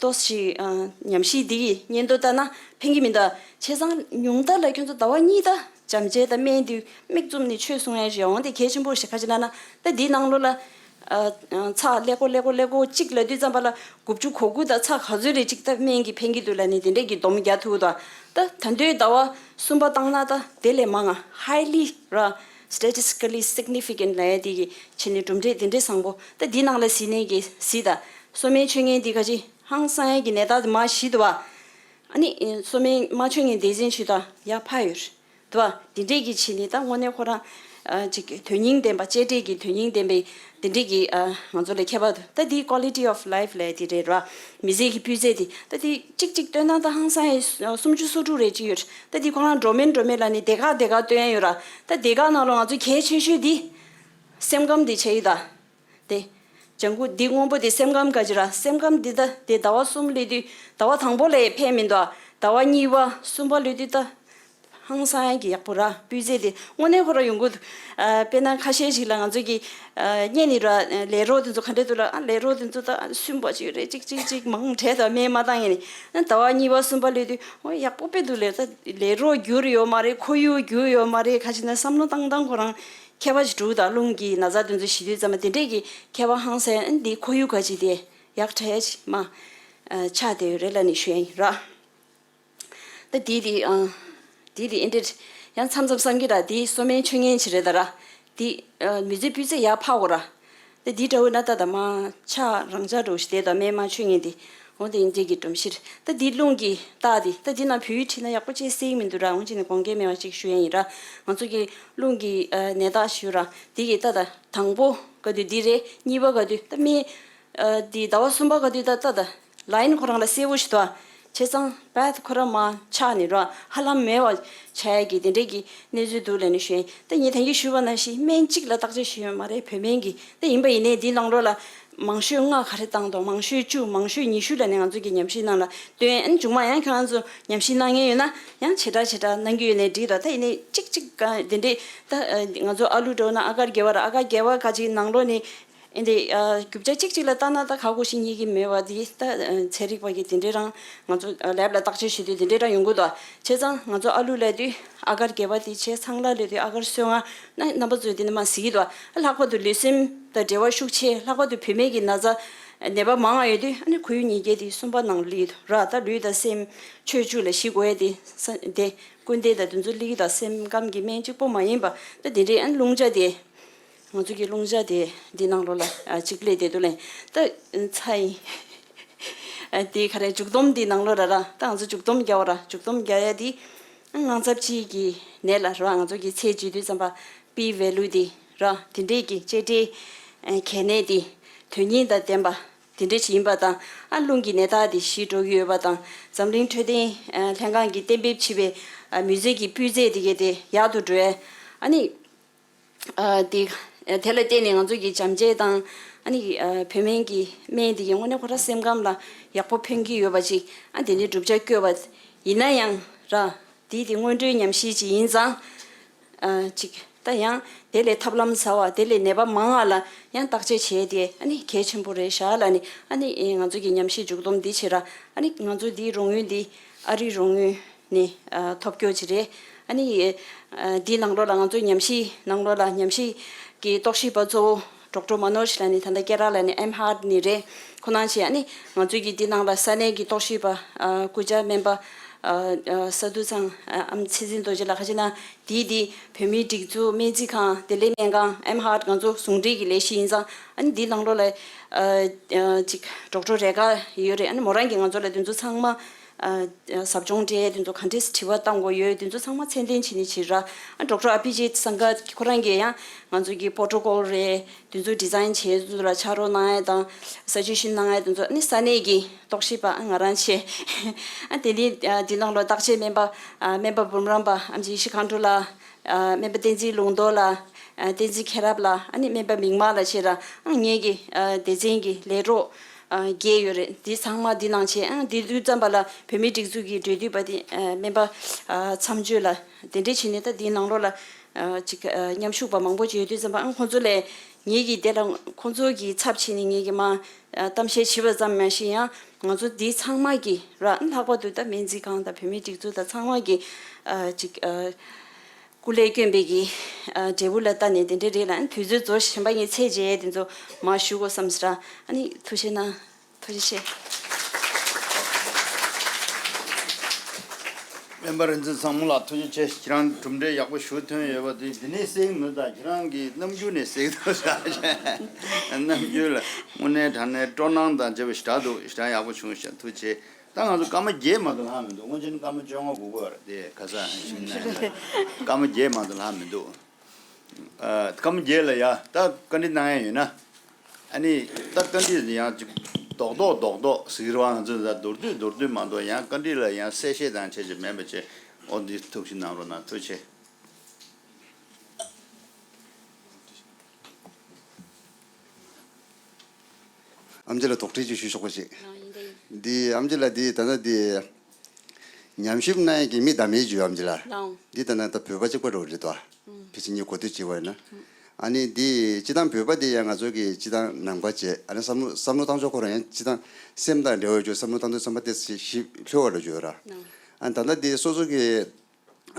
ཏོག་ཙམ་ཨ་ཉམས་ཞིབ་འདི་གི་སྙན་ཐོ་ལྟ་ན་ཕན་གྱི་མི་འདུག་བྱས་ཙང་ཉུང་མཐའ་ལ་ཁྱོད་ཚོ་ཟླ་བ་གཉིས་ད་འཇམ་འཇལ་དང་སྨན་དུས་མིག་བཙུམ་ནས་ཆོས་གསུང་ཡ་ཞིག་འོང་དེ་གལ་ཆེན་པོ་ཞིག་ག་ཅི་ལབ་ན་ད་འདིའི་ནང་ལོགས་ལ། ཨ་ཨ་ཚ་ཀླད་ཀོར་ཀླད་ཀོར་ཀླད་ཀོར་གཅིག་ལབ་དུས་ཙམ་པ་ལ་དགུ་བཅུ་གོ་དགུ་དང་ཚ་ག་ཚོད་རེ་གཅིག་ད་སྨན་གྱིས་ཕན་གྱི་འདུག་ལབ་ནས་དེ་འདྲས་ཀྱི་སྡོམ་རྒྱག་ཐུབ་ཀྱི་འདུག་ད་ད་དུང་ཟླ་བ་གསུམ་པ་བཏང་ན་ད་དེ་ལས་མང་ང་highly ར་statistically significant ལབ་ཡ་དེ་གི་བྱས་ནས་གྲུབ་འབྲས་དེ་འདྲས་བཟང་པོ། ད་འདིའི་ནང་ལ་གཟིགས་ནས་ཀྱི་གཟིགས་ད་གསོ་སྨན་མཆོད་མཁན་འདི་ག་ཅི་ཧང་སང་ཡ་གི་ནད་རྟགས་དེ་མར་ཞི་འདུག་བ། ཨ་ནི་གསོ་སྨན་མ་མཆོད་མཁན་སྡེ་ཚན་ཞིག་ད་ཡར་འཕར་ཡོད་རེད། འདུག་བ། འདི་འདྲས་ཀྱི་བྱས་ནས་ད་དངོས་གནས་ཁོ་རང་ཨ་ཅིག་དོན་སྙིང་ལྡན་པ་དཔྱད་འབྲས་ཀྱི་དོན་སྙིང་ལྡན་པའི་འདི་འདྲས་ཀྱི་ཨ་ང་ཚོ་ལ་ཁྱད་པར་འདུག་ད་འདི་quality of life ལབ་དེ་རེད་ར། མི་ཚེ་གི་སྤུས་ཚད་དེ་ད་འདི་གཅིག་གཅིག་བཏོན་ན་ད་ཧང་སང་ཡ་སུམ་ཅུ་སོ་དྲུག་རེ་ཅིག་ཡོད་རེད། ད་འདི་ཁོ་རང་འགྲོ་མིན་འགྲོ་མིན་ལབ་ནས་སྡེ་ཁག་སྡེ་ཁག་བཏོན་ཡ་ཡོད་ར། ད་སྡེ་ཁག་ནང་ལ་ང་ཚོ་གལ་ཆེ་ཤོས་འདི་སེམས་ཁམས་འདི་བྱས་ཡོད་ད། དེ། ལྗང་གུ་འདི་སྔོན་པོ་དེ་སེམས་ཁམས་ག་ཅི་ར། སེམས་ཁམས་འདི་ད་དེ་ཟླ་བ་གསུམ་སླེབས་དུས་ཟླ་བ་དང་པོ་ལས་ཕན་མི་འདུག་ཟླ་བ་གཉིས་པ་གསུམ་པ་སླེབས་དུས་ད་ ཧང་སང་གི་ཡག་པོ་ར། སྤུས་ཚད་དེ་དངོས་གནས་ཁོ་ར་ཡོང་གི་འདུག་ཨ། དཔེར་ན་ཁ་ཤས་ཤིག་ལ་ང་ཚོ་གི་ཨ། བརྙན་ནི་ར། ལས་རོགས་དེ་ཚོ་ག་འདྲས་འདུག་ལ། ཨ། ལས་རོགས་དེ་ཚོ་ད་སུན་པོ་ཅིག་རེད། ཅིག་ཅིག་ཅིག་མང་དྲགས་དང་སྨན་མ་བཏང་ཡས་ནི། ཨ། ཟླ་བ་གཉིས་པ་གསུམ་པ་སླེབས་དུས་འོ་ཡག་པོ་དཔེ་འདུག་ལས། ད་ལས་རོགས་འགྱུར་ཡོད་མ་རེད། ཁོར་ཡུག་འགྱུར་ཡོད་མ་རེད། ཁ་ཅིག་ན་བསམ་བློ་བཏང་སྟངས་ཁོ་རང་ཁྱད་པར་ཅིག་འདུག་ད་རླུང་གི་ན་ཚ་དེ་ཚོ་ཞི་དུས་ཙམ་པ་དེ་འདྲས་ཀྱི་ཁྱད་པར་ཧང་སང་། ཨ། འདི་ཁོར་ཡུག་ག་ཅིག་དེ་ཡག་དྲགས་ཅིག་མ་ཨ། ཆགས་བསྡད་ཡོད་རེད་ལབ་ནས་ཞུ་ཡ་ཡིན་ར། ད་དེ་དེ་ཨ། དེ་དེ་ཨེ་འདྲས་ཡང་མཚམས་མཚམས་བསམ་གྱི་ར། དེ་གསོ་སྨན་མཆོད་མཁན་ཅིག་རེད་ད་ར། དེ་ཨ། མི་ཚེ་སྤུས་ཚད་ཡར་འཕར་དགོས་ར། ད་དེ་འདྲ་བོ་ན་ད་ད་མ་ཆགས་རང་ཆགས་འགྲོ་ཞིག་དེ་ད་སྨན་མ་མཆོད་མཁན་དེ། འོ་དེ་ཨེ་འདྲས་ཀྱི་སྒྲོམ་གཞི་རེད། ད་དེ་རླུང་གི་རྟགས་དེ། ད་དེ་ན་བོད་ཡིག་བྲིས་ན་ཡག་པོ་ཅིག་གསལ་གྱི་མི་འདུག་ར། འོ་ཅིག་ནས་དགོངས་འགལ་མེད་པ་ཅིག་ཞུ་ཡ་ཡིན་ར། ང་ཚོ་གི་རླུང་གི་ཨ། ནད་རྟགས་ཞུ་ར། དེ་གི་ད་ད་དང་པོ་ག་དུས་འདི་རེད། གཉིས་པ་ག་དུས་ད་སྨན། ཨ། འདི་ཟླ་བ་གསུམ་པ་ག་དུས་ད་ལྟ་ད་ལའིན་ཁོ་རང་ལ་གསལ་པོ་ཞིག་འདུག་ཨ། བྱས་ཙང་བད་ཁོ་རང་མར་ཆག་ནས་ར་ཧ་ལམ་མེད་པ་ཆགས་ཀྱི་དེ་འདྲས་ཀྱི་གནས་ཚུལ་འདུག་ལབ་ནས་ཞུས། ད་ངས་ད་གིན་ཞུས་པ་ནང་བཞིན་སྨན་གཅིག་ལ་བརྟག་དཔྱད་ཞུས་ཡོད་མ་རེད། བོད་སྨན་གྱིས། ད་ཡིན་པ་ཡིན་ནའི་འདི་ནང་ལོགས་ལ་མང་ཤོས་ལྔ་ག་རེ་བཏང་འདུག་མང་ཤོས་བཅུ། མང་ཤོས་ཉི་ཤུ་ལབ་ནས་ང་ཚོ་གི་ཉམས་ཞིབ་ནང་ལ་བཏོན། ཨ་ནི་མཇུག་མ་ཡང་ཁྱེད་རང་ཚོ་ཉམས་ཞིབ་གནང་མཁན་ཡོད་ན་ཡང་བྱེ་བྲག་བྱེ་བྲག་གནང་གི་ཡོད་ནའི་འགྲིག་འདུག་ད་ཡིན་ནའི་གཅིག་གཅིག་ག་དེ་འདྲས་ད་ང་ཚོ་ཨ་ལུ་འདྲ་བོ་ན་ཨ་གར་རྒྱལ་བ་ར། ཨ་གར་རྒྱལ་བ་ག་ཅིག་ནང་ལོགས་ནས། ཨེ་འདི་ཨ། རྒྱུ་ཆ་གཅིག་གཅིག་ལ་བལྟས་ན་ད་ཁག་པོ་ཞིག་རྙེད་ཀྱི་མེད་པ་འདི། ད་ཨ། ཚན་རིག་པ་གིས་དེ་འདྲའི་རང་ང་ཚོ་ཨ། ལེབ་ལ་བརྟག་དཔྱད་ཞུས་དུས་དེ་འདྲའི་རང་ཡོང་གི་འདུག་བྱས་ཙང་ང་ཚོ་ཨ་ལུ་ལབ་དུས་ཨ་གར་རྒྱལ་བ་དེ་བྱས། ཚངས་ལ་ལབ་དུས་ཨ་གར་སོལ་རྔ། ན་རྣམ་པ་ཚོས་དེ་འདྲ་མ་གཟིགས་ཀྱི་འདུག་ཨ། ལྷག་པར་དུ་ལུས་སེམས་དང་འབྲེལ་བ་ཤུགས་ཆེ། ལྷག་པར་དུ་བུད་མེད་ཀྱི་ན་ཚ་ནད་པ་མང་བ་ཡོད་དུས། ཨ་ནི་ཁོར་ཡུག་ཉེས་སྐྱེལ་དེ་གསུམ་པ་ནང་སླེབས་ཀྱི་འདུག་ར། ད་ལུས་དང་སེམས་ཆོས་བཅུ་ལ་ཞི་དགོས་ཡ་དེ་ས་དེ་སྐུར་འདེབས་དང་དེ་ཚོ་སླེབས་ཀྱི་འདུག་སེམས་ཁམས་ཀྱི་སྨན་གཅིག་པོ་མ་ཡིན་པ། ད་དེ་འདྲའི་ཨ་ནི་རླུང་རྟ་དེ། ང་ཚོ་གི་རླུང་ལྕགས་དེ་འདི་ནང་ལོགས་ལ་ཨ་གཅིག་སླེབས་བསྡད་འདུག་ལེ། ད་ཚ་ཡིན། ཨ་དེ་ག་རེ་མཇུག་སྡོམ་འདི་ནང་ལོགས་ར་ར། ད་ང་ཚོ་མཇུག་སྡོམ་རྒྱག་པ་ར། མཇུག་སྡོམ་རྒྱག་ཡ་དེ་དངངས་འཚབ་ཅིག་གི་ནད་ལ་ར། ང་ཚོ་གི་ཚད་བརྗོད་དུས་ཙམ་པ་པི་ཝེ་ལུ་དེ་ར། དེ་འདྲས་ཀྱི་གཅེས་སྤྲས་གལ་གནད་དེ་དོན་སྙིང་དང་ལྡན་པ་དེ་འདྲས་ཅིག་ཡིན་པ་དང་། ཨ་རླུང་གི་ནད་རྟགས་དེ་ཞི་འགྲོ་གི་ཡོད་པ་དང་། འཛམ་གླིང་འཕྲོད་བསྟེན་ལྷན་ཁང་གིས་གཏན་འབེབས་བྱས་པའི་ཨ་མི་ཚེ་གི་སྤུས་ཚད་དེ་གས་དེ་ཡག་ཏུ་འགྲོ་ཡ། ཨ་ནི། ཨ་དེ་དེ་ལ་བརྟེན་ནས་ང་ཚོ་གི་བྱམས་བརྩེ་དང་། ཨ་ནི་ཨ་བོད་སྨན་གྱི་སྨན་དེ་གི་དངོས་གནས་ཁོ་རང་སེམས་ཁམས་ལ་ཡག་པོ་ཕན་གྱི་ཡོད་པ་ཅིག་ཨ་དེ་འདྲའི་བསྒྲུབ་བྱ་བཀོད་པ་ཡིན་ན་ཡང་ར། དེ་དེ་སྔོན་འགྲོའི་ཉམས་ཞིབ་ཅིག་ཡིན་ཙང་། ཨ་ཅིག་ད་ཡང་དེ་ལས་ཐབས་ལམ་གསར་བ། དེ་ལས་ནད་པ་མང་བ་ལ་ཡང་བརྟག་དཔྱད་བྱས་ཏེ། ཨ་ནི་གལ་ཆེན་པོ་རེད་ཤག་ལབ་ནས། ཨ་ནི་ང་ཚོ་གི་ཉམས་ཞིབ་མཇུག་སྡོམ་འདི་བྱེད་ར། ཨ་ནི་ང་ཚོ་འདིའི་རོགས་དངུལ་འདི་ཨ་རིའི་རོགས་དངུལ་ནས་ཨ་ཐོབ་སྐྱོར་བྱས་རེད། ཨ་ནི་ཨ་འདིའི་ནང་ལོགས་ལ་ང་ཚོའི་ཉམས་ཞིབ་ནང་ལོགས་ལ་ཉམས་ཞིབ་ཀྱི་རྟོག་ཞིབ་པ་གཙོ་བོ་ཌོག་ཊར་མ་ནོཇ་ལབ་ནས། ད་ལྟ་སྐད་གྲགས་ལབ་ནས། ཨེམ་ཧར་ཊི་ནས་རེད། ཁོ་རང་བྱས། ཨ་ནི་ང་ཚོའི་གི་འདི་ནང་ལ་ས་གནས་ཀྱི་རྟོག་ཞིབ་པ་ཨ་སྐུ་བཅར་སྨན་པ་ཨ་ཨ་ས་འདུ་ཚང་ཨ་ཨམ་ཚེ་བརྟན་རྡོ་རྗེ་ལགས་ཁ་ཅིག་ན། དེའི་དེ་བོད་མིའི་སྒྲིག་འཛུགས་སྨན་རྩིས་ཁང་བདེ་ལེགས་སྨན་ཁང་། ཨེམ་ཧར་ཊི་ང་ཚོ་ཟུང་འབྲེལ་གྱི་ལས་གཞི་ཡིན་ཙང་། ཨ་ནི་འདི་ནང་ལོགས་ལ་ཨ་ཨ་ཅིག་ཌོག་ཊར་རེ་ཁ་ཡོད་རེད། ཨ་ནི་མོ་རང་གིས་ང་ཚོ་ལ་དེ་ཚོ་ཚང་མ་ཨ་ཨ་ཟབ་སྦྱོང་སྤྲད། དེ་ཚོ་ག་འདྲས་དྲི་བ་བཏང་དགོས་ཡོད། དེ་ཚོ་ཚང་མ་ཚད་ལྡན་བྱས་ནས་བྱེད་ར། ཨ་ཌོག་ཊར་ཨ་བྷི་ཇིད་སང་ག་ཁོ་རང་གིས་ཡང་ང་ཚོ་གི་པོ་རོ་ཊོ་ཀོལ་རེད། དེ་ཚོ་ཌི་ཛའིན་བྱས། དེ་ཚོ་ལ་ཕྱག་རོགས་གནང་ཡས་དང་སཱ་ཇེ་ཤན་གནང་ཡས་དེ་ཚོ། ཨ་ནི་ས་གནས་ཀྱི་རྟོག་ཞིབ་པ་ང་རང་བྱས། ཨ་དེ་ནས་ཨ་དེ་ནང་ལོགས་བརྟག་དཔྱད་སྨན་པ་ཨ་སྨན་པ་འབུམ་རམས་པ་ཨམ་ཆི་ཡེ་ཤེས་མཁའ་འགྲོ་ལགས། ཨ་སྨན་པ་བསྟན་འཛིན་ལུང་རྟོགས་ལགས། ཨ་བསྟན་འཛིན་མཁྱེན་རབ་ལགས། ཨ་ནི་སྨན་པ་མིག་དམར་ལགས་བྱས་ར། ཨ་ངེད་ཀྱི་ཨ་སྡེ་ཚན་གྱི་ལས་རོགས་ཨ་བརྒྱད་ཡོད་རེད། དེ་ཚང་མ་དེ་ནང་བྱས། ཨ་དེ་དུས་ཙམ་པ་ལ་བོད་མིའི་སྒྲིག་འཛུགས་ཀྱི་འབྲེལ་མཐུད་པ་དེ་ཨ་སྨན་པ་ཨ་མཚམས་གཅོད་ལགས། དེ་འདྲས་བྱས་ནས་ད་དེའི་ནང་ལོགས་ལ་ཨ་ཅིག་ཨ་མཉམ་ཞུགས་པ་མང་པོ་ཅིག་ཡོད་དུས་ཙམ་པ། ཨ་ཁོང་ཚོ་ལས་ངེད་ཀྱིས་དེ་ལ་ཁོང་ཚོ་གི་ཚབ་བྱས་ནས་ངེད་ཀྱིས་མར་ཨ་གཏམ་བཤད་བྱས་པ་ཙམ་མ་ཤེས། ཡང་ང་ཚོ་འདི་ཚང་མ་གི་ར། ལྷག་པར་དུ་ད་སྨན་རྩིས་ཁང་དང་བོད་མིའི་སྒྲིག་འཛུགས་དང་ཚང་མ་གི་ཨ་ཅིག་ཨ་སྐུ་ལས་བསྐྱོན་པའི་གི་ཨ་འབྲས་བུ་ལ་ལྟ་ནས་དེ་འདྲས་རེད་ལ། ཨ་དུས་ཚོད་རྫོགས། གཞན་པ་ངས་ཚད་འཇལ་དེ་ཚོ་མར་ཞུ་དགོས་བསམ་ཟེར་ར། ཨ་ནི་ཐུགས་རྗེ་གནང་། ཐུགས་རྗེ་ཆེ། སྨན་པ་རིག་འཛིན་བཟང་མོ་ལགས་ཐུགས་རྗེ་ཆེ། ཁྱེད་རང་གྲུབ་འབྲས་ཡག་པོ་ཞིག་ཐོན་ཡོད་པ་དེ་འདི་ནས་གསལ་གི་མི་འདུག་ད་ཁྱེད་རང་གི་རྣམ་འགྱུར་ནས་གསལ་གི་འདུག་རྣམ་འགྱུར་ལ་དངོས་གནས་དྲང་གནས་སྤྲོ་སྣང་དང་བཅས་པ་ཞེ་དྲག་འདུག་ཞེ་དྲག་ཡག་པོ་བྱུང་ཤག་ཐུགས་རྗེ་ཆེ། ད་ང་ཚོ་སྐར་མ་བརྒྱད་མ་གཏོགས་ལྷག་མི་འདུག་སྔོན་ཆད་ནི་སྐར་མ་བཅོ་ལྔ་དགུ་པ་རེད་དེ། ཁ་སང་ཞིག་ནས་སྐར་མ་བརྒྱད་མ་གཏོགས་ལྷག་མི་འདུག་ཨ་སྐར་མ་བརྒྱད་ལ་ཡ་ད་བཀའ་འདྲི་གནང་ཡ་ཡོད་ན། ཨ་ནི་ད་བཀའ་འདྲི་ཡང་ཅིག་རྡོག་རྡོག་རྡོག་རྡོག་ཟེར་བ། ང་ཚོས་ད་མདོར་བསྡུས་མདོར་བསྡུས་མ་གཏོགས། ཡང་བཀའ་འདྲི་ལ་ཡང་གསལ་བཤད་དང་བཅས་བཅས་མེད་པ་བྱས། འོ་འདི་ཐུགས་ཞིབ་གནང་རོགས་གནང་། ཐུགས་རྗེ་ཆེ། ཨམ་ཆི་ལ་དོགས་འདྲི་ཅིག་ཞུ་ཆོག་པ་ཞིག་ཨ་ཡིན་ད་ཡིན། འདི་ཨམ་ཆི་ལ་འདི་ད་ལྟ་འདི་ ཉམས་ཞིབ་གནང་ཡས་ཀྱི་མི་དམ་པའི་རྒྱུ་ཨམ་ཅི་ལགས། ལགས། འདི་ལྟ་ན་ད་བོད་པ་གཅིག་པ་འདྲ་བོ་རེད་དོ། ཕལ་ཆེར་ངས་གོ་ཐོས་བྱས་པ་ཡིན་ན། ཨ་ནི་འདི་སྤྱི་བཏང་བོད་པ་འདི་ཡང་ང་ཚོ་གི་སྤྱི་བཏང་ནང་པ་བྱས། ཨ་ནི་བསམ་བློ་བསམ་བློ་བཏང་ཕྱོགས་ཁོ་རང་ཡང་སྤྱི་བཏང་སེམས་དང་འབྲེལ་བ་ཡོད། བསམ་བློ་བཏང་དུས་ཙམ་པ་དེ་ཞིབ་ལྷོད་པ་འདྲ་བོ་ཡོད་ར། ཨ་ནི་ད་ལྟ་འདི་སོ་སོ་གི་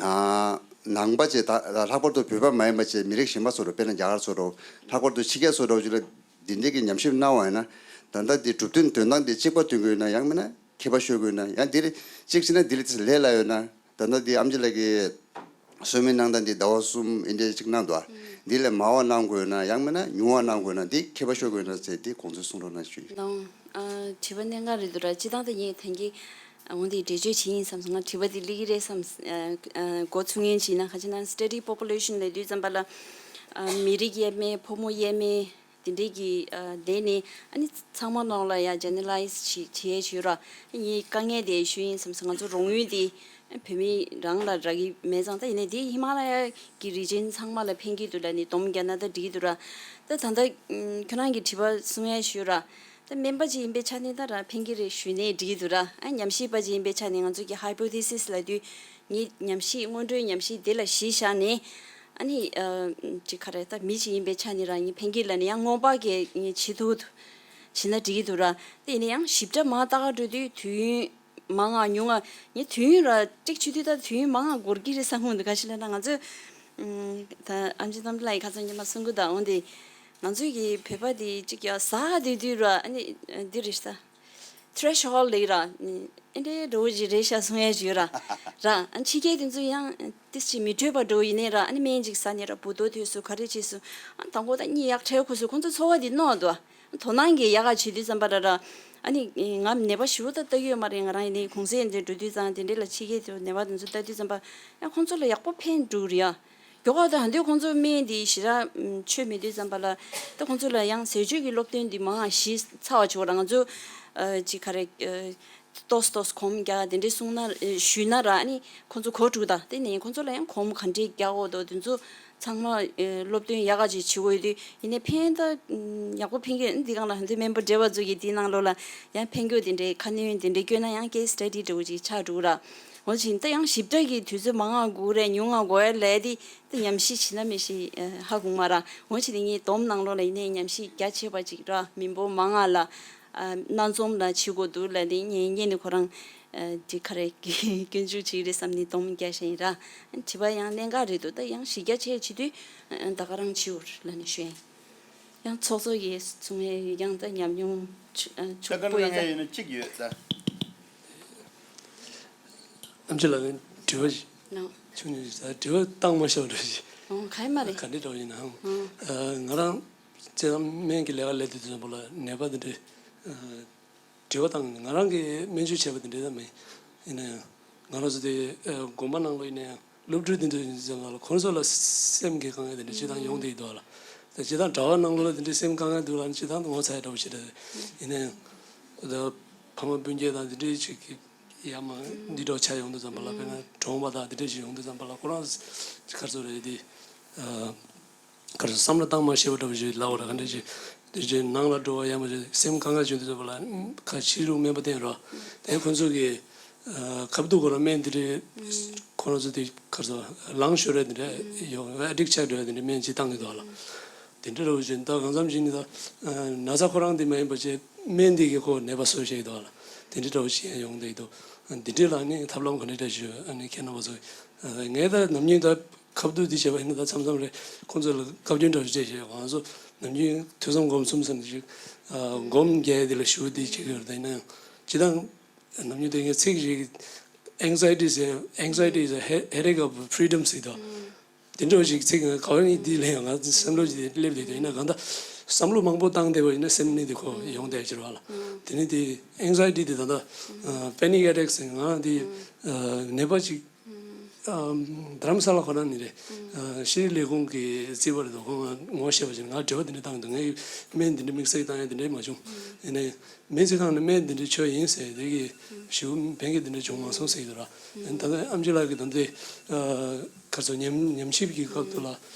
ཨ་ནང་པ་བྱས། ད་ལྷག་པར་དུ་བོད་པ་མ་ཡིན་པ་བྱས། མི་རིགས་གཞན་པ་ཚོ་འདྲ་བོ། དཔེར་ན་རྒྱ་གར་ཚོ་འདྲ་བོ། ལྷག་པར་དུ་ཕྱི་རྒྱལ་ཚོ་འདྲ་བོ་ཅིག་ལ་འདི་འདྲའི་གི་ཉམས་ཞིབ་གནང་བ་ཡིན་ན། ད་ལྟ་འདི་གྲུབ་དོན་དོན་སྟངས་འདི་གཅིག་པ་སྟོན་དགོས་ན། ཡང་མིན་ན་མཁས་པ་ཤོད་དགོས་ན། ཡང་འདི་རེད། གཅིག་བྱས་ན་འདི་ལ་ལས་སླ་ཡོད་ན། ད་ལྟ་འདི་ཨམ་ཅི་ལགས་ཀྱིས་གསོལ་སྨན་གནང་སྟངས་འདི་ཟླ་བ་གསུམ་འདི་འདྲ་ཅིག་གནང་འདུག་ཨ། འདི་ལས་མང་བ་གནང་དགོས་ན། ཡང་མིན་ན་ཉུང་བ་གནང་དགོས་ན། འདི་མཁས་པ་ཤོད་དགོས་ན་ཟེར། འདི་དགོངས་ཚུལ་གསུང་རོགས་གནང་ཞུ། ལགས། ཨ། དྲི་བ་གནད་འགག་རེད་འདུག་ར། སྤྱིར་བཏང་ད་ངས་ད་གིན་འོང་དེ་འགྲེལ་བརྗོད་བྱེད་ཡིན་བསམ་སོང་། ང་དྲི་བ་འདི་སླེབས་ཀྱི་རེད་བསམ། ཨ། ཨ། འགོ་ཚུགས་མཁན་ཅིག་ཡིན་ན། ག་ཅི་ན་study population ལབ་དུས་ཙམ་པ་ལ། ཨ། མི་རིགས་དབྱེ་མེད། ཕོ་མོ་དབྱེ་མེད། དེ་འདྲའི་གི། ཨ། དེ་ནི་ཨ་ནི་ཚང་མ་ནང་ལ་ཡ་generalize བྱེད་བྱེད་ཡས་བྱོས་ར། ངའི་དཀའ་ངལ་དེ་ཞུ་ཡིན་བསམ་སོང་། ང་ཚོ་རོགས་དངུལ་དེ་བོད་མི་རང་ལ་རག་གི་མེད་ཙང་། ད་ཡིན་ནའི་དེ་ཧི་མ་ལ་ཡ་གི་region ཚང་མ་ལ་ཕན་གྱི་འདུག་ལབ་ནས་སྡོམ་རྒྱག་ན་ད་འགྲིག་གི་འདུག་ར། ད་ད་ལྟ་ཁྱོད་རང་གི་དྲི་བ་གསུང་ཡས་ཞུ་ར། ད་སྨན་པ་ཅིག་ཡིན་པའི་ཆ་ནས་ད་ར་ཕན་གྱི་རེད་ཞུས་ནའི་འགྲིག་གི་འདུག་ར། ཨ། ཉམས་ཞིབ་པ་ཅིག་ཡིན་པའི་ཆ་ནས་ང་ཚོ་གི་hypothesis ལབ་དུས། ངའི་ཉམས་ཞིབ། སྔོན་འགྲོའི་ཉམས་ཞིབ་དེ་ལ་གཞི་བཞག་ནས། ཨ་ནི། ཨ། ཅིག་ག་རེ། ད་མི་ཞིག་ཡིན་པའི་ཆ་ནས་རང་ཉིད་ཕན་གྱི་ལབ་ནས་ཡང་སྔོན་དཔག་གི་ངས་བྱེད་ཐུབ་བྱེད་ན་འགྲིག་གི་འདུག་ར། དེ་ཡིན་ན་ཡང་ཞིབ་ཕྲ་མར་ལྟ་ག་འགྲོ་དུས་དུས་ཡུན་མང་ང་ཉུང་ང་། ངས་དུས་ཡུན་ར་ཀྲིག་བྱེད་དུས་ད་དུས་ཡུན་མང་ང་འགོར་གྱི་རེད་བསམ་གྱི་འདུག་ག་ཅི་ལབ་ན་ང་ཚོས། ཨ། ད་ཨམ་ཆི་རྣམ་གྲོལ་ལགས་ཡིས་ཁ་སང་ཉི་མ་གསུང་གི་འདུག་འོན་ཏེ་ང་ཚོའི་གི་བོད་པ་དེ་ཅིག་ཡ་ཟ་བསྡད་དུས་ར། ཨ་ནི་འདི་རེད་ད། Threshold ལབ་ར། ཨེ་འདྲའི་འདྲ་བོ་ཞིག་རེད་ཤག་གསུང་ཡས་ཞིག་ཡོད་ར། ར། ཨ། ཕྱི་རྒྱལ་དེ་ཚོ་ཡང་ཏིས་ཅིག་མི་འཕྲོད་པ་འདྲ་བོ་ཡིན་ནའི་ར། ཨ་ནི་སྨན་ཅིག་ཟ་ནས་ར་འབུ་ཏོག་ཐོན་སོང་། ག་རེ་བྱས་སོང་། ཨ། དང་པོ་ད་གཉིད་ཡག་འཕྲལ་ཁུག་སོང་། ཁོང་ཚོ་ཚོར་བ་དེ་རྣོ་འདུག་དོ་སྣང་གིས་ཡག་ག་བྱེད་དུས་ཙམ་པ་ར་ར། ཨ་ནི་ང་ནད་པ་ཞེ་པོ་ད་ལྟ་ཡོད་མ་རེད། ང་རང་ཡིན་ནའི་གུང་སེང་དེ་འགྲོ་དུས་ཙང་། དེ་འདྲའི་ལ་ཕྱི་རྒྱལ་དུ་ནད་པ་དེ་ཚོ་ལྟ་དུས་ཙམ་པ་ཡང་ཁོང་ཚོ་ལ་ཡག་པོ་ཕན་འགྲོ་གི་རེད་ཡ། མགྱོགས་པ་དང་། ཧ་འདོད་ཁོང་ཚོ་སྨན་འདི་ཞེ་དྲག་མཆོད་མེད་དུས་ཙམ་པ་ལ། ད་ཁོང་ཚོ་ལ་ཡང་ཟས་སྤྱོད་ཀྱི་སློབ་སྟོན་འདི་མང་ང་གཞི་ཚ་བ་བྱེད་པ་ར། ང་ཚོ། ཨ། ཅིག་ག་རེ། ཨ། ཏོག་ཙམ་ཏོག་ཙམ་གོམས་རྒྱག་དེ་འདྲའི་གསུང་ན། ཨ། ཞུས་ན་ར། ཨ་ནི་ཁོང་ཚོ་གོ་འགྲོ་གི། ད་དེ་ནས་ཁོང་ཚོ་ལ་ཡང་གོམས་ག་འདྲས་རྒྱག་དགོས་འདུག་དེ་ཚོ་ཚང་མ། ཨ། སློབ་སྟོན་ཡག་ག་ཅིག་བྱེད་དགོས་དུས། ཡིན་ནའི་ཕན་ད་ཡག་པོ་ཕན་གྱི། འདི་སྒང་ལ་ཧ་འདོད་སྨན་པ་བགྲེས་པ་ཚོ་གིས་དེའི་ནང་ལོགས་ལ་ཡང་ཕན་གྱི་དེ་འདྲའི་ཁ་སྣོན་དེ་འདྲའི་བསྐྱོན་ན་ཡང་case study འདྲ་བོ་ཅིག་ཆགས་འགྲོ་གི་ར། འོ་ཅིག་ད་ཡང་ཞིབ་ཕྲ་གི་དུས་ཚོད་མང་ང་འགོར་རེད། ཉུང་ང་འགོར་ཡ་ལས་དེ། ད་ཉམས་ཞིབ་བྱེད་ན་མི་ཤེས། ཨ། ཧ་གོ་མ་ར། འོ་ཅིག་དེ་ངས་སྡོམ་ནང་ལོགས་ལ་ཡིན་ནའི་ཉམས་ཞིབ་རྒྱ་ཆེ་བ་ཅིག་ར། མི་འབོར་མང་ང་ལ། ཨ། སྣ་འཛོམས་ལ་བྱེད་དགོས་འདུག་ལབ་ནས་ངས་ངས་ནི་ཁོ་རང་། ཨ། དེ་ག་རེ་སྐྱོན་འཛུགས་བྱེད་ཀྱི་རེད་བསམ་ནས་སྡོམ་རྒྱག་བཞིན་ཡིན་ར། དྲི་བ་ཡང་གནད་འགག་རེད་འདུག་ད་ཡང་གཞི་རྒྱ་ཆེ་བྱེད་དུས། ཨ། ད་ག་རང་བྱེད་འོར་ལབ་ནས་ཞུ་ཡིན། ཡང་ཚོགས་གཙོ་ཡིས་གསུང་ཡས་ཡང་ད་ཉམས་མྱོང་ཆུ། ཨ། ད་ཆུ་ག་པོ་ཡོད་ད། ཡིན་ན་གཅིག་ཡོད་ད། ཨམ་ཆི་ལགས་ཀྱི་དྲི་བ་ཞིག་ནོ། བྱུང་ནས་ད་དྲི་བ་བཏང་མ་ཤོར་འདྲ་ཞིག་ཨོ། ག་ཡི་མ་རེད། ག་འདྲ་འདྲ་ཡིན་ནའང་། ཨོ། ཨ། ང་རང་ཚེ་རང་སྨན་གྱི་ལས་ཀ་ལས་དུས་ཙམ་པ་ལ་ནད་པ་འདི་འདྲའི། ཨ། དྲི་བ་བཏང་། ང་རང་གིས་སྨན་བཅོས་བྱས་པ་འདི་འདྲ་ད་མེད། ཡིན་ན་ཡང་ང་རང་ཚོ་དེ། ཨ། དགོན་པ་ནང་ལ་ཡིན་ན་ཡང་། སློབ་ཕྲུག་དེ་ཚོ་ཡིན་ཙང་ལ་ཁོང་ཚོ་ལ་སེམས་ཀྱི་དཀའ་ངལ་དེ་འདྲ་སྤྱིར་བཏང་ཡོང་བསྡད་ཡོད་དོ་ལ། དེ་སྤྱིར་བཏང་གྲྭ་བ་ནང་ལོགས་ལ་དེ་འདྲའི་སེམས་དཀའ་ངལ་འདུག་ལ་སྤྱིར་བཏང་དུ་ངོ་ཚ་ཡ་འདྲ་བོ་ཞིག་རེད། ཡིན་ན་ཡང་ད་ཕ་མ་སྤུན་མཆེད་དང་དེ་འདྲའི་ཅིག་གི་ཡ་མ་འདི་འདྲ་ཆ་ཡོང་དུས་ཙམ་པ་ལ། དཔེར་ན་གྲོངས་པ་དང་དེ་འདྲ་ཞིག་ཡོང་དུས་ཙམ་པ་ལ་ཁོ་རང་ག་རེ་ཟེར་རེད་དེ། ཨ། ག་རེ་བསམ་བློ་བཏང་མ་ཤེས་པ་འདྲ་བོ་ཞིག་ལབ་པ་ར། ག་འདྲ་ཞིག་དེ་ཅིག་ནང་ལ་འགྲོ་བ་ཡ་མ་ཞིག་སེམས་དཀའ་ངལ་བྱུང་དུས་ཙམ་པ་ལ་ཁ་ཕྱི་རུ་སྨན་པ་བསྟེན་རོགས། དེ་ཁོ་ཚོ་གི། ཨ། ཁ་བསྡུ་ཁོ་རང་སྨན་དེ་འདྲའི་ཁོ་རང་ཚོ་དེ་ག་རེ་ཟེར་ལངས་ཤོར་རེད། དེ་འདྲ་ཡོང་ཨ་ཌིག་ཆགས་འགྲོ་ཡ་དེ་འདྲའི་སྨན་ཅིག་བཏང་གི་འདུག་ལ། དེ་འདྲ་འདྲ་བོ་ཞིག་ད་གང་འཚམ་ཞིག་ནི་ད་ན་ཚ་ཁོ་རང་དེ་མ་ཡིན་པ་བྱས་སྨན་དེ་གིས་ཁོ་ནད་པ་གསོ་བྱེད་ཀྱི་འདུག་ལ། དེ་འདྲ་འདྲ་བོ་ཞིག་ཡང་ཡོང་བསྡད་ཀྱི་འདུག་དེ་འདྲ་ལ་ནི་ཐབས་ལམ་ག་འདྲ་འདྲ་ཞིག་ཨ་ནི་ཁྱེད་རྣམ་པ་ཚོ། ཨ། ངས་ད་ནམ་རྒྱུན་ད་ཁ་བསྡུ་འདི་བྱས་པ་ཡིན་ན་ད་མཚམས་མཚམས་རེ་ཁོང་ཚོ་ལ་བཀའ་བཀྱོན་འདྲ་བོ་བྱས་བྱས། ང་ཚོ་ནམ་རྒྱུན་ཐོས་བསམ་སྒོམ་གསུམ་ཟེར་ནས་ཞིག་ཨ། སྒོམ་རྒྱག་ཡ་དེ་ལ་ཞུ་བ་དེ་བྱེད་ཀྱི་ཡོད་རེད། ད་ཡིན་ན་ཡང་སྤྱིར་བཏང་ནམ་རྒྱུན་དེ་ངས་ཚིག་ཞིག Anxiety is a, anxiety is a he- headache of freedom ཟེར་དོ། དེ་འདྲ་བོ་ཞིག་ཚིག་ང་ག་བ་ནས་འདི་ལས་ཡང་ང་བསམ་བློ་ཞིག་སླེབས་བསྡད་དོ། ཡིན་ན་གང་ལྟར་བསམ་བློ་མང་པོ་བཏང་བསྡད་པ་ཡིན་ན་སེམས་ནད་དེ་ཁོ་ཡོང་བསྡད་ཀྱི་རེད་བ་ལ། དེ་ནས་དེ་anxiety དེ་ད་ལྟ་ཨ། panic attack ཟེར། ང་དེ་ཨ། ནད་པ་ཅིག་ཨ། རྡ་རམ་ས་ལ་ཁོ་རང་ནས་རེད། ཨ། ཤེས་རིག་ལས་ཁུངས་ཀྱི་རྩིས་པ་རེད་འདུག་ཁོང་ང་ངོ་ཤེས་པ་ཅིག་ང་འབྲེལ་བ་དེ་འདྲ་བཏང་གི་འདུག་ངས་སྨན་དེ་འདྲ་དམིགས་བསལ་བཏང་ཡ་དེ་འདྲ་མ་བྱུང་། ཡིན་ནའི་སྨན་རྩིས་ཁང་ནས་སྨན་དེ་འདྲ་མཆོད་ཡིན་ཟེར། དེ་གི་ཞེ་པོ་ཕན་གྱི་དེ་འདྲ་བྱུང་མ་སོང་ཟེར་གྱི་འདུག་ར། ད་ལྟ་ཨམ་ཆི་ལགས་ཀྱིས་ད་ལྟའི་ཨ། ག་ཚོད་ཉམས་ཉམས་ཞིབ་ཀྱི་སྐབས་དུ་ལ་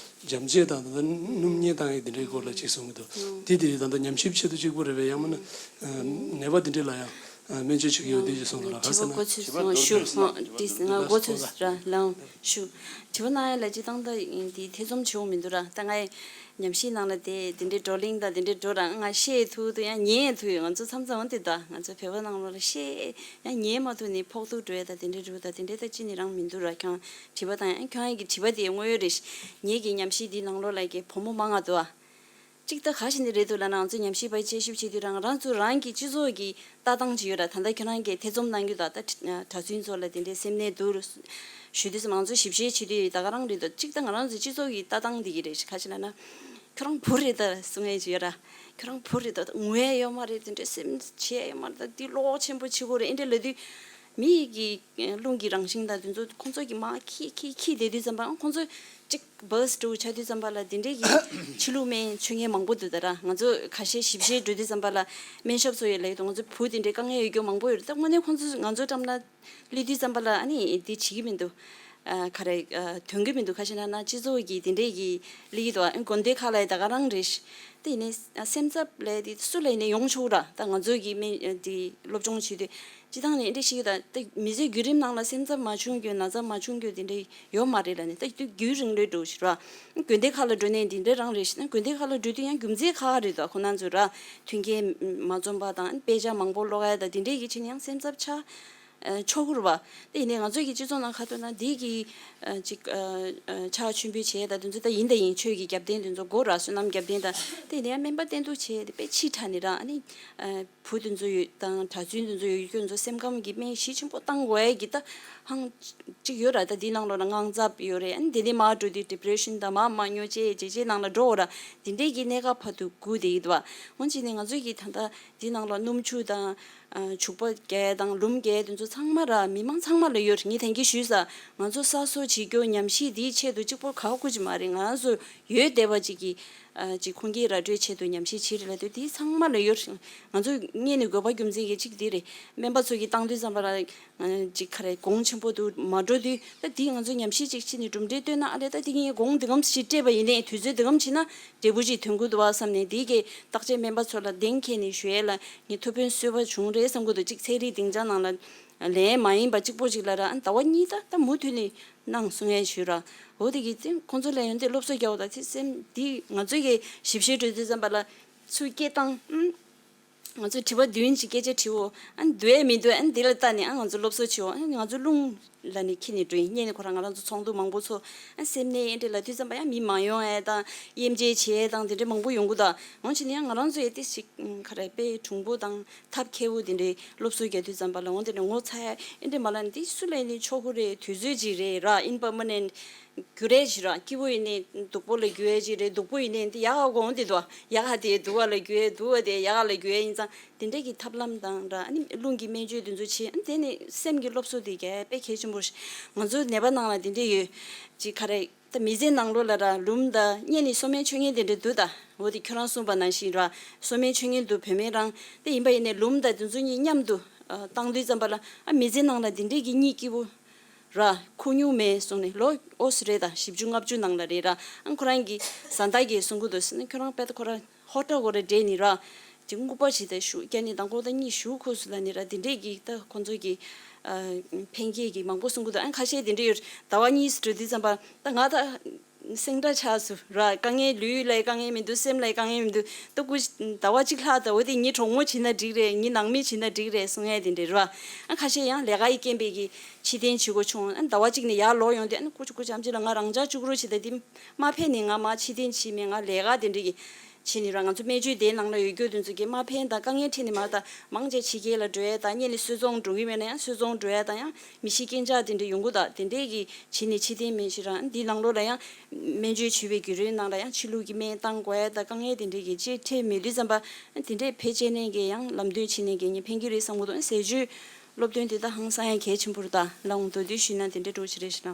འཇམ་བྱེད་དང་ད་ལྟ་སྣུམ་བརྙན་བཏང་ཡ་དེ་འདྲའི་སྐོར་ལ་ཅིག་གསུང་གི་འདུག་དེ་དེ་ད་ལྟ་ཉམས་ཞིབ་ཆེད་དུ་གཅིག་པུ་རེད་པས། ཡང་མིན་ན་ནད་པ་དེ་འདྲ་ལ་ཡང་ སྨན་བཅོས་བྱེད་ཀྱི་ཡོད་དེ་ཞེས་གསུངས་འདུག་ར། ག་ས་ན་དྲི་བ་འགོ་ཚུགས་སོང་། ཞུ་ཧང་དྲི་ང་འགོ་ཚུགས་ར་ལའང་ཞུ། དྲི་བ་གནང་ཡ་ལ་སྤྱི་བཏང་ད་འདི་ཐེ་ཚོམ་བྱེད་འོང་མི་འདུག་ར། ད་ང་ཡི་ཉམས་ཞིབ་ནང་ལ་དེ་དེ་འདྲའི་བགྲོ་གླེང་དང་དེ་འདྲའི་འགྲོ་ར། ང་བཤད་ཐུབ་ཐུབ་ཡང་ཉན་ཐུབ་ཡོད། ང་ཚོ་མཚམས་མཚམས་འོན་ཏེ་ད་ང་ཚོ་བོད་པ་ནང་ལོགས་ལ་བཤད་ཡང་ཉན་མ་ཐུབ་ནས་ཕོག་ཐུག་འགྲོ་ཡ་ད་དེ་འདྲའི་འགྲོ་ད་དེ་འདྲའི་ད་ཅི་ནས་རང་མི་འདུག་ར། ཁྱང་དྲི་བ་དང་ཡང་ཁྱང་ཡིན་གྱི་དྲི་བ་དེ་དངོས་ཡོད་རེད། ངེད་ཀྱི་ཉམས་ཞིབ་འདི་ནང་ལོགས་ལ་གི་བུ་མོ་མང་ང་འདུག་ཨ། གཅིག་ད་ག་ཞིག་ནས་རེད་འདུག་ལབ་ན། ང་ཚོ་ཉམས་ཞིབ་པ་དཔྱད་ཞིབ་བྱེད་དུས་རང་རང་ཚོ་རང་གི་སྤྱི་ཚོགས་ཀྱི་ལྟ་སྟངས་ཅིག་ཡོད་ར། ད་ལྟ་ཁྱོད་རང་གིས་ཐེ་ཚོམ་གནང་རྒྱུ་དང་ད་གྲྭ་བཙུན་ཚོ་ལ་དེ་འདྲའི་སེམས་ནད་འདུག་ཞུ་དུས་སུ་ང་ཚོ་ཞིབ་བཤེར་བྱེད་དུས་ད་ག་རང་རེད་འདུག་གཅིག་ད་ང་རང་ཚོའི་སྤྱི་ཚོགས་ཀྱི་ལྟ་སྟངས་འདི་གི་རེད། ག་ཞིག་ལབ་ན་ཁྱོད་རང་བུ་རེད་ད་གསུང་ཡས་ཅིག་ཡོད་ར། ཁྱོད་རང་བུ་རེད་ད་ངུ་ཡས་ཡོད་མ་རེད། དེ་འདྲའི་སེམས་བྱེད་ཡས་ཡོད་མ་རེད། ད་འདི་བློ་ཆེན་པོ་བྱེད་དགོས་རེད། ཨེ་འདྲ་ལབ་དུས། མི་ཡི་གི་རླུང་གི་རང་བཞིན་དང་དེ་ཚོ་ཁོང་ཚོ་གི་མར་ཁྱི་ཁྱི་ཁྱི་བསྡད་དུས་ཙམ་པ་ཁོང་ཚོ་གཅིག་བཱས་འགྲོ་ཆགས་དུས་ཙམ་པ་ལ་དེ་འདྲའི་གི་ཕྱི་ལུགས་སྨན་མཆོད་མཁན་མང་པོ་འདུག་ད་ར། ང་ཚོ་ཁ་ཤས་ཞིབ་བཤེར་འགྲོ་དུས་ཙམ་པ་ལ་སྨན་ཞབས་ཚོ་ཡི་ལབ་ཡོད་དོ། ང་ཚོ་བུ་དེ་འདྲའི་དཀའ་ངལ་ཡོད་རྒྱུ་མང་པོ་ཡོད་རེད། ད་དངོས་གནས་ཁོང་ཚོ་ང་ཚོ་འགྲམ་ལ་སླེབས་དུས་ཙམ་པ་ལ་ཨ་ནི་འདི་བྱེད་ཀྱི་མི་འདུག་ཨ་ག་རེ་ཨ་དོན་གྱི་མི་འདུག་ག་ཞེ་ན་ན་སྤྱི་ཚོགས་ཀྱི་དེ་འདྲའི་གི་སླེབས་ཀྱི་འདུག་ཨ་དགོན་སྡེ་ཁག་ལ་ཡི་ད་ག་རང་རེད། དེ་ཡིན་ནའི་སེམས་འཚབ་ལས་དེ་སུ་ལ་ཡིན་ནའི་ཡོང་ཆོག་ར། ད་ང་ཚོ་གི་སྨན་དེ་སློབ་སྦྱོང་བྱེད་དུས། སྤྱི་བཏང་ནས་འདི་འདྲ་ཞིག་ཡོད་ད། ད་མི་ཚེའི་བརྒྱུད་རིམ་ནང་ལ་སེམས་འཚབ་མ་བྱུང་རྒྱུ་ན་ཚ་མ་བྱུང་རྒྱུ་དེ་འདྲ་ཡོད་མ་རེད་ལ་ནི། ད་དུས་རྒྱུན་རིང་ལོས་འགྲོ་ཞིག་ར། དགོན་སྡེ་ཁག་ལ་འགྲོ་ནས་འདི་འདྲ་རང་རེད་ཞེ་ན། དགོན་སྡེ་ཁག་ལ་འགྲོ་དུས་ཡང་རྒྱུ་མཚན་ཁག་ཁག་རེད་ད། ཁོ་ན་ཚོ་ར་མཐུན་རྐྱེན་མ་འཛོམས་པ་དང་དཔེ་ཆ་མང་པོ་ཀློག་ཡ་ད་དེ་འདྲའི་གི་ཆེད་ནས་ཡང་སེམས་འཚབ་ཆགས་ཆོག་གི་རེད་པ། དེ་ཡིན་ནའི་ང་ཚོའི་གི་སྤྱི་ཚོགས་ནང་ཁ་ཐོན་ན་འདི་གི་ཅིག་ཕྱག་མཆོད་འབུལ་བྱས་ད་དེ་ཚོ་ད་ཡིན་ད་ཡིན། ཆོས་ཀྱི་རྒྱབ་རྟེན་དེ་ཚོ་དགོས་ར། བསོད་ནམས་རྒྱབ་རྟེན་ད། དེ་ཡིན་ནའི་སྨན་པ་བསྟེན་གཏུགས་བྱས་དེ་དཔེ་ཕྱིས་དྲགས་ནི་ར། ཨ་ནི། བུ་དེ་ཚོ་ཡོད་དང་གྲྭ་བཙུན་དེ་ཚོ་ཡོད་རྒྱུ་ཚོ་སེམས་ཁམས་ཀྱི་སྨན་གཞི་ཆེན་པོ་བཏང་དགོས་ཡ་གི་ད་ཧང་ཅིག་ཡོད་ར། ད་འདི་ནང་ལོགས་ལ་དངངས་འཚབ་ཡོད་རེད། ཨ་ནི་དེ་ནས་མར་འགྲོ་དུས་ཌི་པི་རེ་ཤན་དང་མར་མར་སྨྱོ་བྱེད་བྱེད་བྱེད་ནང་ལ་འགྲོ་འོ་ར། དེ་འདྲས་ཀྱི་གནས་སྐབས་བར་དུ་སྒུག་བསྡད་ཡོད་པ། འོན་ཀྱང་ནི་ང་ཚོས་ཀྱི་ད་ལྟ་འདི་ནང་ལོགས་སྣུམ་ཆུ་དང་ཨ་བྱུག་པ་རྒྱག་དང་ལུམ་རྒྱག་དེ་ཚོ་ཚང་མ་ར་མི་མང་ཚང་མ་ལ་ཡོད་རེད། ངས་ད་གིན་ཞུས་ས། ང་ཚོ་གསར་བཟོ་བྱེད་རྒྱུ་ཉམས་ཞིབ་འདིའི་ཆེད་དུ་གཅིག་པོ་ག་དགོས་ཀྱི་མ་རེད། ང་རང་ཚོ་ཡོད་བསྡད་པ་ཅིག་གི་ཨ་ཅིག་ཁུངས་སྐྱེལ་ར་སྤྲོད་ཆེད་དུ་ཉམས་ཞིབ་བྱེད་རེད་ལབ་དུས་དེ་ཚང་མ་ལ་ཡོད་རེད། ང་ཚོ་སྔོན་ནས་དགོས་པ་རྒྱུ་མཚན་གྱི་གཅིག་དེ་རེད། སྨན་པ་ཚོ་གིས་བཏང་དུས་ཙམ་པ་ལ་ཨ་ཅིག་ག་རེ་གོང་ཆེན་པོ་དུ་མ་འགྲོ་དུས་ད་དེ་ང་ཚོ་ཉམས་ཞིབ་ཅིག་བྱས་ནས་གྲུབ་འབྲས་བཏོན་ན་ཨ་ལས་ད་དེ་གིན་གོང་འདི་གམ་ཞིག་སྤྲད་པ་ཡིན་ནའི་དུས་ཚོད་འདི་གམ་བྱས་ན་འབྲས་བུ་ཅིག་ཐོན་གི་འདུག་བ་བསམ་ནས། དེ་གའི་བརྟག་དཔྱད་སྨན་པ་ཚོ་ལ་གདེང་འཁེལ་ནས་ཞུ་ཡས་ལ་ངས་ཐུགས་ཕན་གསོས་པ་བྱུང་རེད་བསམ་གི་འདུག་གཅིག་ཚན་རིག་སྡིངས་ཆ་ནང་ལ་ལན་མ་ཡིན་པ་གཅིག་པོ་ཅིག་ལ་ར་ཨ་ཟླ་བ་གཉིས་ད་ད་མུ་མཐུད་ནས་གནང་གསུང་ཡས་ཞུས་ར། འོ་དེ་གི་ཚེ་ཁོང་ཚོ་ལ་ཡོན་ཏན་སློབ་གསོ་རྒྱག་འོ་ད་ཚེ་སེམས་འདི་ང་ཚོའི་གི་ཞིབ་བཤེར་འགྲོ་དུས་ཙམ་པ་ལ་ཚུར་སྐད་བཏང་ཨུམ། ང་ཚོས་དྲི་བ་བདུན་ཅིག་སྐད་ཆ་དྲིའོ། ཨ་འདུག་ཨེ་མི་འདུག་ཨ་འདི་ལ་ལྟ་ནས་ཨ་ང་ཚོ་སློབ་གསོ་བྱེད་འོ། ཨ་ང་ཚོ་རླུང་ལ་ནི་ཁྱི་ནི་འགྲོ་ཡིན་སྙད་ནི་ཁོ་རང་ང་རང་ཚོ་ཚོགས་འདུ་མང་པོ་ཚོགས། ཨ་སེམས་ནད་ཡིན་འདྲ་ལ་དུས་ཙམ་པ་ཡང་མི་མ་ཡོང་ཨེ་དང་དབྱེ་འབྱེད་བྱེད་ཨེ་དང་དེ་འདྲ་མང་པོ་ཡོང་གི་ད། འོང་ཕྱིན་ནས་ཡང་ང་རང་ཚོ་ཡ་ཏི་ཞིག་ག་རེ་དཔེ་གྲུང་པོ་དང་ཐབས་མཁས་པོ་དེ་འདྲའི་སློབ་གསོ་རྒྱག་དུས་ཙམ་པ་ལ་འོང་དེ་འདྲ་ངོ་ཚ་ཡ་ཨེ་འདྲ་མ་ལ་ནི་འདི་སུ་ལ་ནི་ཆོག་གི་རེད། དུས་ཚོད་ཅིག་རེད་ར། ཨིན་པར་མ་ནེན་འགྱུར་ཡས་ཅིག་ར། སྐྱིད་པོ་ཡིན་ནའི་སྡུག་པོ་ལ་འགྱུར་ཡས་ཅིག་རེད། སྡུག་པོ་ཡིན་ནའི་འདི་ཡག་ག་འོང་དེ་འདུག་ཡག་ག་དེ་སྡུག་པ་ལ་འགྱུར་ཡས། སྡུག་པ་དེ་ཡག་ག་ལ་འགྱུར་ཡས་ཡིན་ཙང་དེ་འདྲས་ཀྱི་ཐབས་ལམ་དང་ར་ཨ་ནི་རླུང་གི་སྨན་བཅོས་དེ་ཚོ་བྱེད། ཨ་ནི་དེ་ནི་སེམས་ཀྱི་སློབ་གསོ་དེ་གས་དཔེ་གལ་ཆེན་པོ་ཞིག་ང་ཚོ་ནད་པ་ནང་ལ་དེ་འདྲས་ཡོད་ཅིག་ག་རེ། ད་མི་ཚེ་ནང་ལོགས་ལ་ར་ལུམ་དང་སྔོན་ནས་གསོ་སྨན་མཆོད་མཁན་དེ་འདྲ་འདུག་ད། འོ་དེ་ཁྱོད་རང་གསུངས་པ་ནང་བཞིན་ར་གསོ་སྨན་མཆོད་མཁན་འདུག་བུད་མེད་རང་དེ་ཡིན་པ་ཡིན་ནའི་ལུམ་དང་དེ་ཚོ་གཉིས་མཉམ་དུ་ཨ་བཏང་དུས་ཙམ་པ་ལ་ཨ་མི་ཚེ་ནང་ལ་དེ་འདྲས་ཀྱི་གཉིད་སྐྱིད་པོ་ར་ཁུག་མྱོང་མེད་གསུངས་ནས། ལོ་ཨོ་སི་རེད་ད་བཞི་བཅུ་ལྔ་བཅུ་ནང་ལ་རེད་ར། ཨ་ཁོ་རང་གི་བཟའ་ཟླ་གིས་གསུང་གི་འདུག་ཟེར་ནས། ཁྱོད་རང་དཔེ་ད་ཁོ་རང་ཧོ་ཏོ་གོ་རེ་འདྲེས་ནི་ར། ཅིག་རྔུབ་པ་ཞིག་ད་ཤུགས་རྒྱག་ནི་དང་པོ་ད་གཉིད་ཤུགས་ཁུག་སུ་ལ་ནི་ར། དེ་འདྲས་ཀྱི་ད་ཁོང་ཚོ་གི་ཨ་ཕན་སྐྱེད་ཀྱི་མང་པོ་གསུང་གི་འདུག་ཨ་ཁ་ཤས་དེ་འདྲས་ཡོད། ཟླ་བ་གཉིས་སུ་འགྲོ་དུས་ཙམ་པ་ད་ང་ད་སེང་སྒྲ་ཆགས་སུ་ར། དཀའ་ངལ་ལུས་ལ་དཀའ་ངལ་མི་འདུག་སེམས་ལ་དཀའ་ངལ་མི་འདུག་ད་སྐུ་ཟླ་བ་གཅིག་ལྷག་ད་འོ་དེ་ངའི་གྲོགས་མོ་བྱིན་ན་འགྲིག་རེད། ངའི་ནང་མི་བྱིན་ན་འགྲིག་རེད་གསུང་ཡས་དེ་འདྲས་ར། ཨ་ཁ་ཤས་ཡང་ལས་ཀ་ཡི་རྐྱེན་པས་ཀྱི་ཕྱིར་འཐེན་བྱེད་དགོས་བྱུང་། ཨ་ཟླ་བ་གཅིག་ནས་ཡར་ལོག་ཡོང་དུས་ཨ་ནི་ཀུ་ཅི་ཀུ་ཅམ་ཅི་ལ་ང་རང་ཅག་བཅུག་རོགས་བྱེད་ད་དེ་མ་ཕན་ནི་ང་མ་ཕྱིར་འཐེན་བྱེད་མེད། ང་ལས་ཀ་དེ་འདྲས་ཀྱི་བྱས་ནི་ར། ང་ཚོ་སྨན་བཅོས་དེའི་ནང་ལ་ཡོད་རྒྱུ་དེ་ཚོ་གི་མ་ཕན་དང་དཀའ་ངལ་འཕྲད་ནི་མ་ད་མང་ཆེ་ཕྱི་རྒྱལ་ལ་འགྲོ་ཡས་དང་། སྔོན་ནས་སུད་ཚོང་འགྲོ་གི་མེད་ན་ཡང་སུད་ཚོང་འགྲོ་ཡས་དང་ཡང་མི་ཤི་རྐྱེན་ཆག་དེ་འདྲ་ཡོང་གི་ད། དེ་འདྲས་ཀྱི་བྱས་ནི་ཕྱིར་འཐེན་མེད་ཤི་ར། འདིའི་ནང་ལོགས་ལ་ཡང་སྨན་བཅོས་བྱེད་པའི་བརྒྱུད་རིམ་ནང་ལ་ཡང་ཕྱི་ལུགས་ཀྱི་སྨན་བཏང་དགོས་ཡས་དང་དཀའ་ངལ་དེ་འདྲས་ཀྱི་ཅིག་འཕྲད་མེད་དུས་ཙམ་པ་དེ་འདྲས་བེད་སྤྱད་ནས་ཀྱི་ཡང་ལམ་སྟོན་བྱས་ནས་ཀྱི་ངས་ཕན་གྱི་རེད་བསམ་གི་འདུག་ཟས་བཅུད་སློབ་སྟོན་དེ་ད་ཧང་སང་ཡང་གལ་ཆེན་པོ་རེད་ད། ལ་འོང་མདོར་བསྡུས་ཞུས་ན་དེ་འདྲས་འགྲོ་ཆེ་རེད་ཤི་ན།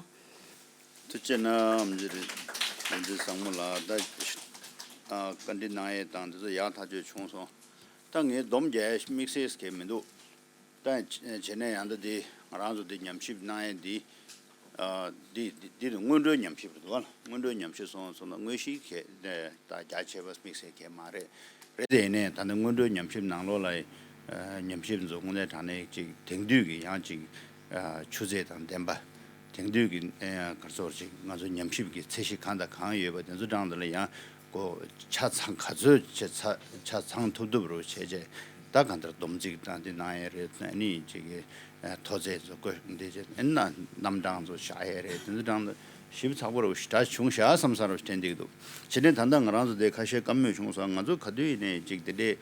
ཐུགས་རྗེ་གནང་། ཨམ་ཅི་རེད། ཨམ་ཅི་བཟང་མོ་ལགས། ད་ཨ་བཀའ་འདྲི་གནང་ཡས་དང་དེ་ཚོ་ཡག་ཐག་ཆོད་བྱུང་སོང་། ད་ངས་སྡོམ་རྒྱག་ཡས་དམིགས་བསལ་གང་མི་འདུག་ད་བྱས་ནས་ཡང་ད་འདི་ང་རང་ཚོ་འདི་ཉམས་ཞིབ་གནང་ཡས་འདི་ཨ་འདི་འདི་འདི་ནི་སྔོན་འགྲོའི་ཉམས་ཞིབ་རེད་འདུག་བ། སྔོན་འགྲོའི་ཉམས་ཞིབ་སོང་སོང་ན་དངོས་གཞི་གལ་ད་རྒྱ་ཆེ་བ་དམིགས་བསལ་གང་མ་རེད། རེད་དེ་ཡིན་ནའི་ད་ནི་སྔོན་འགྲོའི་ཉམས་ཞིབ་ནང་ལོགས་ལ་ ཉམས་ཞིབ་ཚོ་དངོས་གནས་དྲང་གནས་ཅིག་དེང་དུས་ཀྱི་ཡང་ཅིག་ཆུ་ཚད་དང་ལྡན་པ། དེང་དུས་ཀྱི་ག་ཚོར་ཅིག་ང་ཚོ་ཉམས་ཞིབ་ཀྱི་ཚད་གཞི་གང་དང་གང་ཡོད་པ་དེ་ཚོ་དྲང་དེ་ལ་ཡང་གོ་ཆ་ཚང་ག་ཚོད་ཆ་ཚ་ཆ་ཚང་ཐུབ་ཐུབ་རུ་བྱས་བྱས། ད་གང་ལྟར་སྡོམ་རྩིས་དང་དེ་གནང་ཡས་རེད། ཨ་ནི་ཅིག་གི་མཐོ་ཚད་ཚོ་བཀོད་འདི་བྱས། ཨ་ནི་རྣམ་གྲངས་ཚོ་བཞག་ཡས་རེད། དེ་ཚོ་དྲང་དེ་ཞིབ་ཚགས་པོ་རུ་ཞེ་དྲག་བྱུང་ཤག་བསམ་བསམ་རུ་དྲན་བསྡད་ཀྱི་འདུག་བྱས་ནས་ད་ལྟ་ང་རང་ཚོ་དེ་ཁ་ཤས་བཀའ་མོལ་བྱུང་སོང་། ང་ཚོ་ག་དུས་ཡིན་ནའི་ཅིག་དེ་འདྲའི་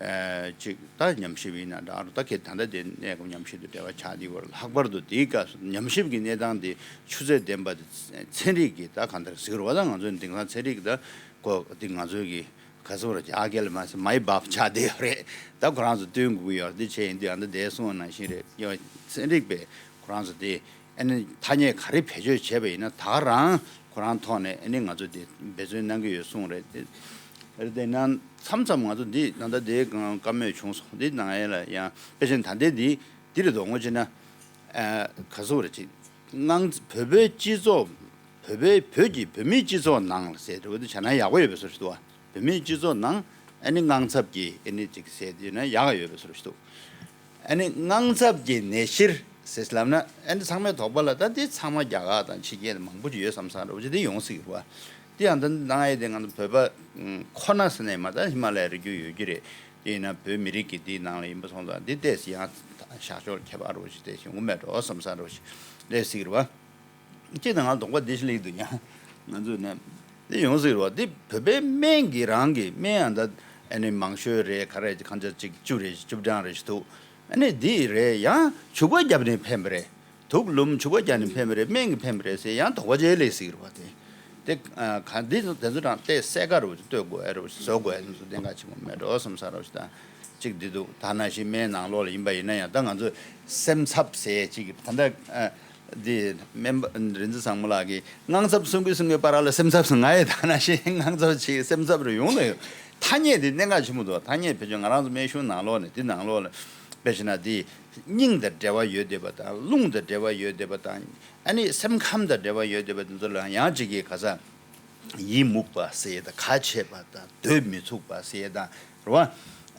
ཨ་ཅིག་ད་ཉམས་ཞིབ་ཡིན་ན་འདྲ་རུ། ད་ཁྱེད་ད་ལྟ་དེ་གནས་སྐབས་ཉམས་ཞིབ་ཏུ་འབྲེལ་བ་ཆགས་བསྡད་ཡོད་རེད། ལྷག་པར་དུ་དེའི་སྐབས་སུ་ཉམས་ཞིབ་ཀྱི་གནས་སྟངས་དེ་ཆུ་ཚད་ལྡན་པ་དེ་ཚན་རིག་གི་ད་གང་ལྟར་ཟེར་བ་ད་ང་ཚོའི་དེང་སང་ཚན་རིག་གི་ད་གོ་དེ་ང་ཚོའི་གི་ག་ཚོད་རེད། རྒྱ་སྐད་ལ་མ་ཟེར་མའི་བབ་ཆགས་བསྡད་ཡོད་རེད། ད་ཁོ་རང་ཚོ་བསྟུན་དགོས་ཀྱི་ཡོད་རེད། དེ་བྱས་ཡིན་དུས་ཨ་ད་འདས་སོང་ནང་བཞིན་རེད། ཡང་ཚན་རིག་པས་ཁོ་རང་ཚོ་དེ་ཨ་ནི་ཐ་སྙད་ག་རེ་བེད་སྤྱོད་བྱས་པ་ཡིན་ན་ད་ག་རང་ཁོ་རང་ཐོག་ནས་ཨ་ནི་ང་ཚོ་དེ་འབད་བརྩོན་གནང་གི་ཡོད་གསུངས་རེད། དེ་རེད། དེ་ན་མཚམས་མཚམས་ང་ཚོ་འདི་ད་ལྟ་དེའི་བཀའ་མོལ་བྱུང་སོང་། འདི་ནང་ཡན་ལ་ཡང་དཔེ་ཆ་ད་ལྟའི་འདི་འདི་རེད་དོ། ངོ་ཅི་ན་ཨ་ག་ཚོད་རེད་ཅིག་སྔང་བོད་པའི་སྤྱི་ཚོགས་བོད་པའི་བོད་ཀྱི་བོད་མིའི་སྤྱི་ཚོགས་ནང་ལ་ཟེར་དེ་བོ་དེ་བྱས་ན་ཡག་པོ་ཡོད་པའི་བཟོ་ཞིག་འདུག་བ། བོད་མིའི་སྤྱི་ཚོགས་ནང་ཨ་ནི་དངངས་འཚབ་ཀྱི་ཨ་ནི་ཅིག་ཟེར་དུས་ན་ཡག་ཡོད་པའི་བཟོ་ཞིག་འདུག་ཨ་ནི་དངངས་འཚབ་ཀྱི་ནད་གཞིར་ཟེར་ལབ་ན་ཨ་ནི་ཚང་མའི་དོགས་པ་ལ་ད་དེ་ཚང་མ་རྒྱ་གར་དང་ཕྱི་རྒྱལ་མང་པོ་ཅིག་ཡོད་བསམ་བསམ་རེད་བ། ཅི་དེ་ཡོང་སྲིད་རེད་བ། དེ་ཡང་ད་ནང་ཡས་དེ་ང་ཚོ་བོད་པ་ཁོ་ན་ཟེར་ནས་མ་ད་ཧི་མ་ལ་ཡའི་རི་རྒྱུད་ཡོད་ཀྱི་རེད། དེ་ཡིན་ན་བོད་མི་རིགས་ཀྱི་དེའི་ནང་ལ་ཡིན་པ་སོང་ཙང་དེ་ཏོག་ཙམ་ཡང་བྱ་སྤྱོད་ཁྱད་པར་རོ་ཞིག་དེ་ཞིག་འོང་མེད་འགྲོ་བསམ་བསམ་རོ་ཞིག་སླེབས་སྲིད་རེད་བ། ཅི་ད་ང་དོགས་པ་འདི་ཞིག་སླེབས་འདུག་ཡང་ང་ཚོས་ནས་འདི་ཡོང་སྲིད་རེད་བ། འདི་བོད་པའི་སྨན་གྱི་རང་གི་སྨན་ཨ་ད་ཨ་ནི་མང་ཤོས་རེད། ག་རེ་གང་ཆ་གཅིག་བཅུ་རེ་བཅུ་གྲངས་རེ་ཞིག་འདུག་ཨ་ནི་འདི་རེད་ཡང་བྱུག་པ་བརྒྱབ་ནས་ཕན་པ་རེད། དུག་ལུམ་བྱུག་པ་བརྒྱབ་ནས་ཕན་པ་རེད། སྨན་གྱིས་ཕན་པ་རེད་ཟེར་ཡང་དོགས་པ་ཅིག་སླེབས་སྲིད་རེད་བ། དེ་དེ་ག་འདི་ཚོ་དེ་ཚོ་དྲང་ཏོག་ཙམ་གསལ་ཁ་རུ་ལྟོས་དགོས་ཨེ་རུ་བཟོ་དགོས་ཨེ་ཚོ་གཏན་འཁེལ་ཆེན་པོ་མེད་འགྲོ་བསམ་ས་རུ་ཞིག་དང་གཅིག་འདི་འདུག་ད་ནང་བཞིན་སྨན་ནང་ལོགས་ལ་ཡིན་པ་ཡིན་ན་ཡང་ད་ང་ཚོ་སེམས་འཚབ་ཟེར་ཅིག་ད་ལྟ་འདི་སྨན་པ་རིག་འཛིན་བཟང་མོ་ལགས་ཀྱིས་དངངས་འཚབ་གསུང་གི་གསུང་གི་བར་ལ་སེམས་འཚབ་སོང་། ང་ཡི་ད་ནང་བཞིན་དངངས་འཚབ་ཅིག་སེམས་འཚབ་རུ་ཡོང་ལ་ཡོད། ཐ་སྙད་འདི་གནད་འགག་ཆེན་པོ་འདུག་ཐ་སྙད་བེད་སྤྱོད་ང་རང་ཚོ་སྨན་གཞུང་ནང་ལོགས་ནས་འདི་ནང་ལོགས་ལ་དཔེ་བྱས་ན་འདི་སྙིང་དང་འབྲེལ་བ་ཡོད་བསྡད་པ་དང་རླུང་དང་འབྲེལ་བ་ཡོད་བསྡད་པ་དང་ཨ་ནི་སེམས་ཁམས་དང་འབྲེལ་བ་ཡོད་བསྡད་པ་འདི་ཚོ་ལ་ཡང་གཅིག་གིས་ག་ས་ཡིད་མུག་པ་ཟེར་ཡས་དང་ཁ་ཕྱེས་པ་དང་སྡོད་མི་ཚུགས་པ་ཟེར་ཡས་དང་རེད་བ།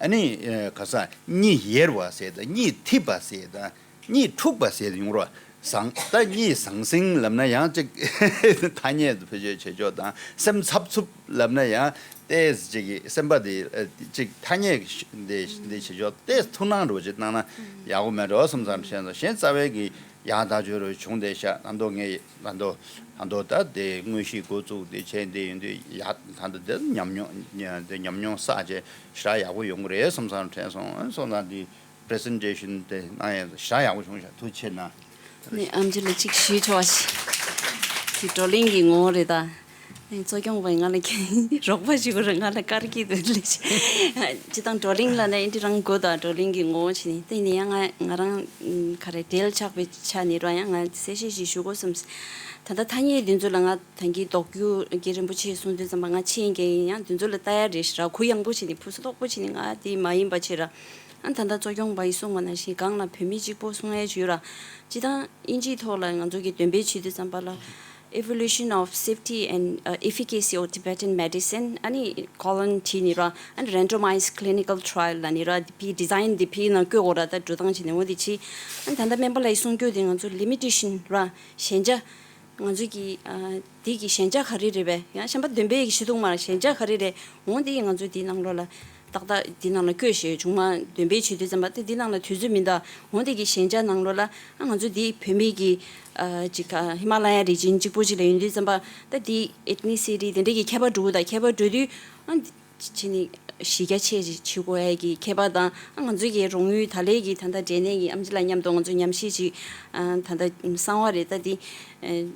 ཨ་ནི་ག་ས་གཉིད་ཡེར་བ་ཟེར་ཡས་དང་གཉིད་འཐིབས་པ་ཟེར་ཡས་དང་། གཉིད་འཁྲུགས་པ་ཟེར་ཡོང་རོགས། ཟང་ད་གཉིད་ཟང་ཟིང་ལབ་ན་ཡང་ཅིག་ཐ་སྙད་དུ་བེད་སྤྱོད་བྱེད་ཕྱོགས་དང་སེམས་འཚབ་འཚུབ་ལབ་ན་ཡང་ཏོག་ཙམ་ཅིག་གི་སེམས་པ་དེ་ཅིག་ཐ་སྙད་འདི་འདི་བྱེད་ཕྱོགས་ཏོག་ཙམ་ཐུགས་སྣང་རོགས་ཅིག་གནང་ན་ཡག་པོ་མེད་འགྲོ་བསམ་བསམ་བྱས་སོང་། གཞན་རྩ་བའི་གི་ཡང་ཐག་ཆོད་རུ་བྱུང་བསྡད་ཤག་ད་མདོ་ངས་ད་མདོ་ད་མདོ་ད་དེ་དངོས་གཞི་འགོ་བཙུགས་དེ་བྱས་འདི་ཡིན་དུས་ཡག་ད་ད་དེ་ཉམས་མྱོང་དེ་ཉམས་མྱོང་བསགས་བྱས་ཞེ་དྲག་ཡག་པོ་ཡོང་གི་རེད་བསམ་བསམ་དྲན་སོང་། སོང་ཙང་འདི། པི་རི་སེན་ཊེ་ཤན་དེ་གནང་ཡས་ཞེ་དྲག་ཡག་པོ་བྱུང་ཤག་ཐུགས་རྗེ་ཆེ་གནང་། ནས་ཨམ་ཆི་ལ་གཅིག་ཞུས་ཆོག་ཞིག་དེ་བགྲོ་གླེང་གི་ངོ་བོ་རེད་ད། ནས་གཙོ་སྐྱོང་བས་ང་ལ་ཁྱེད་རོགས་པ་ཞིག་རེད། ང་ལ་དཀར་གྱི་དོན་ལས་ཅི་དང་བགྲོ་གླེང་ལ་ནས་འདི་རང་དགོས་ད། བགྲོ་གླེང་གི་ངོ་བོ་བྱས་ནས་དེ་ནས་ཡང་ང་ང་རང་ག་རེ་འབྲེལ་ཆགས་པའི་ཆ་ནས་ར་ཡང་ང་གསལ་བཤད་ཞིག་ཞུ་དགོས་བསམ། ད་ལྟ་ཐ་སྙད་འདི་ཚོ་ལ་ང་ད་གིན་དོགས་རྒྱུ་རྒན་རིན་པོ་ཆེས་གསུངས་དུས་ཙམ་པ་ང་ཕྱི་ཡིན་རྒན་ཡིན་ཡང་འདི་ཚོ་ལ་ལྟ་ཡ་རེད་ཞེ་དྲག་གུ་ཡངས་པོ་བྱས་ནས་ཕུ་སུ་དོག་པོ་བྱས་ནས་ང་དེ་མ་ཡིན་པ་བྱས་ར། ཨ་ད་ལྟ་གཙོ་སྐྱོང་བ་ཡིས་གསུངས་པ་ནང་བཞིན་སྒང་ལ་བོད་མི་གཅིག་པོ་གསུང་ཡས་བྱོས་ར། སྤྱི་བཏང་དབྱིན་ཇིའི་ཐོག་ལ་ང་ཚོ་གི་འདོན་སྤེལ་བྱེད་དུས་ཙམ་པ་ལ། Evolution of Safety and uh, Efficacy of Tibetan Medicine ཨ་ནི་colon བྲིས་ནི་ར། ཨ་ནི་Randomized Clinical Trial ལ་ནི་ར། དེ་ཕི་design དེ་ཕི་ནང་བཀོད་དགོས་ར། ད་འགྲོ་སྟངས་བྱས་ནས་འོ་དེ་ཕྱི། ཨ་ནི་ད་ལྟ་སྨན་པ་ལགས་ཡིས་གསུང་རྒྱུ་དེ་ང་ཚོ་limitation ར། ཞན་ཆ། ང་ཚོ་གི་ཨ་འདི་གི་ཞན་ཆ་ག་རེ་རེད་པས། ཡང་གཞན་པ་འདོན་སྤེལ་གྱི་ཤེས་ཐུབ་མ་རེད། ཞན་ཆ་ག་རེ་རེད། འོང་འདི་ང་ཚོ་འདི་ནང་ལོགས་ལ་ཏག་ཏག་འདི་ནང་ལ་བཀོད་ཞེས་བྱུང་མ་འདོན་སྤེལ་བྱེད་དུས་ཙམ་པ་ད་འདི་ནང་ལ་དུས་ཚོད་མི་འདུག་འོང་འདི་གི་ཞན་ཆ་ནང་ལོགས་ལ་ཨ་ང་ཚོ་འདི་བོད་མི་གི་ཨ་ཅིག་ཧི་མ་ལ་ཡ་རི་ཇིན་གཅིག་པོ་ཅིག་ལ་ཡོང་དུས་ཙམ་པ་ད་འདི་ethnicity དེ་འདྲ་གི་ཁྱད་པར་འགྲོ་གི་ད་ཁྱད་པར་འགྲོ་དུས་ཨ་འདི། ཕྱི་ནས་གཞི་རྒྱ་ཆེ་ཅིག་བྱེད་དགོས་ཡ་གི་ཁྱད་པར་དང་ཨ་ང་ཚོ་གི་རོགས་དངུལ་ད་ལས་ཀྱི་ད་ལྟ་འབྲེལ་ནས་ཀྱི་ཨམ་ཆི་ལགས་མཉམ་དུ་ང་ཚོ་ཉམས་ཞིབ་ཅིག་ཨ་ད་ལྟ་གསང་བ་རེད། ད་འདི་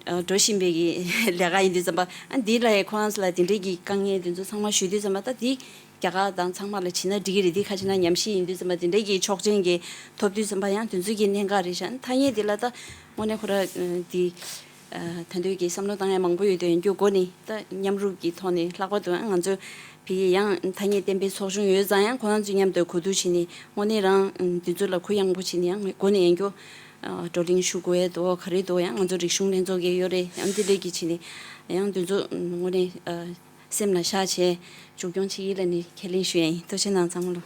ཨ་འགྲོ་བཞིན་པའི་གི་ལས་ཀ་ཡིན་དུས་ཙམ་པ་ཨ་འདི་ལ་ཡ་ཁོ་རང་ཚོ་ལ་འདི་འདྲའི་གི་དཀའ་ངལ་འདི་ཚོ་ཚང་མ་ཞུ་དུས་ཙམ་པ་ད་འདི་རྒྱ་གར་དང་ཚང་མ་ལ་བྱིན་ན་འགྲིག་གི་རེད། འདི་ཁ་ཕྱེ་ན་ཉམས་ཞིབ་ཡིན་དུས་ཙམ་པ་འདི་འདྲའི་གི་ཆོག་མཆན་གི་ཐོབ་དུས་ཙམ་པ་ཡང་དེ་ཚོ་གི་གནད་འགག་རེད་ཤག་ཐ་སྙད་འདི་ལ་ད་དངོས་གནས་ཁོ་ར་འདི། ད་འདོད་ཀྱི་བསམ་བློ་བཏང་ཡ་མང་པོ་ཡོད་དོ། ཡིན་རྒྱུ་སྒོ་ནས་ད་མཉམ་རུབ་ཀྱི་ཐོག་ནས་ལྷག་པར་དུ་ང་ཚོ་བི་ཡི་ཡང་ཐ་སྙད་བསྟན་པའི་ཚོགས་ཆུང་ཡོད་ཙང་ཡང་ཁོ་རང་ཚོ་མཉམ་དུ་གོ་བསྡུར་བྱས་ནས་དངོས་གནས་རང་འདི་ཚོ་ལ་གུ་ཡངས་པོ་བྱས་ནས་ཡང་སྒོ་ནས་ཡིན་རྒྱུ་བགྲོ་གླེང་ཞུ་དགོས་ཡ་འདུག་ག་རེ་འདུག་ཡང་ང་ཚོ་རིག་གཞུང་ལྷན་ཚོགས་ཀྱི་ཡོད་རེད། ཡང་འདི་ལས་ཀྱི་བྱས་ནས་ཡང་འདི་ཚོ་དངོས་གནས་སེམས་ལ་བཞག་བྱས་མཇུག་སྐྱོང་བྱེད་ཡིན་ལ་ནི་ཁས་ལེན་ཞུ་ཡ་ཡིན། ཐུགས་རྗེ་གནང་ཚང་མ་ལ།